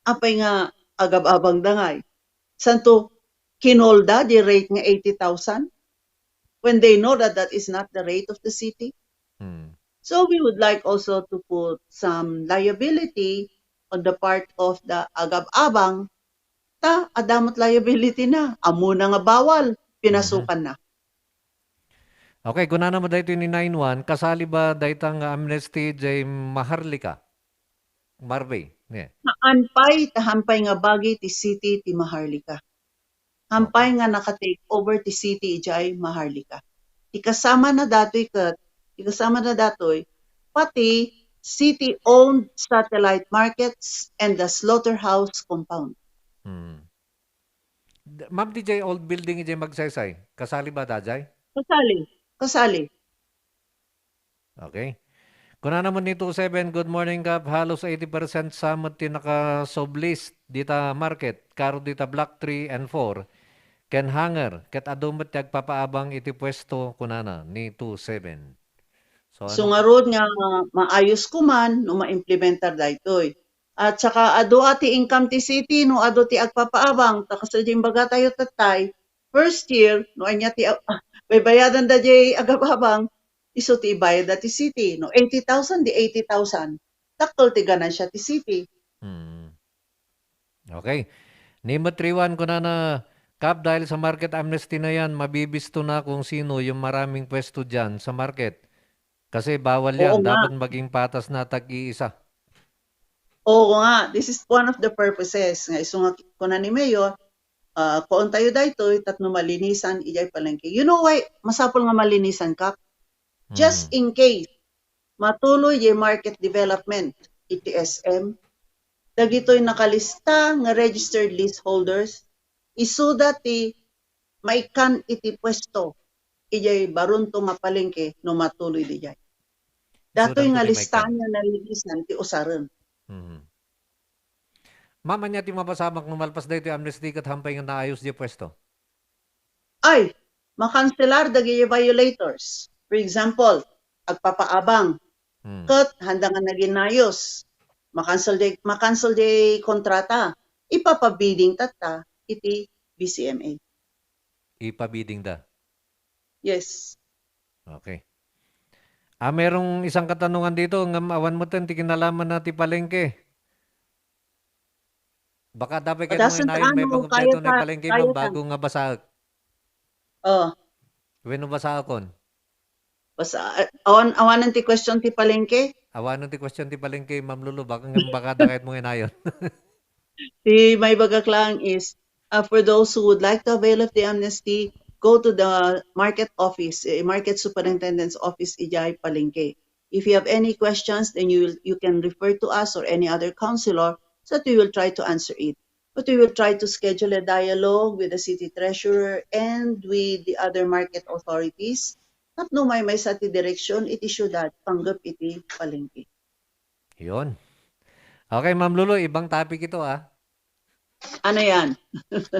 Apay nga agab-abang da ngay? Santo, kinolda di rate nga eighty thousand when they know that that is not the rate of the city? Hmm. So we would like also to put some liability on the part of the agab-abang ta adda met liability na. Ammona nga bawal, pinasukan na. Okay, kunana met daytoy ni nine one, kasali ba dayta nga amnesty jay Maharlika? Marvey, ne? Haan pay, ta haan pay nga bagi ti city ti Maharlika. Haan pay Okay. nga naka-take over ti city idiay Maharlika. Ti kasama na datoy ket, ti kasama na datoy, pati city-owned satellite markets and the slaughterhouse compound. Hmm. D-, ma'am, diay old building idiay Magsaysay, kasali ba daydiay? Kasali. Kasali. Okay. Kunana met ni two seven, "Good morning, Kap. Halos eighty percent sa met ti naka-sublease dita market, karo dita Block three and four, ken hangar, ket adu met ti agpapaabang iti puesto," kunana ni two seven. So, So, ano? ngarud nga maayos kuman no maimplementar daytoy. At saka, adu a ti income ti city no adu ti agpapaabang, ta kasla diay imbagatayo tattay, first year, no ania ti a-, baybayadan da diay agab-abang, isu ti ibayad da ti city. No eighty thousand, di eighty thousand. Dakkel ti ganansya ti city. Hmm. Okay. Ni Matriwan, kunana, "Kap, dahil sa market amnesty na yan, mabibisto na kung sino yung maraming pwesto dyan sa market. Kasi bawal Oo yan. nga. Dapat maging patas na tag-iisa." Oo nga. This is one of the purposes nga isu nga kuna ni Mayor, ah, kuon tayo daytoy tapno malinisan idiay palengke. You know why masapul nga malinisan, Kap? Just Mm. in case, matuloy diay market development iti S M, dagitoy nakalista nga registered leaseholders, isuda ti maikkan iti puesto idiay barunto nga palengke no matuloy didiay. Datoy Isuda nga ti maikkan. Listaan nga nalinisan ti usaren. Mhm. Ma'am, ania ti mapasamak no malpas daytoy amnesty ket hampay nga naayos diay puesto? Ay, makanselar dagiti violators. For example, agpapaabang. Hmm. Ket haanda nga naginayos. Makansel di, makansel di kontrata. Ipapabidding tatta iti B C M A. Ipabidding da? Yes. Okay. Ah, merong isang katanungan dito, ngem awan metten ti kinalaman na ti palengke. Baka dapat kayo Doesn't, inayon, may ano, pagkakataon kaya na ta-, palengke, kaya ma'am, ta- bago nga basaak. Oh. Wenno basaakon? Basa-, awan, awanan ti question ti palengke? Awanan ti question ti palengke, Ma'am Lulu, baka nga, baka dakay mo inayon. Ti maibagak lang is, uh, for those who would like to avail of the amnesty, go to the market office, eh, market superintendent's office, idiay palengke. If you have any questions, then you will, you can refer to us or any other councilor so that we will try to answer it. But we will try to schedule a dialogue with the city treasurer and with the other market authorities. Tapno maymaysa ti direksyon iti syudad panggep iti palengke. Yun. Okay, Ma'am Lulu, ibang topic ito, ah. Ano yan?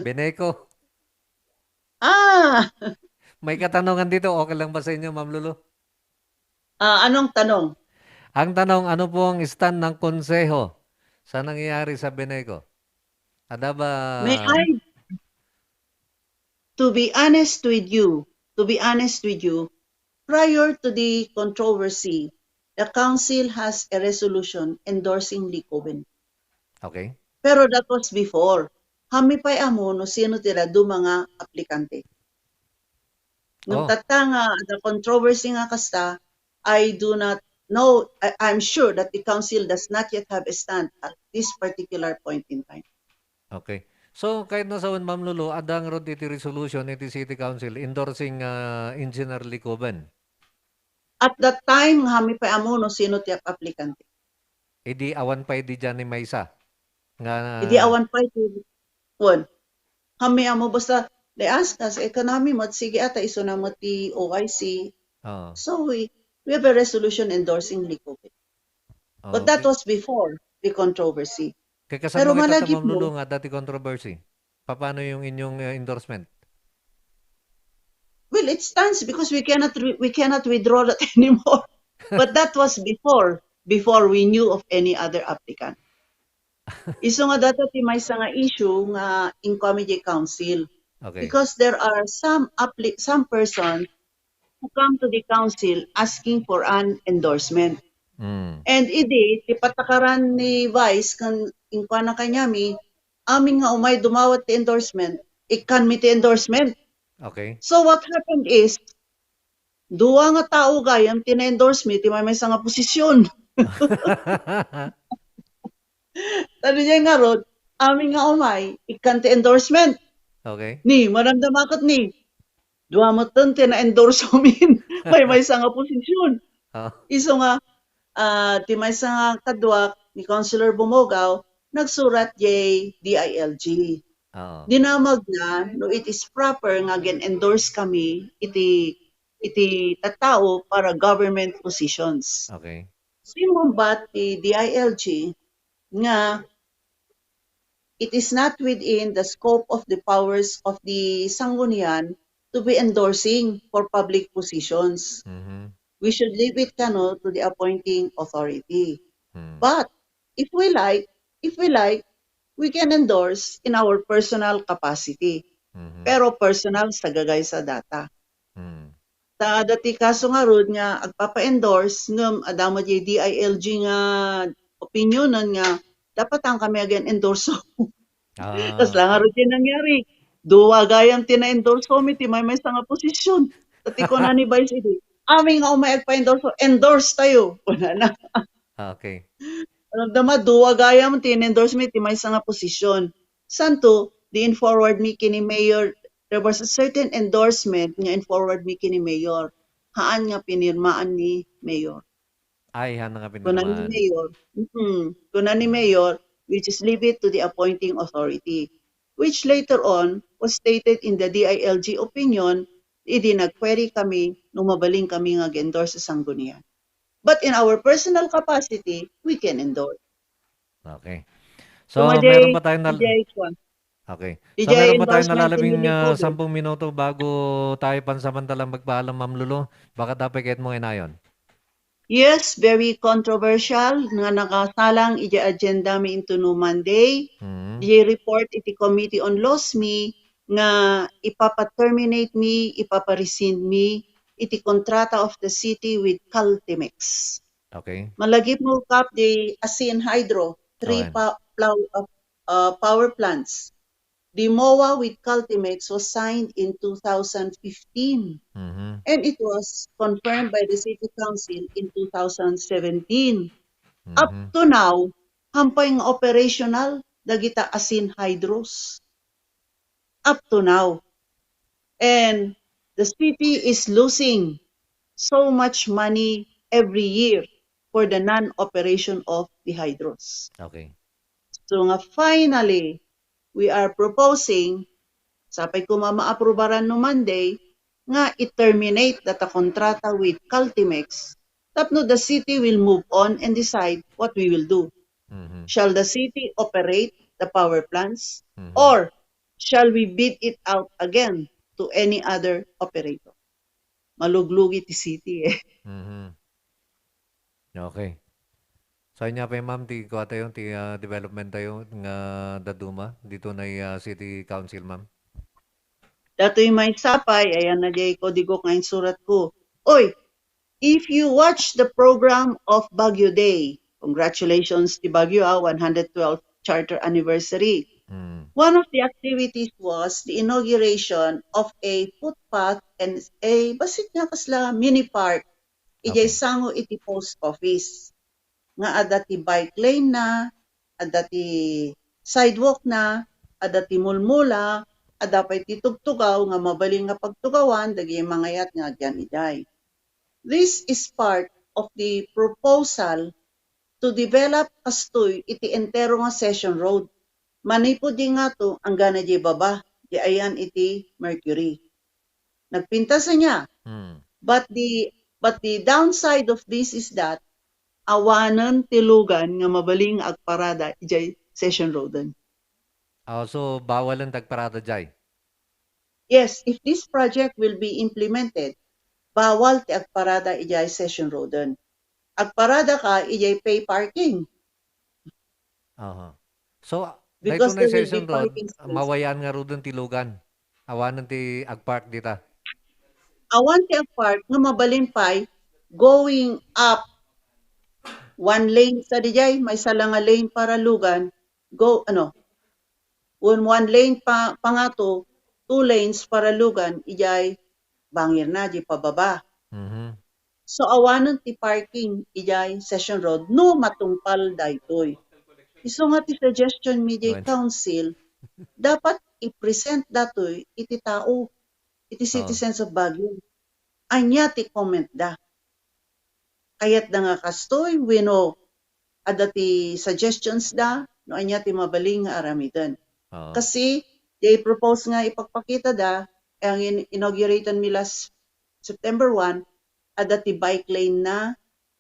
Beneco. Ah! May katanungan dito. Okay lang ba sa inyo, Ma'am Lulu? Ah, anong tanong? Ang tanong, ano po ang stand ng konseho sa nangyayari sa Beneco? Ada ba May I, to be honest with you, to be honest with you, prior to the controversy, the council has a resolution endorsing Lee Coben. Okay. Pero that was before. Haanmi pay ammo no sino ti dadduma nga aplikante. Ngem Oh. tatta nga, the controversy nga kasta, I do not know, I, I'm sure that the council does not yet have a stand at this particular point in time. Okay. So, kayatna sawen, Ma'am Lulu, adda ngarud iti resolution iti City Council endorsing, ah, Engineer Licoben? At that time, nga mi pay ammo no sino ti applicant. Idi awan pay idi diay ni maysa nga Idi awan pay ti, wen. Kami ammo basta, they ask us, eh, kanami met, sige ata, isuna met ti O I C. Oo. So, we, we have a resolution endorsing Licoben. But Oo, that ki- was before the controversy. Kay kasano Pero nga itatta, malagip Ma'am mo Lulu, nga adda ti controversy? Paano yung inyong, uh, endorsement? Well, it stands because we cannot re-, we cannot withdraw that anymore. But that was before, before we knew of any other applicant. Isu nga data ti maysa nga issue nga inkuami diay council. Okay. Because there are some appli-, some person who come to the council asking for an endorsement. Mm. And idi, ti patakaran ni Vice ken inkuana kaniami, amin nga umay dumawat ti endorsement, ikkanmi ti endorsement. Okay. So what happened is, dua nga tao gayam ti na-endorse mi ti maymaysa nga posisyon. Tadi diay ngarud, amin nga umay, ikkan ti endorsement. Okay. Ni, madamdama ket ni, dua metten ti na-endorse amin, maymaysa nga posisyon. Ah. Isu nga, ah, ti maysa nga kaduak ni Councilor Bumogaw, nagsurat diay D I L G. Oo. Dinamagna no it is proper nga gen-endorse kami iti, iti tattao para government positions. Okay. Simmungbat ti D I L G nga it is not within the scope of the powers of the Sanggunian to be endorsing for public positions. Mhm. We should leave it kano to the appointing authority. Hmm. But if we like, if we like, we can endorse in our personal capacity. Mhm. Pero personal sa gagaysa data. Hmm. Ta adda ti kaso ngarud nga agpapa-endorse, ngem adda met diay D I L G nga opinionen nga dapat ang kami agen-endorso. Ah, kasla okay. Ngarud ti nangyari. Dua gayam ti na-endorso mi ti maymaysa nga posisyon. Ta ti kuna ni Vice idi, "Amin nga umay agpa-endorso, endorse tayo." Kunana. Ah, okay. Alam dama, dua gayam ti na-endorse mi ti maysa nga posisyon. Santo, di in-forward mi kini Mayor. There was a certain endorsement nga in-forward mi kini Mayor. Haan nga pinirmaan ni Mayor. Ay, haan nga pinirmaan. Kuna ni Mayor, mm, kuna ni Mayor, we just leave it to the appointing authority, which later on was stated in the D I L G opinion, idi nag-query kami no mabalin kami nga ag-endorse sa Sanggunian. But in our personal capacity, we can endorse. Okay. So, so, meron pa tayong nal-, okay. So, meron pa tayong nalalabing, ah, sampung minuto bago tayo pansamantalang magpaalam, Ma'am Lulu. Baka dapat kahit mo inayon. Yes, very controversial nga nakasalang iti agenda mi intono Monday. Mm. Iti report iti Committee on Laws mi nga ipapa-terminate mi, ipapa-rescind mi iti kontrata of the city with Caltemex. Okay. Malagip mo, Kap, di Asin Hydro, three pa-, plow-, uh, uh, power plants. The MOA with Caltemex was signed in two thousand fifteen, mhm, and it was confirmed by the City Council in two thousand seventeen. Up, mhm, to now, hampay nga operational dagita Asin Hydros. Up to now. And the city is losing so much money every year for the non-operation of the hydros. Okay. So nga finally, we are proposing, sapay koma maaprubaran no Monday, nga i-terminate data kontrata with Caltemex, tapno the city will move on and decide what we will do. Mhm. Shall the city operate the power plants? Mhm. Or shall we bid it out again to any other operator? Maluglugi ti city, eh. Mhm. Okay. So, ania pay, ma'am, ti kua tayo, ti, ah, development tayo nga dadduma ditoy, ah, City Council, ma'am? Datoy maysa pay, ayan na diay kodigo nga insurat ko. Oy, if you watch the program of Baguio Day, congratulations ti Baguio, ah, one hundred twelfth charter anniversary. Mm. One of the activities was the inauguration of a footpath and a, basit nga kasla, mini park idiay Okay. sango iti post office. Nga adda ti bike lane na, adda ti sidewalk na, adda ti mulmula, adda pay ti tugtugaw nga mabalin nga pagtugawan dagiti mangayat nga agyan idiay. This is part of the proposal to develop kastoy iti entero nga Session Road. Manipud di ngato, anggana di baba, di ayan iti Mercury. Nagpintas ania. Hmm. But the, but the downside of this is that awanen ti lugan nga mabalin nga agparada idiay Session Roaden. Oh, so bawalen ti agparada jay? Yes, if this project will be implemented, bawal ti agparada idiay Session Roaden. Agparada ka idiay pay parking. Aha. So, Because daytoy nga there will be Session Road, parking space. Mawayan nga ruden ti lugan. Awanen ti agpark dita. Awan ti agpark nga mabalin pay going up one lane sa dijay, maysa la nga lane para lugan, go, ano, one, one lane pa, pangato, two lanes para lugan, ijay bangirna, di pababa. Mhm. So, awanen ti parking ijay Session Road no matungpal daytoy. Isu nga ti suggestion mi jay Wen. Council, dapat i-present datoy iti tao, iti Oh. citizens of Baguio. Ania ti comment da? Kayatda nga kastoy, wenno adda ti suggestions da, no ania ti mabalin nga aramiden. Oo. Kasi, jay propose nga ipakpakita da, ang in-, inauguratan mi last September one, adda ti bike lane na,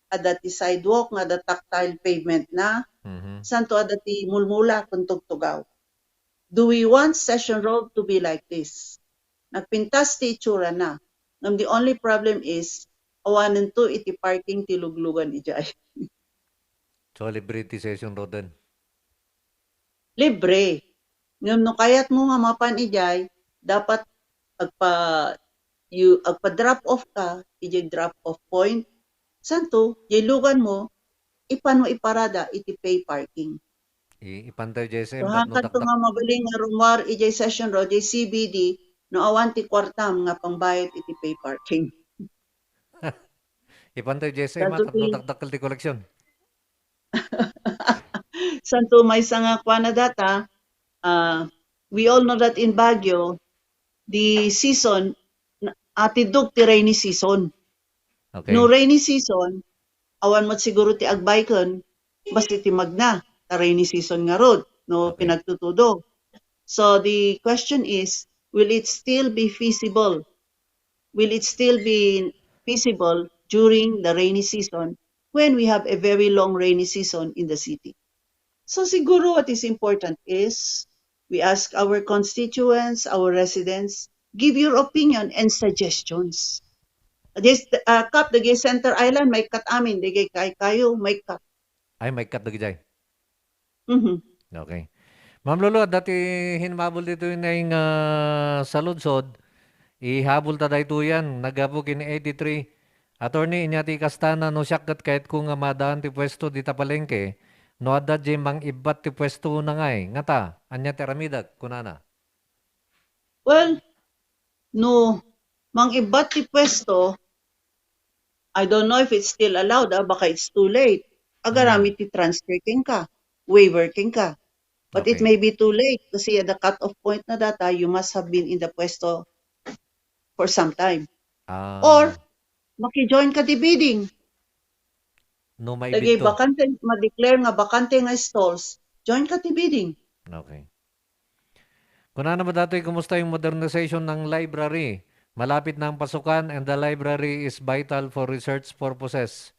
adda ti sidewalk nga adda tactile pavement na, Mhm. santo adda ti mulmula ken tugtugaw. Do we want Session Road to be like this? Nagpintas ti itsura na. Ngem the only problem is, awanen to iti parking ti luglugan ijay. So, libre ti Session Roaden? Libre. Ngem no kayat mo nga mapan ijay, dapat agpa-, you, agpa-drop off ka, ijay drop off point. Santo, jay lugan mo, ipan mo iparada iti pay parking. I-, ipantayo jay S M, So, tapno hangkan to dakdak-, nga mabalin nga rummuar ijay Session Road, jay C B D, no awan ti kuartam nga pangbayad iti pay parking. Ipantayo jay S M, Santo tapno ti dakdakkel ti koleksyon. Santo maysa nga kuana data, ah, we all know that in Baguio, the season, na-, atiddog ti rainy season. Okay. No rainy season, awan met siguro ti agbiken, basta ti magna, ta rainy season ngarud, no Okay. pinagtutudong. So the question is, will it still be feasible? Will it still be feasible during the rainy season when we have a very long rainy season in the city? So siguro what is important is we ask our constituents, our residents, give your opinion and suggestions. This, uh, Kap, dagiti Center Island, maikkat amin, dagiti Kaykayo, maikkat. Ay, maikkat dagiti. Mhm. Okay. Ma'am Lulu, adda ti himmabol ditoy nga saludsod, ihabol ta daytoyen, naggapu ken eighty-three. Attorney, ania ti kastana no siak ket kayatko nga madaan ti puesto dita palengke, no adda diay mang-ibbat ti puesto ngay, ngata, ania ti aramidek, kunana. Well, no mang-ibbat ti puesto, I don't know if it's still allowed, ah, baka it's too late. Agarami Mm. ti transfer kenka, waiver kenka. But it Okay. may be too late kasi at the cut-off point na data, you must have been in the puesto for some time. Ah. Or, maki-join ka ti bidding. No, maibig Dagiti to. Bakante, ma-declare nga bakante nga stalls, join ka ti bidding. Okay. Kunana met daytoy, kumusta yung modernization ng library? Malapit na ang pasukan and the library is vital for research purposes.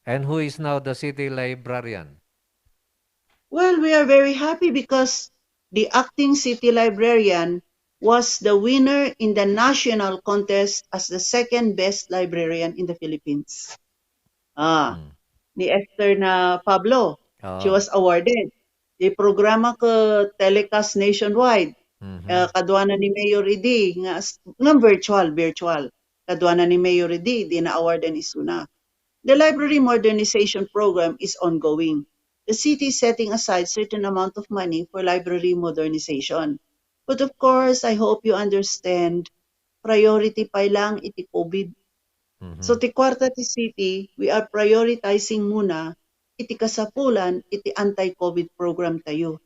And who is now the city librarian? Well, we are very happy because the acting city librarian was the winner in the national contest as the second best librarian in the Philippines. Ah, Hmm. ni Esther na Pablo. Oo. She was awarded. Di programa ket telecast nationwide. Mhm. Ah, kaduana ni Mayor Edi nga as-, nga virtual, virtual. Kaduana ni Mayor Edi, di na-awardan isuna. The library modernization program is ongoing. the city is setting aside certain amount of money for library modernization. But of course, I hope you understand, priority pay lang iti COVID. Mhm. So, ti kuarta ti city, we are prioritizing muna iti kasapulan iti anti-COVID program tayo.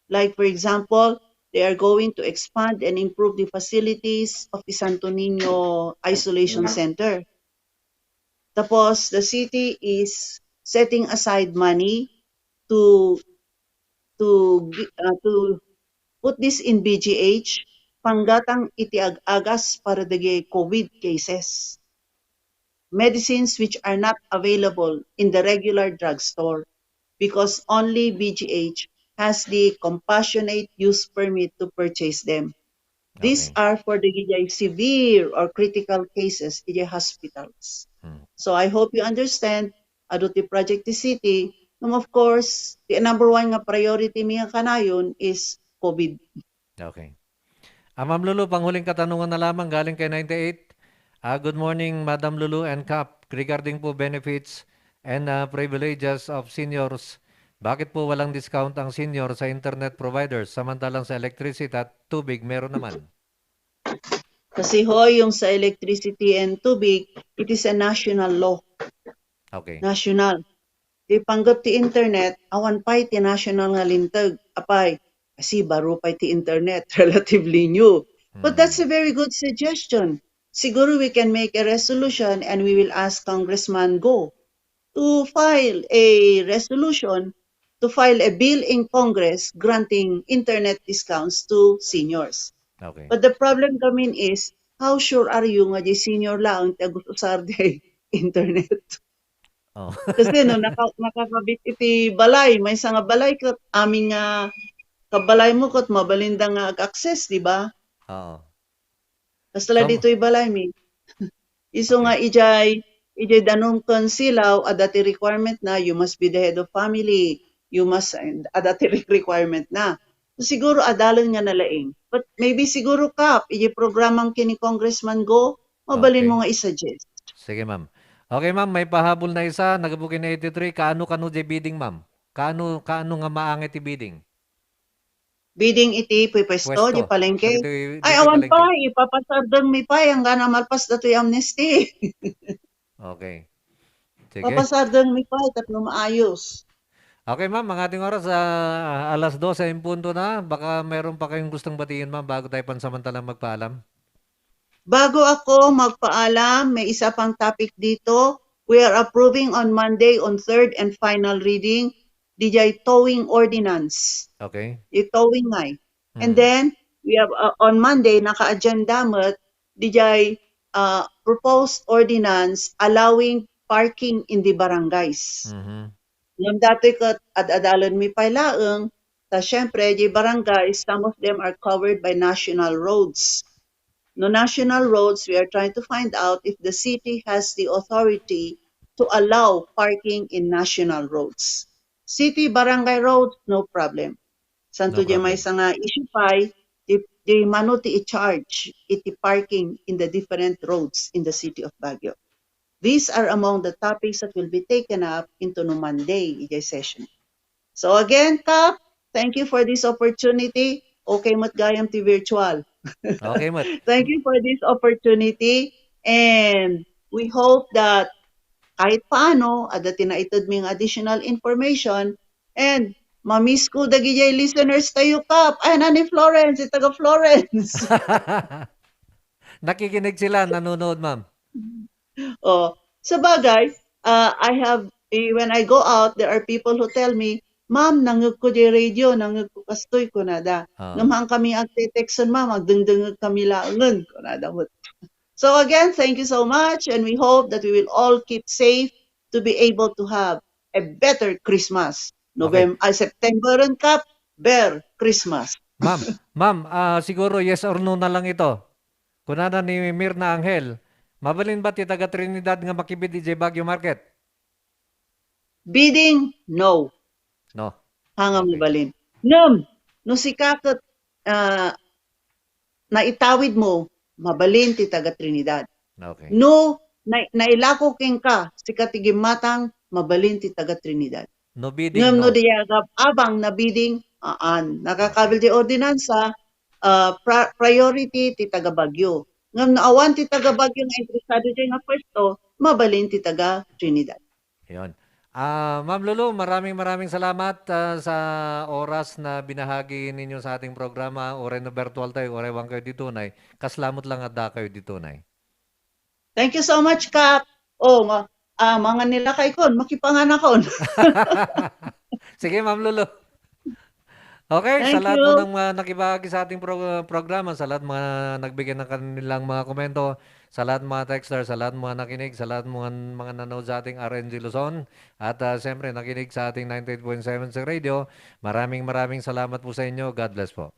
Like, for example, they are going to expand and improve the facilities of the Santo Niño Isolation Center. Tapos, the city is setting aside money to to gi- uh, to put this in B G H, panggatang iti ag-agas para dagiti COVID cases. Medicines which are not available in the regular drugstore because only B G H has the compassionate use permit to purchase them. These Okay. are for the severe or critical cases in the hospitals. Hmm. So I hope you understand, adu ti project ti city, ngem of course, the number one nga priority mi nga kanayon is COVID. Okay. Ah, Ma'am Lulu, panghuling katanungan na lamang galing kay ninety-eight. Ah, good morning, Madam Lulu and Kap. Regarding po benefits and, ah, privileges of seniors, bakit po walang discount ang senior sa internet providers, samantalang sa electricity at tubig meron naman? Kasi ho, yung sa electricity and tubig, it is a national law. Okay. National. Ti panggep ti internet, awan pay ti national nga linteg. Apay, kasi baro pay ti internet, relatively new. But Mm. that's a very good suggestion. Siguro we can make a resolution and we will ask Congressman Go to file a resolution, to file a bill in Congress granting internet discounts to seniors. Okay. But the problem gamin is, how sure are you nga di senior laeng ti agus-usar di internet? Oh. Kasi no, naka-, nakakabit iti balay, maysa nga balay ket amin nga kabalay mo ket mabalinda nga ag-access, di ba? Oo. Basta la So, ditoy balay mi. Isu nga Okay. ijay, ijay danum ken silaw, adda ti requirement na, you must be the head of family, you must, adda ti requirement na. Siguro adalen nga nalaing. But maybe siguro, Kap, ijay programang ken ni Congressman Go, mabalin Okay. mo nga i-suggest. Sige, ma'am. Okay, ma'am, may pahabol na isa, nagapu ken eighty-three, kaano kano jay bidding, ma'am? Kaano, kaano nga maangay ti bidding? Bidding iti pwesto, Pwesto. di palengke. Dagitoy, Ay, dagitoy awan palengke. pa, ipapasardeng mi pay, anggana malpas datoy amnesty. Okay. Sige. Papasardeng mi pay, tapno maayos. Okay, ma'am, ang ating oras, ah, alas dose en punto na. Baka meron pa kayong gustong batiin, ma'am, bago tayo pansamantalang magpaalam? Bago ako magpaalam, may isa pang topic dito. We are approving on Monday, on third and final reading, dijay towing ordinance. Okay. Di towing ngay. And Mm. then, we have, uh, on Monday, naka-agenda met, dijay, uh, proposed ordinance allowing parking in the barangays. Mhm. Ngem datoy ket ad-adalen mi pay laeng, ta siyempre, di barangay, some of them are covered by national roads. No national roads, we are trying to find out if the city has the authority to allow parking in national roads. City barangay roads, no problem. Santo No problem. Maysa nga issue pay, di, di mano ti i-charge iti parking in the different roads in the city of Baguio. These are among the topics that will be taken up into no Monday, ijay session. So again, Kap, thank you for this opportunity. Okay met gayam ti virtual. Okay met. Thank you for this opportunity. And we hope that kahit paano, adda ti naited mi nga additional information. And mamiss ko dagijay listeners tayo, Kap. Ay, na ni Florence, iti taga Florence. Nakikinig sila, nanonood, ma'am. Oh, sabagay, ah, I have, eh, when I go out, there are people who tell me, "Ma'am, nangegko di radio, nangegko kastoy," kunada. Ah. Ngem haan kami agte-texten, "Ma'am, agdengdengeg kami laengen," kunada met. So again, thank you so much, and we hope that we will all keep safe to be able to have a better Christmas. Novem-, Okay. ah, September and Kap, ber Christmas. Ma'am, ma'am, ah, siguro yes or no na lang ito. Kunana ni Mirna Angel, mabalin ba ti taga Trinidad nga makibid idiay Baguio Market? Bidding, no. No. Haan nga Okay. mabalin. Ngem, no sika ket, ah, naitawid mo, mabalin ti taga Trinidad. Okay. No, na-, nailako kenka, sika ti gimmatang, mabalin ti taga Trinidad. No bidding, Ngem no no. di agab-abang na bidding, aan. Nakakabil ti ordinansa, ah, pra-, priority ti taga Baguio. Ngem no awan ti taga Baguio nga interesado diay nga pwesto, mabalin ti taga Trinidad. Ayun. Ah, Ma'am Lulu, maraming maraming salamat, ah, sa oras na binahagi ninyo sa ating programa. Uray no virtual tayo, uray awan kayo ditunay. Kasla met lang adda kayo ditunay. Thank you so much, Kap. Oh, ma ah, mangan ni lakay kon, makipangan akon. Sige, Ma'am Lulu. Okay, sa Thank lahat po you. ng mga nakibahagi sa ating pro- programa, sa lahat mga nagbigay ng kanilang mga komento, sa lahat mga texter, sa lahat mga nakinig, sa lahat mga, mga nanood sa ating R N G Luzon, at ah, siyempre nakinig sa ating ninety-eight point seven sa radio, maraming maraming salamat po sa inyo. God bless po.